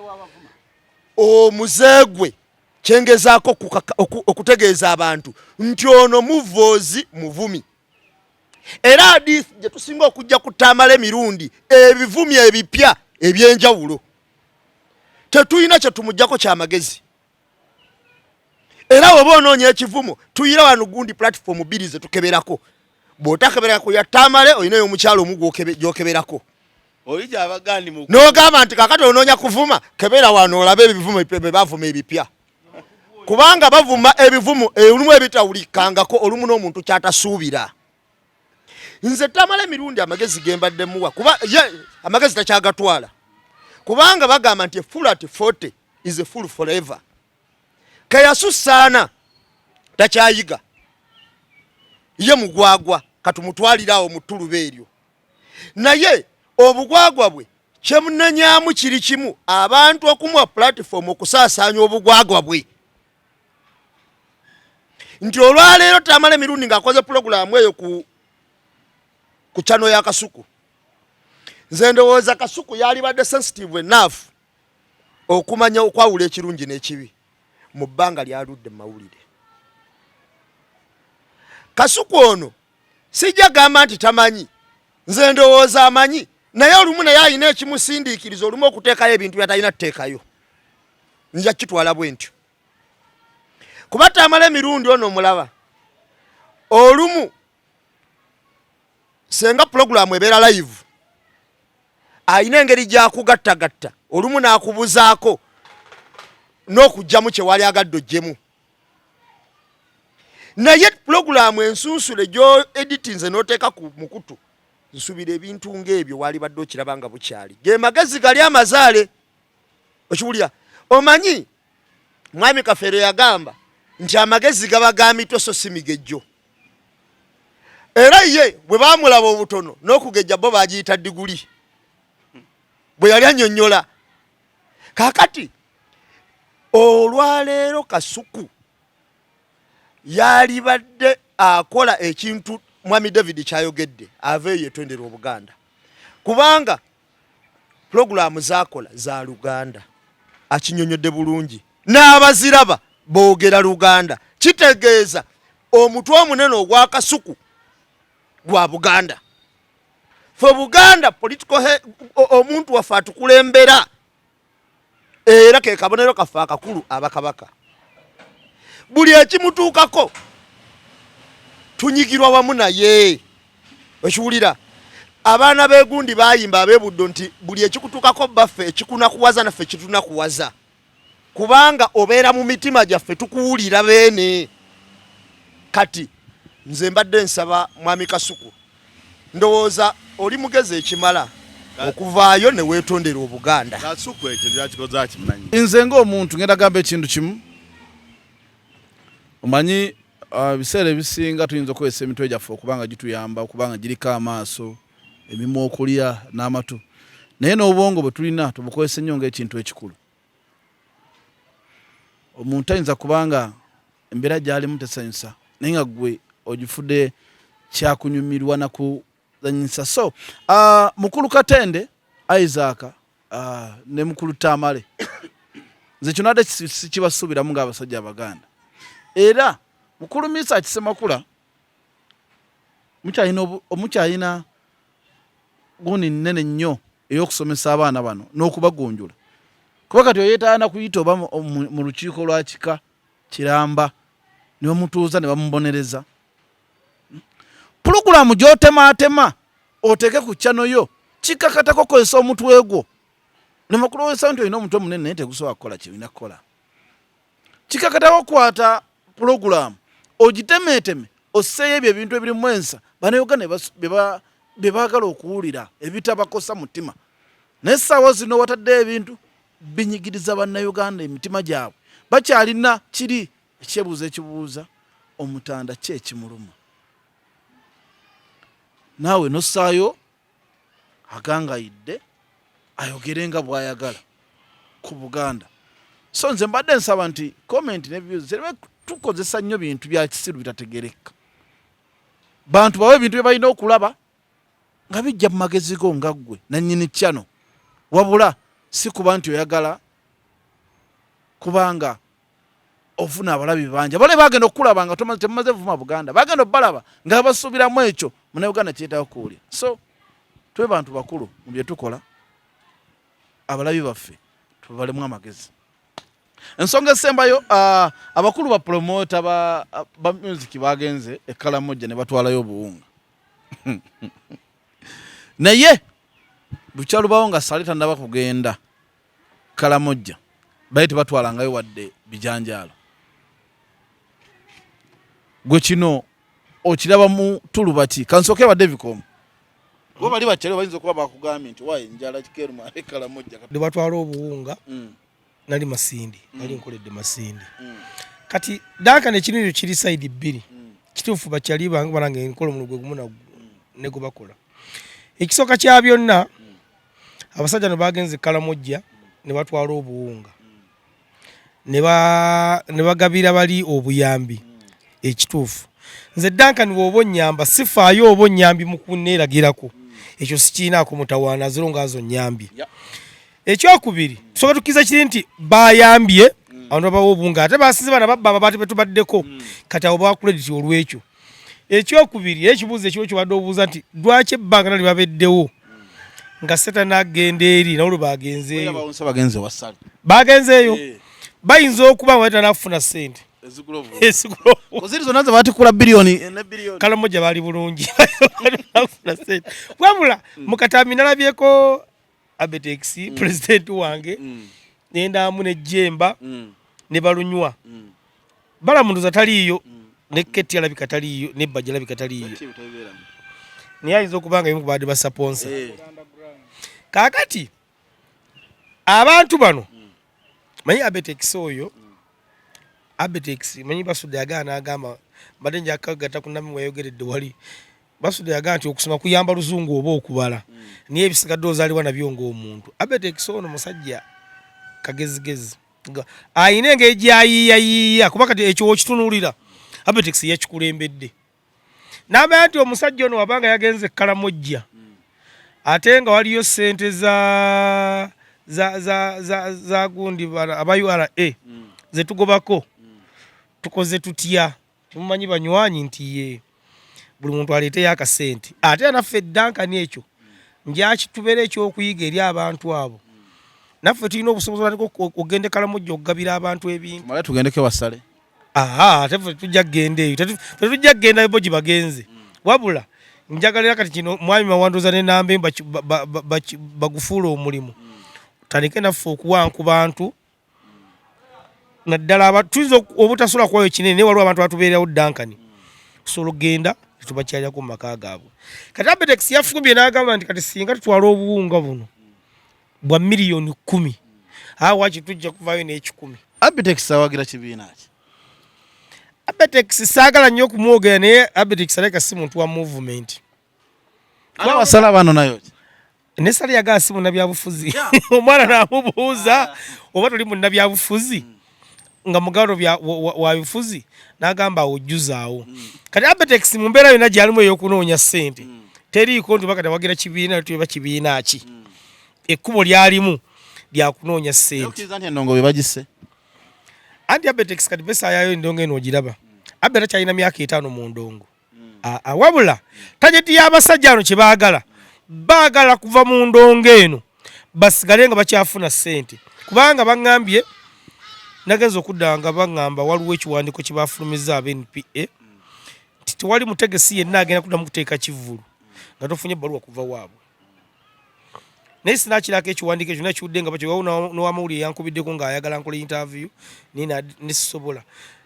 Omuze gwe kyengezaako okutegeeza abantu nti ono muvoozi muvumi, era hadith gye tusinga okujja ku Tamala Emirundi ebivumi ebipya ebyenjawulo tetulina kye tumugjako kyamagezi. Era oba onoonya ekivumo tuyira wano gundi platform bbiri ze tukeberako, bw'otakebera ku ya Tamale olinayo omukyalo omu gy'okeberako n'ogamba nti kakati onoonya kuvuma, kebera wano olabe ebivumo bye bavuma ebipya, kubanga bavuma ebivumo olumu ebitawulikangako, olumu n'omuntu kyatasuubira. Nze Tamala Emirundi amagezi gembadde muwa, kuba ye amagezi takyagatwala, kubanga bagamba nti a fool at 40 is a fool forever. Keyasusaana takyayiga, ye mugwagwa, katumutwalire awo mu ttuluba eryo. Naye obugwagwa bwe kyemunenyamu kiri kimu, abantu okumuwa platform okusaasaanya obugwagwa bwe, nti olwaleero Tamala Emirundi ng'akoze pulogulaamu eyo ku channel ya Kasuku, nze ndowooza Kasuku yalibadde sensitive enough okumanya okwawula ekirungi n'ekibi mu bbanga lyaludde mu mawulire. Kasuku ono sijja gamba nti tamanyi, nze ndowooza amanyi, naye olumu naye alina ekimusindiikiriza olumu okuteekayo ebintu byatalina tuteekayo. Nja kitwala bwe ntyo, kuba Tamala Emirundi ono omulaba olumu senga pulogulaamu ebeera live, alina engeri gyakugattagatta olumu n'akubuzaako n'okugyamu kye wali agadde oggyemu. Naye pulogulaamu ensunsule gyo editinze n'oteeka ku mukutu, nsubira ebintu ng'ebyo walibadde okiraba nga bukyali. Ge magezi gali amazaale okiwulira. Omanyi Mwami Kafeero yagamba nti amagezi gaba ga mitwe so si migejjo, era ye bwe bamulaba obutono n'okugejja bo bagiyita diguli bwe yali annyonnyola. Kaakati olwaleero Kasuku yalibadde akola ekintu Mwami David kyayogedde, aveeyo yetondera Obuganda, kubanga pulogulaamu zakola za Luganda, akinyonyodde bulungi, n'abaziraba boogera Luganda, kitegeeza omutwe omunene ogwa Kasuku gwa Buganda. Fe Buganda political omuntu waffe atukulembera, era ke kabonero kaffe akakulu abakabaka, buli ekimutuukako tunyigirwa wamu naye. Okiwulira, abaana b'egundi bayimba ab'ebuddo nti buli ekikutuukako baffe ekikunakuwaza naffe kitunakuwaza, kubanga obeera mu mitima gyaffe, tukuwulira beene. Kati nze mbadde nsaba Mwami Kasuku, ndowooza oli mugezi ekimala okuvaayo ne weetondera Obuganda. Kasuku ekyo byakikoze akimanyi. Nze ng'omuntu ngenda gamba ekintu kimu, omanyi ebiseera ebisinga tuyinza okukozesa emitwe gyaffe okuba nga gituyamba, okuba nga giriko amaaso, emimwa okulya n'amatu, naye n'obwongo bwe tulina tubukozesa nnyo ng'ekintu ekikulu. Omuntu ayinza kubanga embeera gy'alimu tesanyusa, naye nga ggwe ogifudde kyakunyumirwa nakuzanyisa. So mukulu Katende Isaac Ne mukulu Tamale, nze kino ate sikibasuubiramu ng'abasajja Abaganda. Era mukulu Misa Kisemakula mukyalina gundi nnene nnyo ey'okusomesa abaana bano n'okubagunjula, kuba kati oyeetaana kuyita oba mu lukiiko lwa kika kiramba ne bamutuuza ne bamubonereza. Pulogulaamu gy'otemaatema oteeke ku channel yo, kikakatako kozesa omutwe gwo. Lema kulowooza nti olina omutwe munene naye tegusobola kukola kyolina kukola. Kikakatako kukwata pulogulaamu ogitemeeteme, osseeyo ebyo ebintu ebirimu ensa Bannayuganda bye baagala okuwulira, ebitabakosa mutima. Naye essaawa zino wataddeyo ebintu binyigiriza Bannayuganda emitima gyabwe, bakyalina kiri ekyebuuzo ekibuuza omutanda ki ekimuluma, naawe nossaayo agangayidde ayogere nga bw'ayagala ku Buganda. So nze mbadde nsaba nti comment ne views zireme tukozesa nnyo bintu bya kisiru bitategereka. Bantu bawe ebintu bye balina okulaba nga bijja mu magezi go nga ggwe nannyini channel, wabula si kuba nti oyagala kubanga ofuna abalabi bangi. Abalabi bagenda okukulaba nga temumaze vuma Buganda, bagenda obalaba nga basuubiramu ekyo Munnayuganda kyetaaga kuwulira. So tube bantu bakulu mu bye tukola, abalabi baffe tubalemu amagezi. Ensonga esembayo, abakulu ba promota ba music bagenze e Karamoja ne batwalayo obuwunga, naye bukyalubawo nga Sale tannaba kugenda Karamoja, baye tebatwalangayo wadde bijanjaalo. Gwe kino okiraba mu tuluba ki? Kansooke ba Davicom, bo bali bakyali bayinza okuba bakugambye nti wayi njala kikeruma e Karamoja. Ne batwala obuwunga. Nali Masindi, nali nkoledde Masindi. Kati Duncan, ekintu kiri side bbiri. Kituufu, bakyali bange banange, nkola omulimu gwe gumu ne gwe bakola. Ekisooka kya byonna, abasajja no bagenze Kalamojja ne batwala obuwunga ne bagabira bali obuyambi. Ekituufu, nze Duncan, bw'oba onnyamba sifaayo oba onnyambi mu kunneeragirako, ekyo sikiinaako mutawaana aziro ngaazo nnyambye. Ekyokubiri, tusooka tukkiriza kiri nti bayambye abantu, babawa obuwunga, ate basinze bana babba amabaati betubaddeko. Kati abo bawa credit olw'ekyo. Ekyokubiri, era ekibuuzo ekiwo kyobadde obuuza nti lwaki ebbanga nali babeddewo nga setanagenda eri nawo lwe bagenzeeyo? Bagenzeeyo bayinza okuba nga batanafuna ssente. Ziri zonna ze batikula biliyoni ne biliyoni. Kalamoja bali bulungi, banafuna ssente. Wabula mu katambi nalabyeko Abetex, pulezidenti wange, nendamu ne Jemba ne Balunywa. Balamunduza taliiyo, ne Keti alabika taliiyo, ne Bajja alabika taliiyo, naye ayinza okuba nga kubadde basaponsa. Kaakati abantu bano manyi Abetex oyo, Abetex manyi Basudde agaana n'agamba mbadde njakagatta ku nami weyogeredde wali. Basudde yagamba nti okusoma kuyamba luzungu oba okubala, naye ebisigadde ozaalibwa nabyo ng'omuntu. Abetex ono musajja kagezigezi, ayina engeri gyayiiyayiiya, kuba kati ekyo wokitunuulira Abetex yakikulembedde n'amanya nti omusajja ono wabanga yagenze Kalamojja ate nga waliyo ssente za za za za za gundi aba URA zetugobako, tukoze tutya? Temumanyi banywanyi nti ye buli muntu aleeteyo akasente, ate naffe Duncan ekyo njakitubeera ekyokuyiga eri abantu abo. Naffe tulina obusobozi otandika okugenda e Kalamojja okugabira abantu ebintu. Tumale tugendeko wasale. Aha, ate ffe tujja kugenda eyo, tetujja kugenda bo gye bagenze. Wabula njagala era kati kino mwami Mawanduza ne Nambe bagufuula omulimu, tandike naffe okuwa ku bantu, naddala tuyinza obutasobola kuwayo kinene, naye waliwo abantu batubeererawo Duncan, tusobola okugenda netubakyalirako mu maka gaabwe. Kati Abetex yafumbye n'agamba nti kati singa tutwala obuwunga buno bwa 10,000,000, waki tujja kuvayo n'ekikumi. Abetex awagira kibiina ki? Abetex saagala nnyo okumwogera, naye Abetex alabika si muntu wa movement. Wasala bano nayo ki? Ne Sale yagala si munnabyabufuzi. Omwana n'amubuuza oba toli munnabyabufuzi nga mugalo wa bifuzi, n'agamba awo ojjuzaawo. Kati Abetex mu mbeera yonna gy'alimu ey'okunoonya ssente, teriiko nti bakati awagira kibiina, tuba kibiina ki? Ekkubo lyalimu lyakunoonya ssente. Okkiriza nti endongo be bagisse? Anti Abetex kati besayayo endongo eno ogiraba. Abe takyalina myaka 5 mu ndongo. Wabula tajeti y'abasajja ano kye baagala, baagala kuva mu ndongo eno basigale nga bakyafuna ssente, kubanga baŋŋambye nagenza okudda nga baŋŋamba waliwo ekiwandiiko kye bafulumizza aba NPA nti tewali mutegesi yenna agenda kuddamu kuteeka kivvulu nga tofunye ebbaluwa kuva waabwe. Naye sinakirako ekiwandiiko ekyo nakiwudde nga bakyo n'owamawulire yankubiddeko ng'ayagala nkole interview naye nesisobola.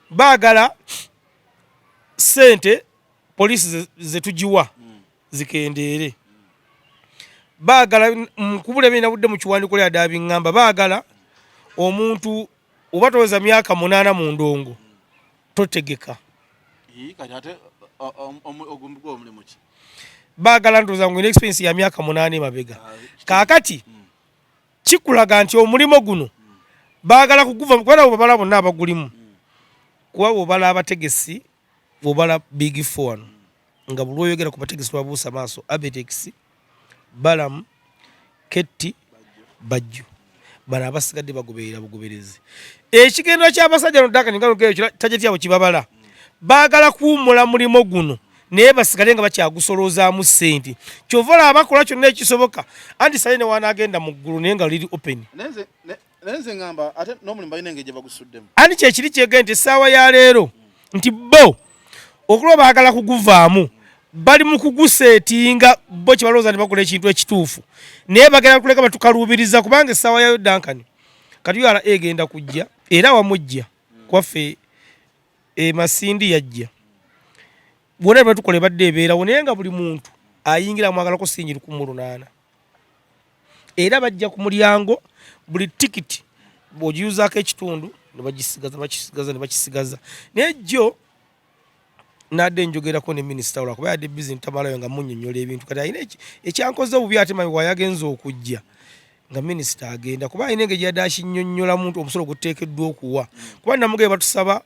Baagala ssente poliisi zetugiwa zikendeere. Baagala nkubula ebinabudde mu kiwandiiko lya dda biŋŋamba, baagala omuntu oba toweza myaka 8 mu ndongo totegeka. Baagala ndowooza ngu experience ya myaka 8 emabega. Kaakati kikulaga nti omulimu guno baagala kuguva kuba nabo babala bonna abagulimu, kuba bw'obala abategesi bw'obala big four wano nga buli lw'oyogera ku bategesi babuusa maaso Abetex, Balamu, Ketti, Bajjo, bano abasigadde bagoberera bugoberezi. Ekigendera ky'abasajja no ddaka nga lugeyo tajeti yabwe kibabala, baagala kuwummula mulimu guno naye basigale nga bakyagusolozaamu ssente. Kyova olaba bakola kyonna ekisoboka, anti sale ne wanaagenda mu ggulu naye nga liri open. Naye nze ngamba ate n'omulimu balina engeri gye bagusuddemu. Anti kyekiri kyegende nti essaawa ya leero nti bo okuba baagala kuguvaamu bali mu kuguseetinga bo kye balowooza nti bakola ekintu ekituufu, naye bagenda kuleka batukaluubiriza kubanga essaawa yayo Duncan kati URA egenda kujja era wamujja kwaffe e Masindi yajja bwona bwe tukola ebadde ebeerawo, naye nga buli muntu ayingira amwagalako singi 1800 era bajja ku mulyango buli tikiti bw'ogiyuzaako ekitundu ne bagisigaza bakisigaza ne bakisigaza. Naye jjo nadde njogerako ne minisita olwakuba yadde busy ntamalayo nga munnyonnyola ebintu, kati alina ekyankoze obubi ate manyi wayagenze okujja nga minisita agenda kuba alina engeri gyeyadde akinnyonnyola muntu omusolo guteekeddwa okuwa, kuba namugee batusaba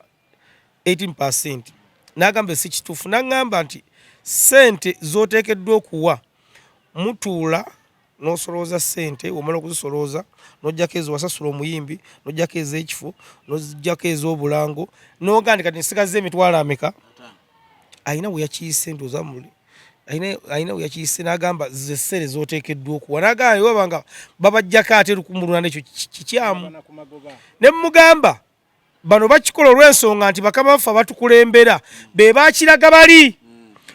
18% n'agamba si kituufu, n'aŋŋamba nti ssente z'oteekeddwa okuwa mutuula n'osolooza ssente, omala okuzisolooza n'oggyako ezo wasasula omuyimbi, n'oggyako ez'ekifo, n'oggyako ez'obulango, n'ogamba nti kati nsigazza emitwalo ameka? Alina we yakiyise ndowooza muli alina we yakiyise n'agamba ze ssente z'oteekeddwa okuwa, n'agamba waba nga babaggyako ate 1800 ekyo kikyamu. Ne mmugamba bano bakikola olw'ensonga nti bakama baffe abatukulembera be bakiraga bali,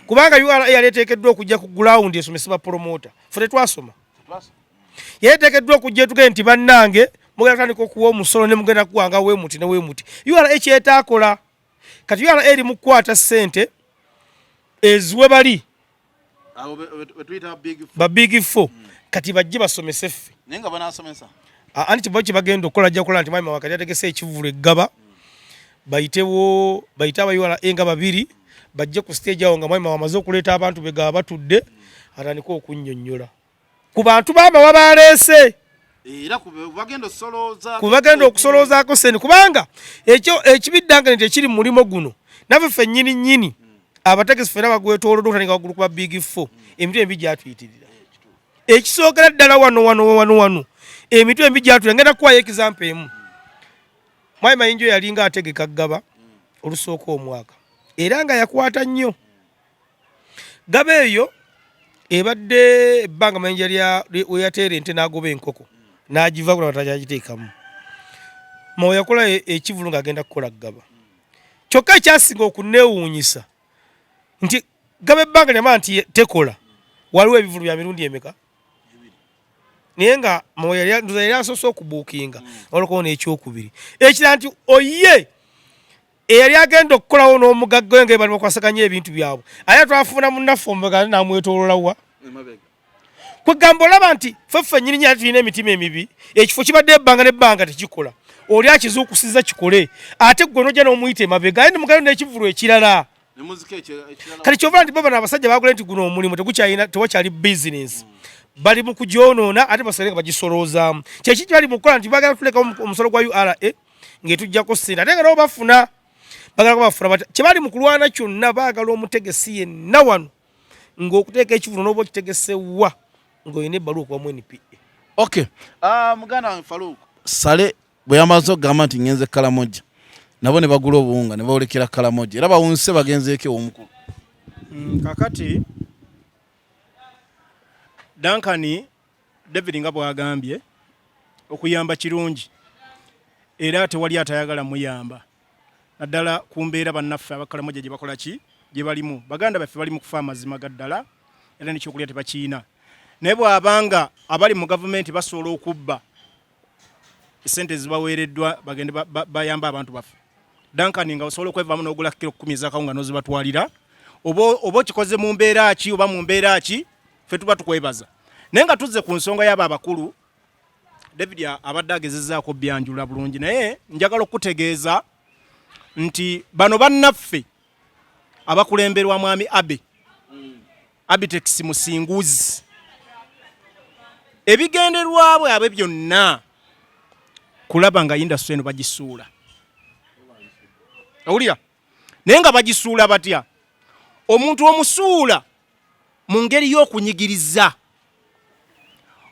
kubanga URA yali eteekeddwa okujja ku ground esomese ba promoter, ffe tetwasoma. Yali eteekeddwa okujja etugende nti bannange mugenda kutandika okuwa omusolo ne mugenda kuwanga weemuti ne weemuti. URA kyetaakola kati URA eri mu kukwata ssente eziwe bali ba big four, kati bajje basomese ffe. Naye nga banaasomesa? Anti kiba kye bagenda okukola, ajja kukola nti mwami wakati ategese ekivvulu eggaba, bayitewo bayite aba URA nga babiri bajje ku stage awo nga mwami wamaze okuleeta abantu be gaba batudde, atandike okunnyonnyola ku bantu b'amawa baleese era ku bagenda okusoloozaako ssente, kubanga ekyo ekibiddanga nti ekiri mu mulimu guno naffe ffennyini nnyini abategesi ffenna bagwetoolodde okutandika waggulu ku ba big four, emitwe emibi gyatuyitirira. Ekisookera ddala wano wano wano wano emitwe emibi gyatuyitirira. Ngenda kukuwaayo example emu. Mwami Mayinja yalinga ategeka Gaba olusooka omwaka, era nga yakwata nnyo Gaba eyo ebadde ebbanga Mayinja lya we yateera ente n'agoba enkoko n'agiva kuno batakyagiteekamu. Mawe yakola ekivvulu ng'agenda kukola Gaba, kyokka ekyasinga okunneewuunyisa nti Gaba ebbanga lyamala nti tekola, waliwo ebivvulu bya mirundi emeka, naye nga Mawe yali asoose okubuukinga olwokuba n'ekyokubiri ekirala nti oye eyali agenda okukolawo n'omugagga we nga bali bakwasaganya ebintu byabwe, ate twafuna munnaffe omugagga n'amwetoolola wa kwegamba olaba nti ffe ffennyini nnyini tulina emitima emibi, ekifo kibadde ebbanga n'ebbanga tekikola, oli akizuukusiza kikole, ate ggwe n'ojja n'omuyita emabega aye nemugalo n'ekivvulu ekirala. Kati kyova nti bo bano abasajja bagula nti guno omulimu tegukyalina, tewakyali bizinensi, bali mu kugyonoona ate basigale nga bagisoloozaamu. Kyeki kye bali mu kukola nti baagala tulekawo omusolo gwa URA ng'etuggyako ssente, ate nga nabo bafuna bagala bafuna batya. Kye bali mu kulwana kyonna baagala omutegesi yenna wano ng'okuteeka ekivvulu n'oba okitegese wa ng'olina ebbaluwa okuva mu NPA. Okay, muganda wange Farouk Sale bwe yamaze okugamba nti ngenze Kalamoja, nabo ne bagula obuwunga ne bawolekera Kalamoja, era bawunse bagenzeeko ew'omukulu. Kakati Duncan David nga bw'agambye, okuyamba kirungi era tewali atayagala muyamba, naddala ku mbeera bannaffe abakalamoja gye bakola ki gye balimu. Baganda baffe bali mu kufa amazima ga ddala, era nekyokulya tebakiina. Naye bw'abanga abali mu gavumenti basobola okubba esente ezibaweereddwa bagende bayambe abantu baffe, Duncan, nga osobola okwevaamu n'ogula kiro 10 ez'akawunga n'ozibatwalira, oba okikoze mu mbeera ki oba mu mbeera ki, ffe tuba tukwebaza. Naye nga tuzze ku nsonga y'abo abakulu, David abadde agezezzaako byanjula bulungi, naye njagala okutegeeza nti bano bannaffe abakulemberwa mwami Abe Abitex Musinguzi, ebigenderwa bwabwe byonna kulaba nga industry eno bagisuula. Owulira? Naye nga bagisuula batya? Omuntu omusuula mu ngeri y'okunyigiriza.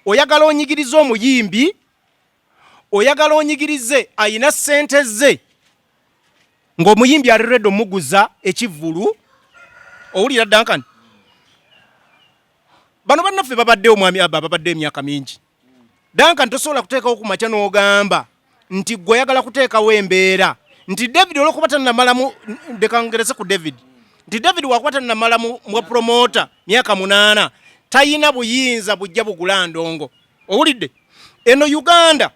Oyagala onyigirize omuyimbi, oyagala onyigirize ayina ssente ze, ng'omuyimbi ali ready omuguza ekivvulu. Owulira, Duncan? Bano bannaffe babaddewo, mwami Aba babadde emyaka mingi. Duncan, tosobola kuteekawo ku makya n'ogamba nti gwe oyagala kuteekawo embeera nti David olwokuba tannamalamu, ndeka ngerese ku David, nti David wakuba tannamala mu promota myaka 8, tayina buyinza bujja bugula ndongo. Owulidde? Eno Uganda,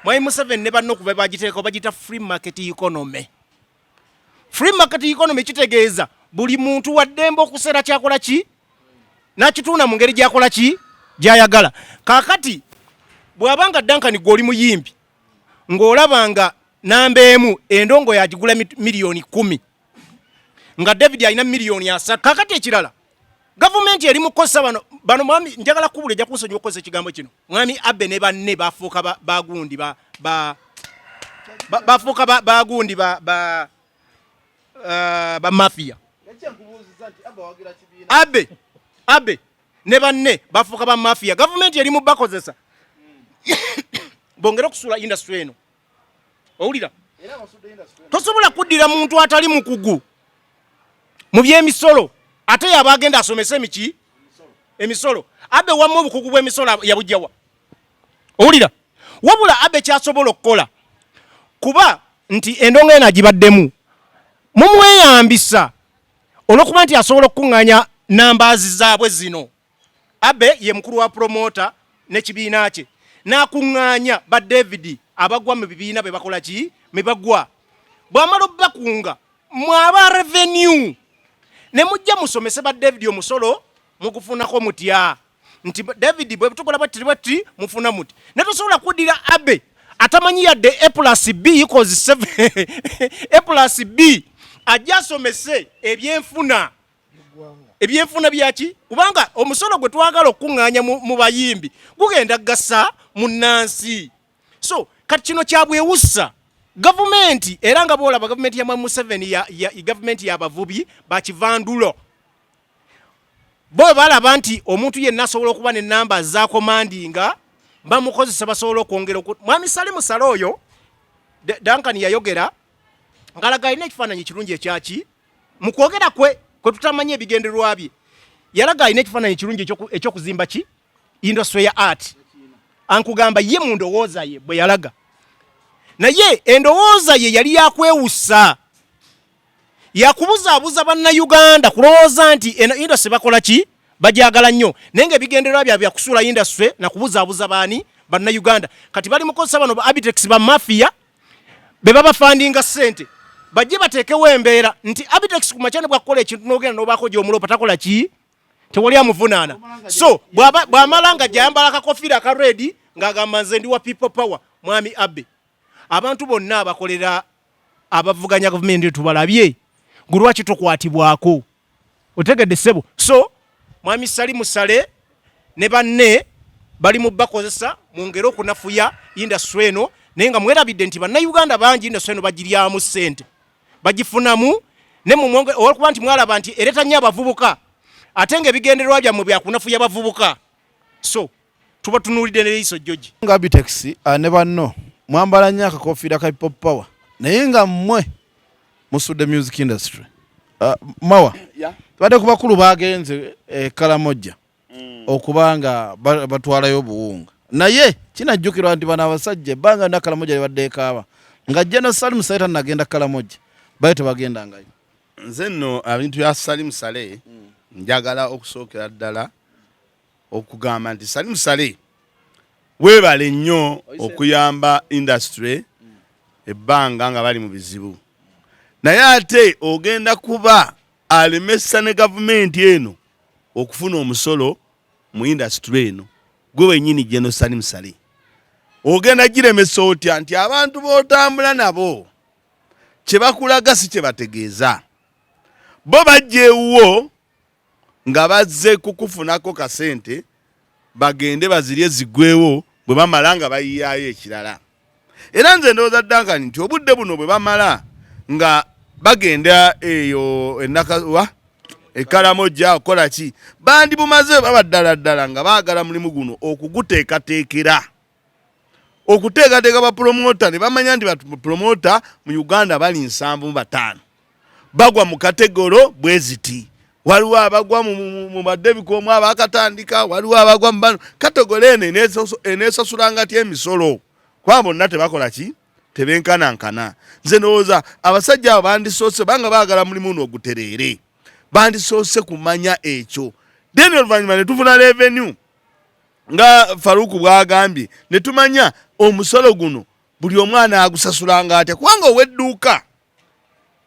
mwami Museveni ne banne okuva bagiteekawo, bagiyita free market economy. Free market economy kitegeeza buli muntu waddembe okuseera kyakola ki nakitunda mu ngeri gyakola ki gyayagala. Kaakati bw'abanga Duncan gwe oli muyimbi ng'olaba nga namba emu endongo yagigula miliyoni 10, nga David alina miliyoni 3. Kaakati ekirala, gavumenti eri mu kukozesa bano mwami, njagala kubula, ejja kunsonyiwa okukozesa ekigambo kino, mwami Abe ne banne bafuuka bagundi bafuuka bagundi ba mafia. Abe ne banne bafuuka ba mafia. Gavumenti eri mu bakozesa bongere okusuula industry eno. Owulira? Tosobola kuddira muntu atali mukugu mu byemisolo, ate yaba agenda asomese emiki emisolo. Abe wamma obukugu bw'emisolo yabujjawa? Owulira? Wabula Abe kyasobola okukola, kuba nti endongo eno agibaddemu, mumweyambisa olw'okuba nti asobola okukuŋŋaanya nambaazi zaabwe zino. Abe ye mukulu wa promota n'ekibiina kye, n'akuŋŋaanya ba David abagwa mu bibiina bwe bakola ki me bagwa. Bw'amala obbakunga, mwaba revenue ne mujja musomese ba David omusolo mugufunako mutya, nti David bwe tukola bweti bweti mufuna muti. Ne tosobola kuddira Abe atamanyi yadde A plus B equals 7, A plus B, ajja asomese ebyenfuna. Ebyenfuna byaki? Kubanga omusolo gwe twagala okukuŋŋaanya mu bayimbi gugenda gasa munnansi. So kati kino kyabwewussa gavumenti, era nga bwolaba gavumenti ya mwami Museveni ya gavumenti y'abavubi bakivandulo. Bo balaba nti omuntu yenna asobola okuba nenamba zakomandinga bamukozesa, basobola okwongera. Mwami Salimu Sale oyo, Duncan, yayogera ngalaga alina ekifaananyi kirungi ekyaki mu kwogera kwe kwe tutamanyi ebigendererwa bye. Yalaga alina ekifaananyi kirungi ekyokuzimba ki industry ya art. Ankugamba ye mu ndowooza ye bwe yalaga, naye endowooza ye yali yakwewusa, yakubuzaabuza bannayuganda kulowooza nti eno industry bakola ki bajagala nnyo, naye nga ebigendererwa byabwe byakusuula industry nakubuzaabuza baani? Bannayuganda. Kati bali mukozesa bano ba Abitex ba mafia be babafandinga ssente, bajje bateekewo embeera nti Abitex ku makya ne bwakukola ekintu n'ogenda n'obaako gy'omulopa takola ki, tewali amuvunaana. So bw'amala nga gyayambala akakofiira aka red ng'agamba nze ndi wa people power. Mwami Abe, abantu bonna abakolera abavuganya gavumenti tubalabye, gwe lwaki tokwatibwako? Otegedde, ssebo? So mwami Salimu Sale ne banne bali mu bakozesa mu ngeri okunafuya industry eno, naye nga mwerabidde nti bannayuganda bangi industry eno bagiryamu ssente, bagifunamu ne mumwonge, olwokuba nti mwalaba nti ereeta nnyo abavubuka, ate ng'ebigendererwa byammwe byakunafuya bavubuka. So Tubatunuulidde n'eriiso jjogi. Nga Abitex ne banno mwambala nnyo akakofiira ka hip hop power, naye nga mmwe musudde music industry. Mawa, tubadde ku bakulu bagenze e Kalamojja okuba nga batwalayo obuwunga, naye kinajjukirwa nti bano abasajja ebbanga lyonna Kalamojja libadde ekaaba nga General Salim Saleh tannagenda Kalamojja, bayo tebagendangayo. Nze nno ebintu bya Salim Saleh njagala okusookera ddala okugamba nti Salim Saleh weebale nnyo okuyamba industry ebbanga nga bali mu bizibu, naye ate ogenda kuba alemesa ne gavumenti eno okufuna omusolo mu industry eno. Gwe wennyini General Salim Saleh ogenda giremesa otya nti abantu b'otambula nabo kye bakulaga si kye bategeeza? Bo bajja ewuwo nga bazze kukufunako kasente, bagende bazirye ziggwewo, bwe bamala nga bayiyaayo ekirala. Era nze ndowooza Duncan nti obudde buno bwe bamala nga bagenda eyo enakawa ekalamojja okukola ki, bandibumaze baba ddala ddala nga baagala mulimu guno okuguteekateekera, okuteekateeka bapromota ne bamanya nti bapromota mu Uganda bali 75, bagwa mu kategoro bwe ziti. Waliwo abagwa mu badebikoomu abakatandika, waliwo abagwa mu bano kategoro eno eneesasulanga ty emisolo, kuba bonna tebakola ki, tebenkanankana. Nze ndowooza abasajja abo bandisoose banga baagala mulimu guno ogutereere, bandisoose kumanya ekyo, then oluvannyuma ne tufuna revenue nga Faruku bw'agambye, ne tumanya omusolo guno buli omwana agusasulanga atya, kubanga ow'edduuka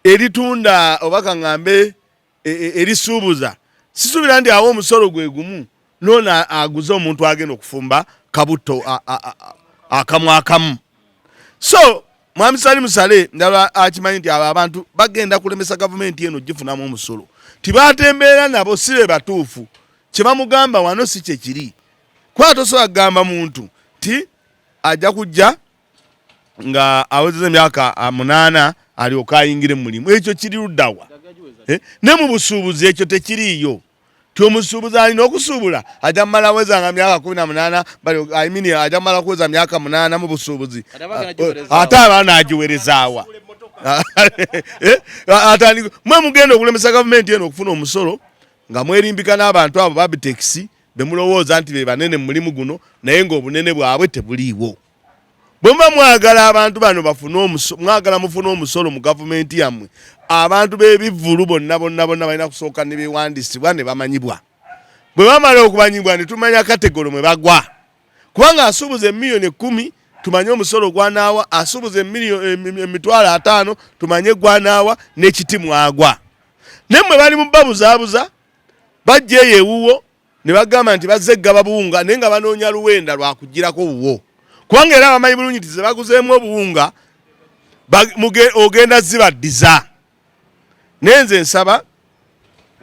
eritunda oba kaŋŋambe erisuubuza sisuubira nti awo omusolo gwe gumu noona aguze omuntu agenda okufumba kabutto akamu akamu. So Mwami Salim Saleh ndala akimanyi nti abo abantu bagenda kulemesa gavumenti eno gifunamu omusolo, tibatembeera nabo si be batuufu, kye bamugamba wano si kye kiri, kuba tosobola kugamba muntu nti ajja kujja nga awezeza emyaka 8 alyoke ayingire mu mulimu. Ekyo kiri luddawa? Ne mu busuubuzi ekyo tekiriiyo. Ti omusuubuzi alina okusuubula ajja mumala awezanga myaka 18, I mean, ajja mumala kuweza myaka 8 mu busuubuzi, ate abaana agiwerezaawa? Mwe mugenda okulemesa gavumenti eno okufuna omusolo nga mwerimbika n'abantu abo babitex bemulowooza nti be banene mu mulimu guno, naye ng'obunene bwabwe tebuliiwo. Bwe muba mwagala abantu bano bafune omusolo, mwagala mufune omusolo mu gavumenti yammwe, abantu b'ebivvulu bonna bonna bonna balina kusooka ne beewandiisibwa ne bamanyibwa. Bwe bamala okumanyibwa ne tumanya kategolo mwe bagwa, kubanga asuubuza emiliyoni 10 tumanye omusolo gwanaawa, asuubuza 50,000 tumanye gwanaawa n'ekiti mwagwa. Naye mmwe bali mu babuzaabuza, bajja eyo ewuwo ne bagamba nti bazze ggaba buwunga, naye nga banoonya luwenda lwakugirako wuwo, kubanga era bamanyi bulungi nti ze baguzeemu obuwunga ogenda zibaddiza. Naye nze nsaba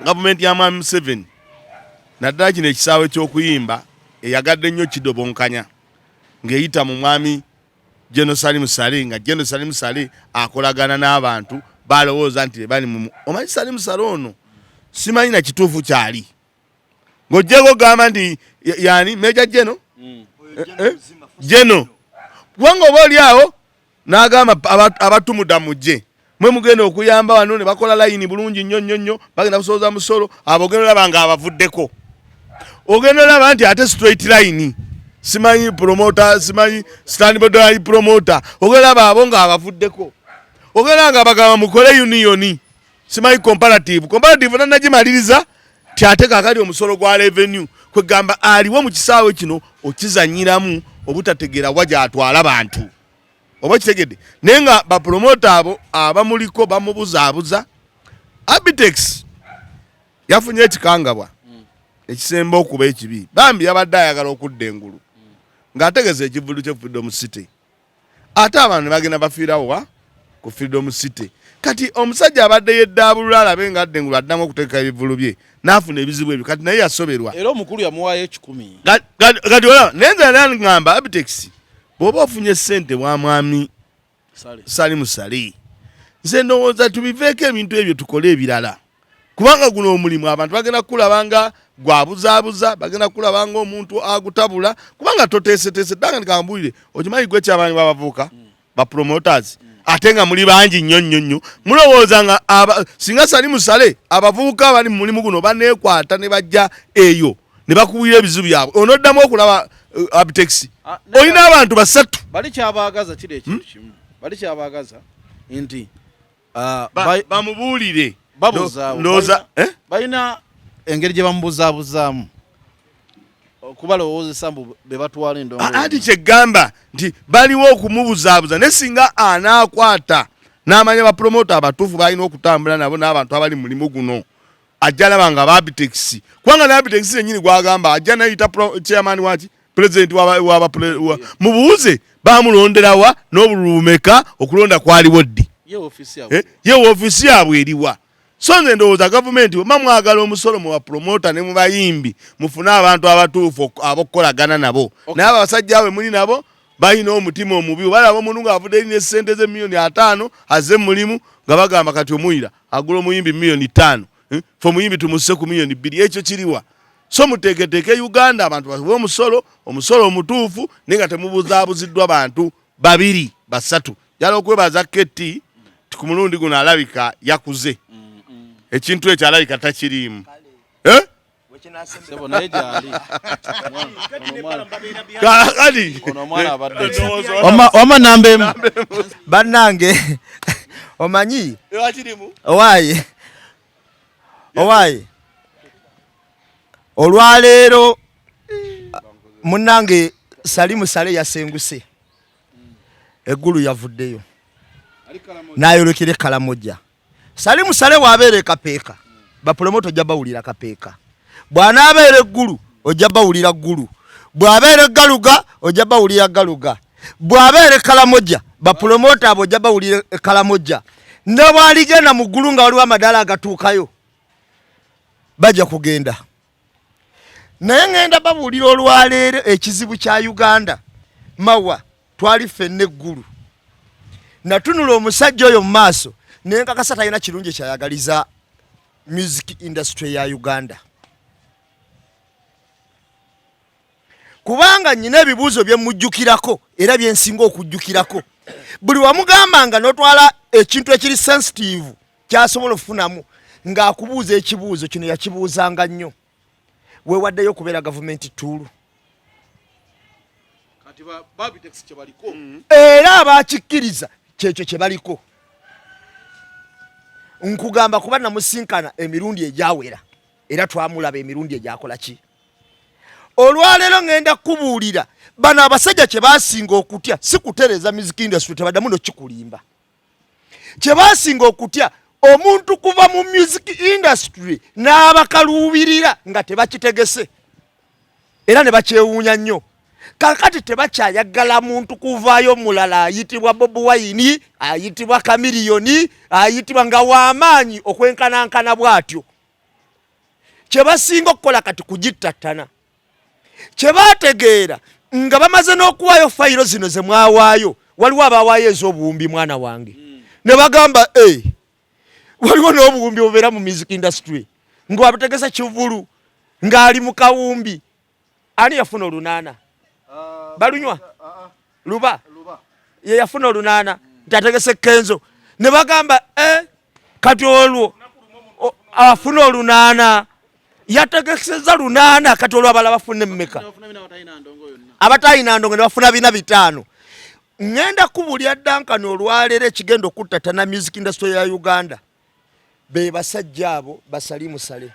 gavumenti ya Mwami Museveni, naddala kino ekisaawe ky'okuyimba eyagadde nnyo kidobonkanya ng'eyita mu Mwami General Salim Saleh, nga General Salim Saleh akolagana n'abantu balowooza nti bali mu omanyi Salim Saleh ono simanyi na kituufu kyali, ng'oggyeko ogamba nti yani Major General General, kubanga oba oli awo n'agamba abatumuda mujje mwe mugenda okuyamba wano, ne bakola layini bulungi nnyo nnyo nnyo, bagenda kusolooza musolo. Abo ogenda olaba nga abavuddeko, ogenda olaba nti ate straight line simanyi promoter, simanyi standby promoter, ogenda olaba abo nga abavuddeko, ogenda nga bagamba mukole union, simanyi comparative tannagimaliriza ti ate kaakali omusolo gwa revenue. Kwegamba aliwo mu kisaawe kino okizanyiramu obutategeera wa gy'atwala bantu, oba kitegedde, naye nga bapromota abo abamuliko bamubuzaabuza. Abitex yafunye ekikangabwa ekisemba okuba ekibi, bambi yabadde ayagala okudda engulu ng'ategeza ekivvulu kye Freedom City, ate abantu ne bagenda bafiirawo wa ku Freedom City. Kati omusajja abadde yeddaabulula alabe nga adda engulu addamu okutegeka ebivvulu bye, n'afuna ebizibu ebyo, kati naye yasoberwa. Era omukulu yamuwaayo 100. Kati olaba, naye nze nali ngamba Abitex, bw'oba ofunye ssente wa Mwami Salim Saleh, nze ndowooza tubiveeko ebintu ebyo tukole ebirala. Kubanga guno omulimu abantu bagenda kukulaba nga gwabuzaabuza, bagenda kukulaba nga omuntu agutabula, kubanga toteeseteese. Ddanga ndikambuulire, okimanyi gwe kyabaanyi b'abavubuka ba promoters, ate nga muli bangi nnyo nnyo nnyo, mulowooza nga singa Sali Musale abavubuka abali mu mulimu guno baneekwata ne bajja eyo ne bakubuulira ebizibu byabwe, onoddamu okulaba Abitex. Olina abantu basatu bali kyabaagaza kiri ekintu kimu, bali kyabaagaza nti bamubuulire. Babuzaabuza, balina engeri gye bamubuzaabuzaamu okubalowoozesa mbu be batwala endongo. Anti kyegamba nti baliwo okumubuzaabuza, naye singa anaakwata n'amanya bapromota abatuufu balina okutambula nabo n'abantu abali mu mulimu guno, ajja alaba nga ba Abitex, kubanga ne Abitex yennyini gwagamba ajja nayita chairman waki, president waba mubuuze bamulonderawa n'obululu bumeka, okulonda kwaliwo ddi, ye ofiisi yaabwe eriwa. So nze ndowooza gavumenti bwema mwagala omusolo mu bapromota ne mu bayimbi, mufune abantu abatuufu ab'okukolagana nabo. Naye abo abasajja abwe muli nabo balina omutima omubi. Balaba omuntu ng'avudde eri ne ssente ze 5 miliyoni azze mu mulimu, nga bagamba kati omuyira agula omuyimbi 5 miliyoni, fe omuyimbi tumusse ku 2 miliyoni, ekyo kiriwa? So muteeketeeke Uganda, abantu bawe omusolo, omusolo omutuufu, naye nga temubuzaabuziddwa bantu babiri basatu. Njala okwebaza Keti ti ku mulundi guno alabika yakuze, ekintu ekyo alabika takiriimu. Eh? Sebo, naye gyali. Kakati ono omwana abadde wama namba emu. Bannange, omanyi Wakirimu? Owaaye, owaaye, olwaleero munnange Salimu Sale yasenguse eggulu, yavuddeyo n'ayolekera Ekalamojja. Salimu Sale bw'abeera ekapeeka, bapromoter ojja bawulira kapeeka. Bw'anaabeera eggulu, ojja bawulira ggulu. Bw'abeera eggaluga, ojja bawulira galuga. Bw'abeera ekalamojja, bapromoter abo ojja bawulira ekalamojja. Ne bw'aligenda mu ggulu nga waliwo amadaala agatuukayo, bajja kugenda. Naye ŋŋenda babuulira olwaleero ekizibu kya Uganda. Mawa twali ffenna eggulu, natunula omusajja oyo mu maaso naye nkakasa talina kirungi kyayagaliza music industry ya Uganda, kubanga nyina ebibuuzo byemujjukirako era byensinga okujjukirako. Buli wamugambanga n'otwala ekintu ekiri sensitive kyasobola okufunamu, ng'akubuuza ekibuuzo kino. Yakibuuzanga nnyo: weewaddeyo okubeera gavumenti ttuulu? Kati ba Abitex kye baliko. Era abakikkiriza kyekyo kye baliko. Nkugamba kuba namusinkana emirundi egyawera, era twamulaba emirundi egyakola ki. Olwaleero ŋŋenda kukubuulira bano abasajja kye basinga okutya si kutereeza music industry, tebaddamu nokikulimba. Kye basinga okutya omuntu kuva mu music industry n'abakaluubirira nga tebakitegese, era ne bakyewuunya nnyo. Kakati tebakyayagala muntu kuvaayo mulala ayitibwa Bobi Wine, ayitibwa Chameleone, ayitibwa nga w'amaanyi okwenkanankana bw'atyo. Kye basinga okukola kati kugittattana. Kye baategeera nga bamaze n'okuwaayo fayiro zino ze mwawaayo, waliwo abawaayo ez'obuwumbi, mwana wange, ne bagamba e waliwo n'obuwumbi obubeera mu music industry ng'wabutegesa kivulu ng'ali mu kawumbi. Ani yafuna olunaana? Balunywa luba ye yafuna olunaana nti ategese Kenzo, ne bagamba e kati olwo afuna olunaana, yategeseza lunaana, kati olwo abala bafuna emmeka? Abatayina ndongo ne bafuna bina bitaano. Ŋŋenda kubulya Duncan, olwaleero ekigenda okuttatana music industry ya Uganda be basajja abo basalimu Sale.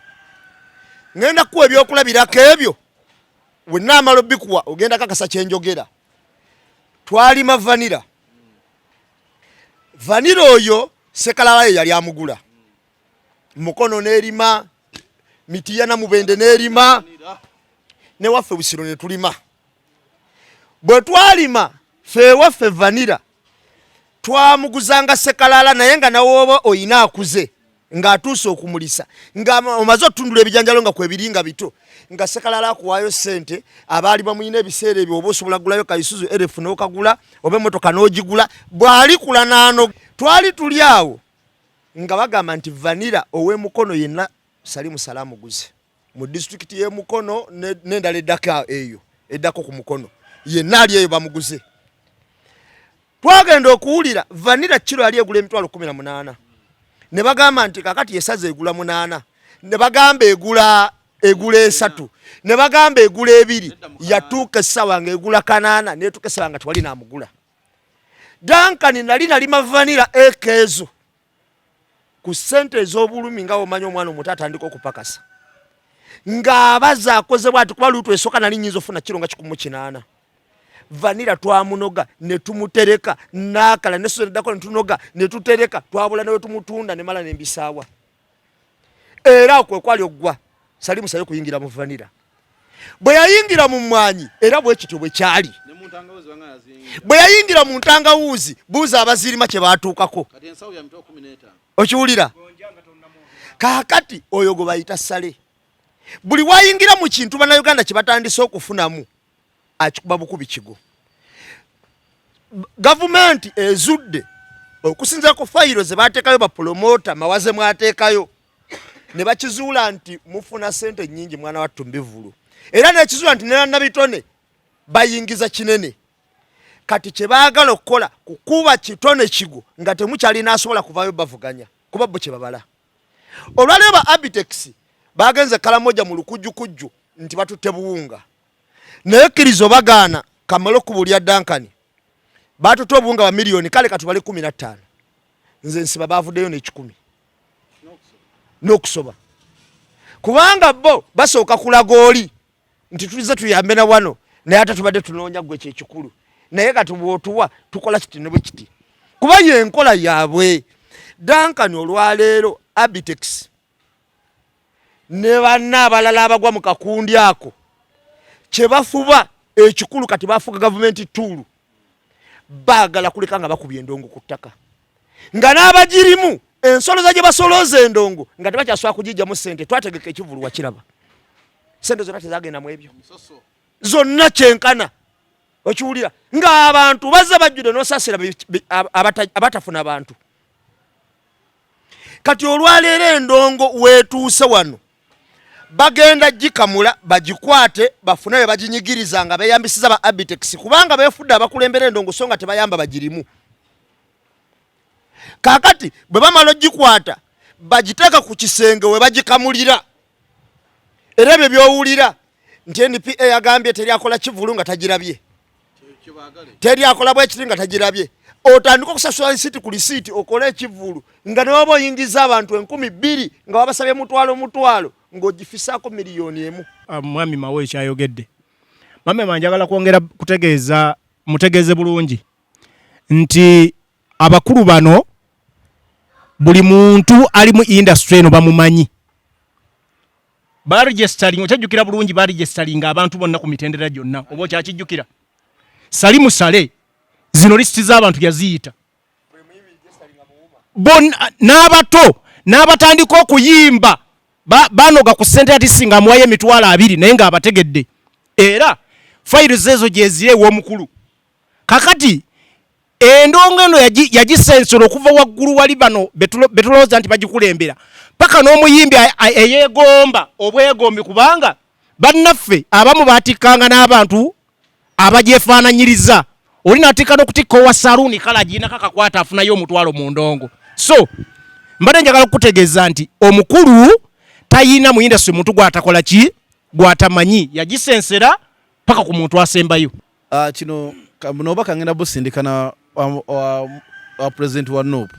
Ŋŋenda kuwa ebyokulabirako ebyo, wennaamala obikuwa ogenda kakasa kyenjogera. Twalima vanilla. Vanilla oyo Sekalala ye yali amugula Mukono n'erima Mitiyana, Mubende n'erima newaffe Busiro ne tulima. Bwe twalima fe ewaffe vanilla twamuguzanga Sekalala, naye nga nawooba oyina akuze ng'atuuse okumulisa, nga omaze otundula ebijanjalo nga kwebiri nga bito, nga Sekalala akuwaayo ssente. Abaali bamuyina ebiseera ebyo, oba osobola kugulayo kayisuzu erefu n'okagula, oba emmotoka n'ogigula. Bw'alikula naano twali tuli awo. Nga bagamba nti vanilla ow'emukono yenna Salimu Salaamu guze mu disitulikiti y'e Mukono n'endala eddako eyo eddako ku Mukono yenna ali eyo bamuguze. Twagenda okuwulira vanilla kiro yali egula emitwalo 18 ne bagamba nti kakati esaza egula 8 ne bagamba egula 3 ne bagamba egula 2 yatuuka essaawa nga egula 8 netuuka essaawa nga tewali naamugula. Duncan nali nalima vanilla ekeezo ku ssente ez'obulumi nga omanyi omwana omuto atandika okupakasa ng'abaza akoze bwati kuba luutu esooka nali nyinza ofuna kiro nga 1800 vanira twamunoga ne tumutereka n'akala ne soddako ne tunoga ne tutereka twabula ne tumutunda ne mala n'embisaawa era okwo kwali oggwa Salimu Sayo kuyingira mu vanira bwe yayingira mu mmwanyi era bwe kityo bwe kyali bwe yayingira mu ntangawuuzi buuza abazirima kye baatuukako okiwulira kaakati oyo gwe bayita Sale buli wayingira mu kintu bannayuganda kye batandise okufunamu akikuba bukubi kigo. Gavumenti ezudde okusinzira ku fayiro ze bateekayo bapulomota mawaze mwateekayo ne bakizuula nti mufuna ssente nnyingi mwana wattu mbivulu era nekizuula nti ne bannabitone bayingiza kinene kati kye baagala okukola kukuba kitone kigo nga temukyalina asobola kuvaayo bavuganya kuba bo kye babala. Olwaleero ba Abitex bagenze Kalamoja mu lukujjukujju nti batutte buwunga naye kkiriza obagaana kamale okubuulira Duncan batutte obuwunga bwa miliyoni kale katubale 15 nze nsiba baavuddeyo n'ekikumi n'okusoba kubanga bo basooka kulaga oli nti tulize tuyambe na wano naye ate tubadde tunoonya gwe kyekikulu naye kati bw'otuwa tukola kiti ne bwe kiti kuba yenkola yaabwe. Duncan olwaleero Abitex ne banna abalala abagwa mu kakundi ako kye bafuba ekikulu kati bafuga gavumenti tuulu baagala kuleka nga bakubye endongo ku ttaka nga n'abagirimu ensoloza gye basolooza endongo nga tebakyasobola kugijjamu ssente. Twategeka ekivulu wakiraba ssente zonna tezagenda mu ebyo zonna kyenkana okiwulira ng'abantu bazze bajjudde n'osaasira abatafuna bantu. Kati olwaleero endongo weetuuse wano bagenda gikamula bagikwate bafune be baginyigiriza nga beeyambisiza ba Abitex kubanga beefudde abakulembera endongo so nga tebayamba bagirimu. Kaakati bwe bamala ogikwata bagiteeka ku kisenge we bagikamulira era ebyo by'owulira nti NPA yagambye teri akola kivulu nga tagirabye, teri akola bwekiri nga tagirabye. Otandika okusasula lisiiti ku lisiiti okole ekivulu nga newaba oyingiza abantu 2000 nga wabasabye mutwalo mutwalo ng'ogifisaako 1 million. Mwami Mawe ekyayogedde mama ma njagala kwongera kutegeeza mutegeeze bulungi nti abakulu bano buli muntu ali mu industry eno bamumanyi baregistering okyajjukira bulungi baregistering abantu bonna ku mitendera gyonna oba okyakijjukira Salimu Sale zino lisiti z'abantu yaziyita n'abato n'abatandika okuyimba banoga ku ssente ati singa amuwayo 20,000 naye ng'abategedde era fayiro zeezo gyeziri ew'omukulu. Kakati endongo eno yagisensera okuva waggulu wali bano betulowooza nti bagikulembera paka n'omuyimbi eyeegomba obwegombi kubanga bannaffe abamu batikkanga n'abantu abagyefaananyiriza oli natikka n'okutikka owa saluuni kale agirinako akakwata afunayo 100 mu ndongo. So mbadde njagala okukutegeeza nti omukulu tayina mu industry muntu gwatakola ki gwatamanyi yagisensera paka ku muntu asembayo. Kino noba kangenda busindikana wa president wa NUP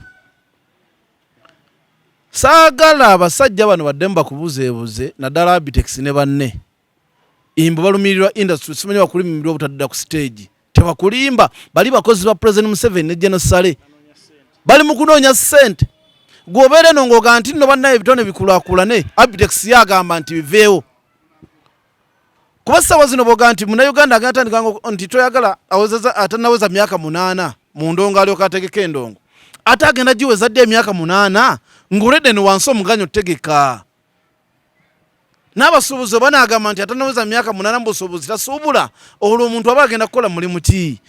saagala abasajja bano baddemu bakubuzeebuze naddala Abitex ne banne imbo balumirirwa industry simanyi bakulimirwa obutadda ku stage tebakulimba bali bakozi ba President Museveni ne General Saleh bali mu kunoonya ssente gwobeera eno ng'oga nti nno bannaye ebitone bikulaakulane Abitex yagamba nti biveewo kuba ssaawa zino bwoga nti munnayuganda agenda tandika nti toyagala awezeza atannaweza myaka 8 mu ndongo alyoka ategeka endongo ate agenda giweza ddi emyaka 8 ng'oledde no wansi omuganyo otegeka n'abasuubuzi oba n'agamba nti atannaweza myaka 8 mu busuubuzi tasuubula olwo omuntu aba agenda kukola mulimu ki?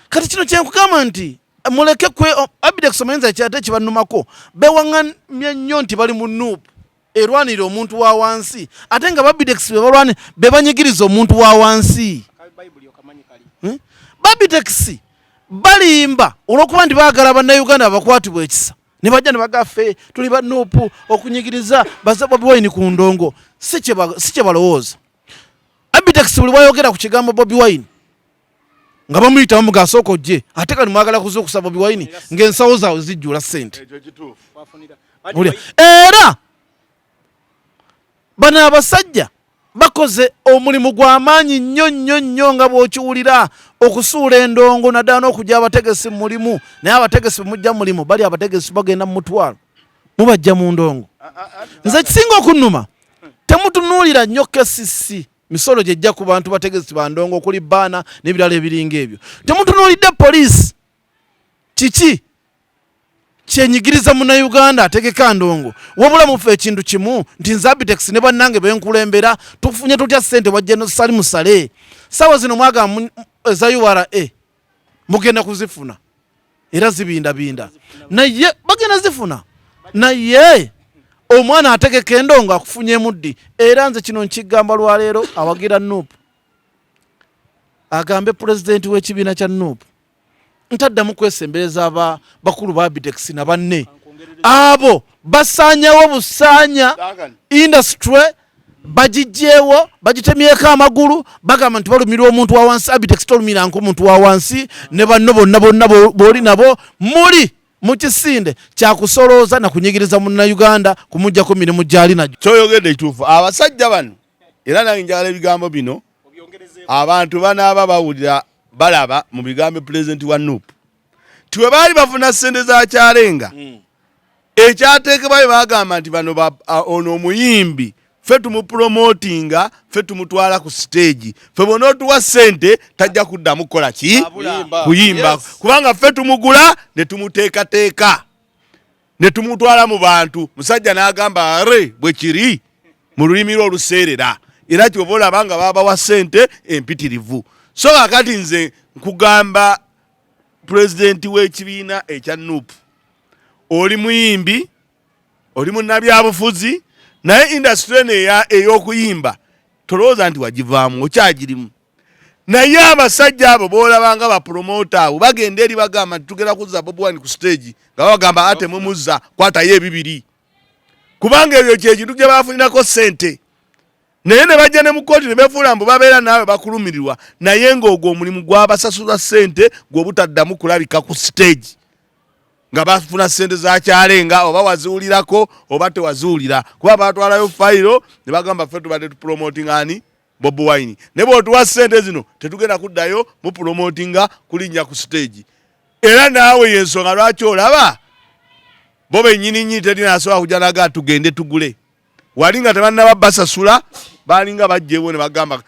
Kati kino kyenkugamba nti Muleke kwe Abidex omanyiza kyate kibanumako bewaŋŋamye nnyo nti bali mu NUP erwanirira omuntu wa wansi, ate nga Babidex be balwani be banyigiriza omuntu wa wansi. Babitex balimba olwokuba nti baagala Bannayuganda bakwatibwa ekisa ne bajja ne bagaffe tuli ba NUP okunyigiriza baze Bobi Wine ku ndongo. Si kye balowooza. Abitex buli bwayogera ku kigambo Bobi Wine nga bamuyitamu mugasooka ojje, ate kati mwagala kuzuukusa Bobi Wine ng'ensawo zaabwe zijjula ssente. Era bano abasajja bakoze omulimu gw'amaanyi nnyo nnyo nnyo nga bw'okiwulira okusuula endongo naddala n'okujja abategesi mu mulimu. Naye abategesi bemujja mu mulimu bali abategesi bagenda mu mutwalo mubajja mu ndongo. Nze ekisinga okunnuma temutunuulira nnyo KCC misolo gyejja ku bantu bategesi ba ndongo okuli baana n'ebirala ebiringa ebyo. Temutunuulidde poliisi kiki kyenyigiriza Munnayuganda ategeka ndongo, wabula mufe ekintu kimu nti nze Abitex ne bannange benkulembera tufunye tutya ssente wajja nosali musale. Saawa zino mwagamba eza URA mugenda kuzifuna era zibindabinda, naye bagenda zifuna, naye omwana ategeka endongo akufunyemu ddi? Era nze kino nkigamba lwaleero awagira NUP agambe pulezidenti w'ekibiina kya NUP ntaddamu kwesembereza aba bakulu ba Abitex na banne abo basaanyawo busaanya industry, bagijjeewo bagitemyeko amagulu, bagamba nti balumirwa omuntu wa wansi. Abitex tolumiranko omuntu wa wansi ne banno bonna bonna b'oli nabo muli mu kisinde kyakusolooza na kunyigiriza Munnayuganda kumuggyako mirimu gy'ali nagyo. Kyoyogedde kituufu. Abasajja bano era nange njagala ebigambo bino abantu banaaba bawulira balaba mu bigambo pulezidenti wa NUP ti we baali bafuna ssente za kyalenga ekyateekebwayo bagamba nti bano ono omuyimbi ffe tumupromotinga, ffe tumutwala ku siteegi, ffe bona otuwa ssente tajja kuddamu kukola ki kuyimba, kubanga ffe tumugula ne tumuteekateeka ne tumutwala mu bantu. Musajja n'agamba are bwe kiri mu lulimi lwe oluseerera, era kyova olaba nga babawa ssente empitirivu. So kakati nze nkugamba pulezidenti w'ekibiina ekya NUP, oli muyimbi, oli munnabyabufuzi, naye indasitule eno ey'okuyimba tolowooza nti wagivaamu, okyagirimu. Naye abasajja abo b'olabanga bapromota abo bagenda eri bagamba nti tugenda kuzza Bobi Wine ku stage, nga babagamba ate mumuzza kwatayo ebibiri, kubanga ebyo kyekintu gye bafunirako ssente. Naye ne bajja ne mu kkooti ne beefuula mbu babeera naawe bakulumirirwa, naye ng'ogwo omulimu gwabasasula ssente gwe obutaddamu kulabika ku stage nga bafuna ssente za kyalenga, oba waziwulirako oba tewaziwulira, kuba batwalayo fayiro ne bagamba ffe tubadde tupromotinga ani Bobi Wine, ne bw'otuwa ssente zino tetugenda kuddayo mupromotinga kulinnya ku stage. Era naawe y'ensonga lwaki olaba bo bennyini nnyini teri nasobola kujja naga tugende tugule. Wali nga tebannaba basasula balinga bajjewo ne bagamba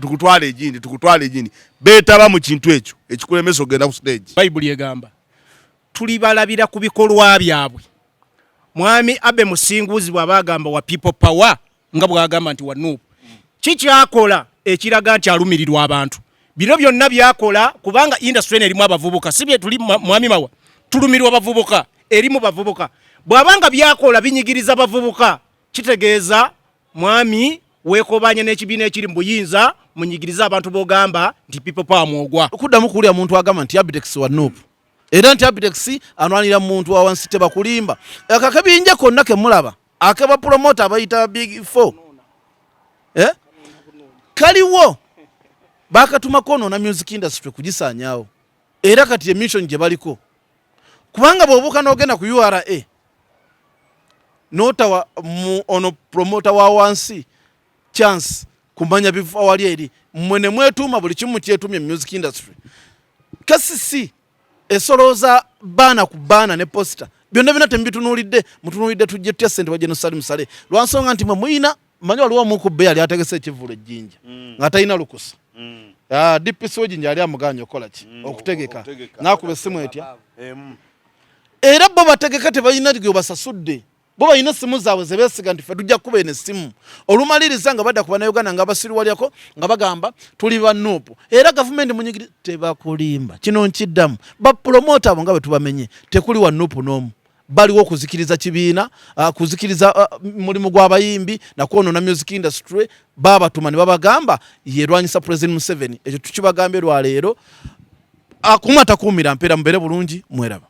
tukutwala egindi, tukutwala egindi, beetaba mu kintu ekyo ekikulemesa okugenda ku stage. Bayibuli egamba tulibalabira ku bikolwa byabwe. Mwami Abe Musinguzi bw'aba agamba wa people power nga bw'agamba nti wa NUP, kikyakola ekiraga nti alumirirwa abantu. Bino byonna byakola kubanga industry eno erimu abavubuka, si bye tuli mwami Mawa, tulumirwa bavubuka, erimu bavubuka. Bw'abanga byakola binyigiriza bavubuka, kitegeeza mwami weekobanye n'ekibiina ekiri mu buyinza, munyigirize abantu b'ogamba nti people power mwogwa. Okuddamu kuwulira muntu agamba nti Abitex wa NUP era nti Abitex anwanira muntu wa wansi, tebakulimba. Akakabinja konna ke mulaba akaba promoter abayita Big Four, kaliwo bakatuma kwonoona music industry kugisaanyaawo. Era kati emission gye baliko, kubanga bw'obuuka n'ogenda ku URA n'otawa ono promoter wa wansi chance kumanya bifa wali eri, mmwe ne mwetuuma buli kimu kyetumye mu music industry. KCC esolooza baana ku baana ne poster, byonna byonna temubitunuulidde, mutunuulidde tujje tutya ssente wajje Salim Saleh, lwansonga nti mwe muyina manyi waliwo omu ku bbe yali ategese ekivvulu ejjinja nga talina lukusa. DPC w'ejjinja yali amuganye okukola ki? Okutegeka. N'akuba essimu etya, era bo bategeka tebalina gwe basasudde. Bo balina essimu zaabwe ze beesiga nti ffe tujja kukuba eno essimu. Olumaliriza nga badda ku Bannayuganda nga basiriwalyako nga bagamba tuli ba Nup. Era gavumenti munyigiri tebakulimba. Kino nkiddamu. Bapulomoota abo nga bwe tubamenye tekuli wa Nup n'omu. Baliwo okuzikiriza kibiina, kuzikiriza mulimu gw'abayimbi na kwonoona music industry. Baabatuma ne babagamba yerwanyisa President Museveni. Ekyo tukibagambye lwa leero. Akuuma takuumira mpeera, mubeere bulungi, mweraba.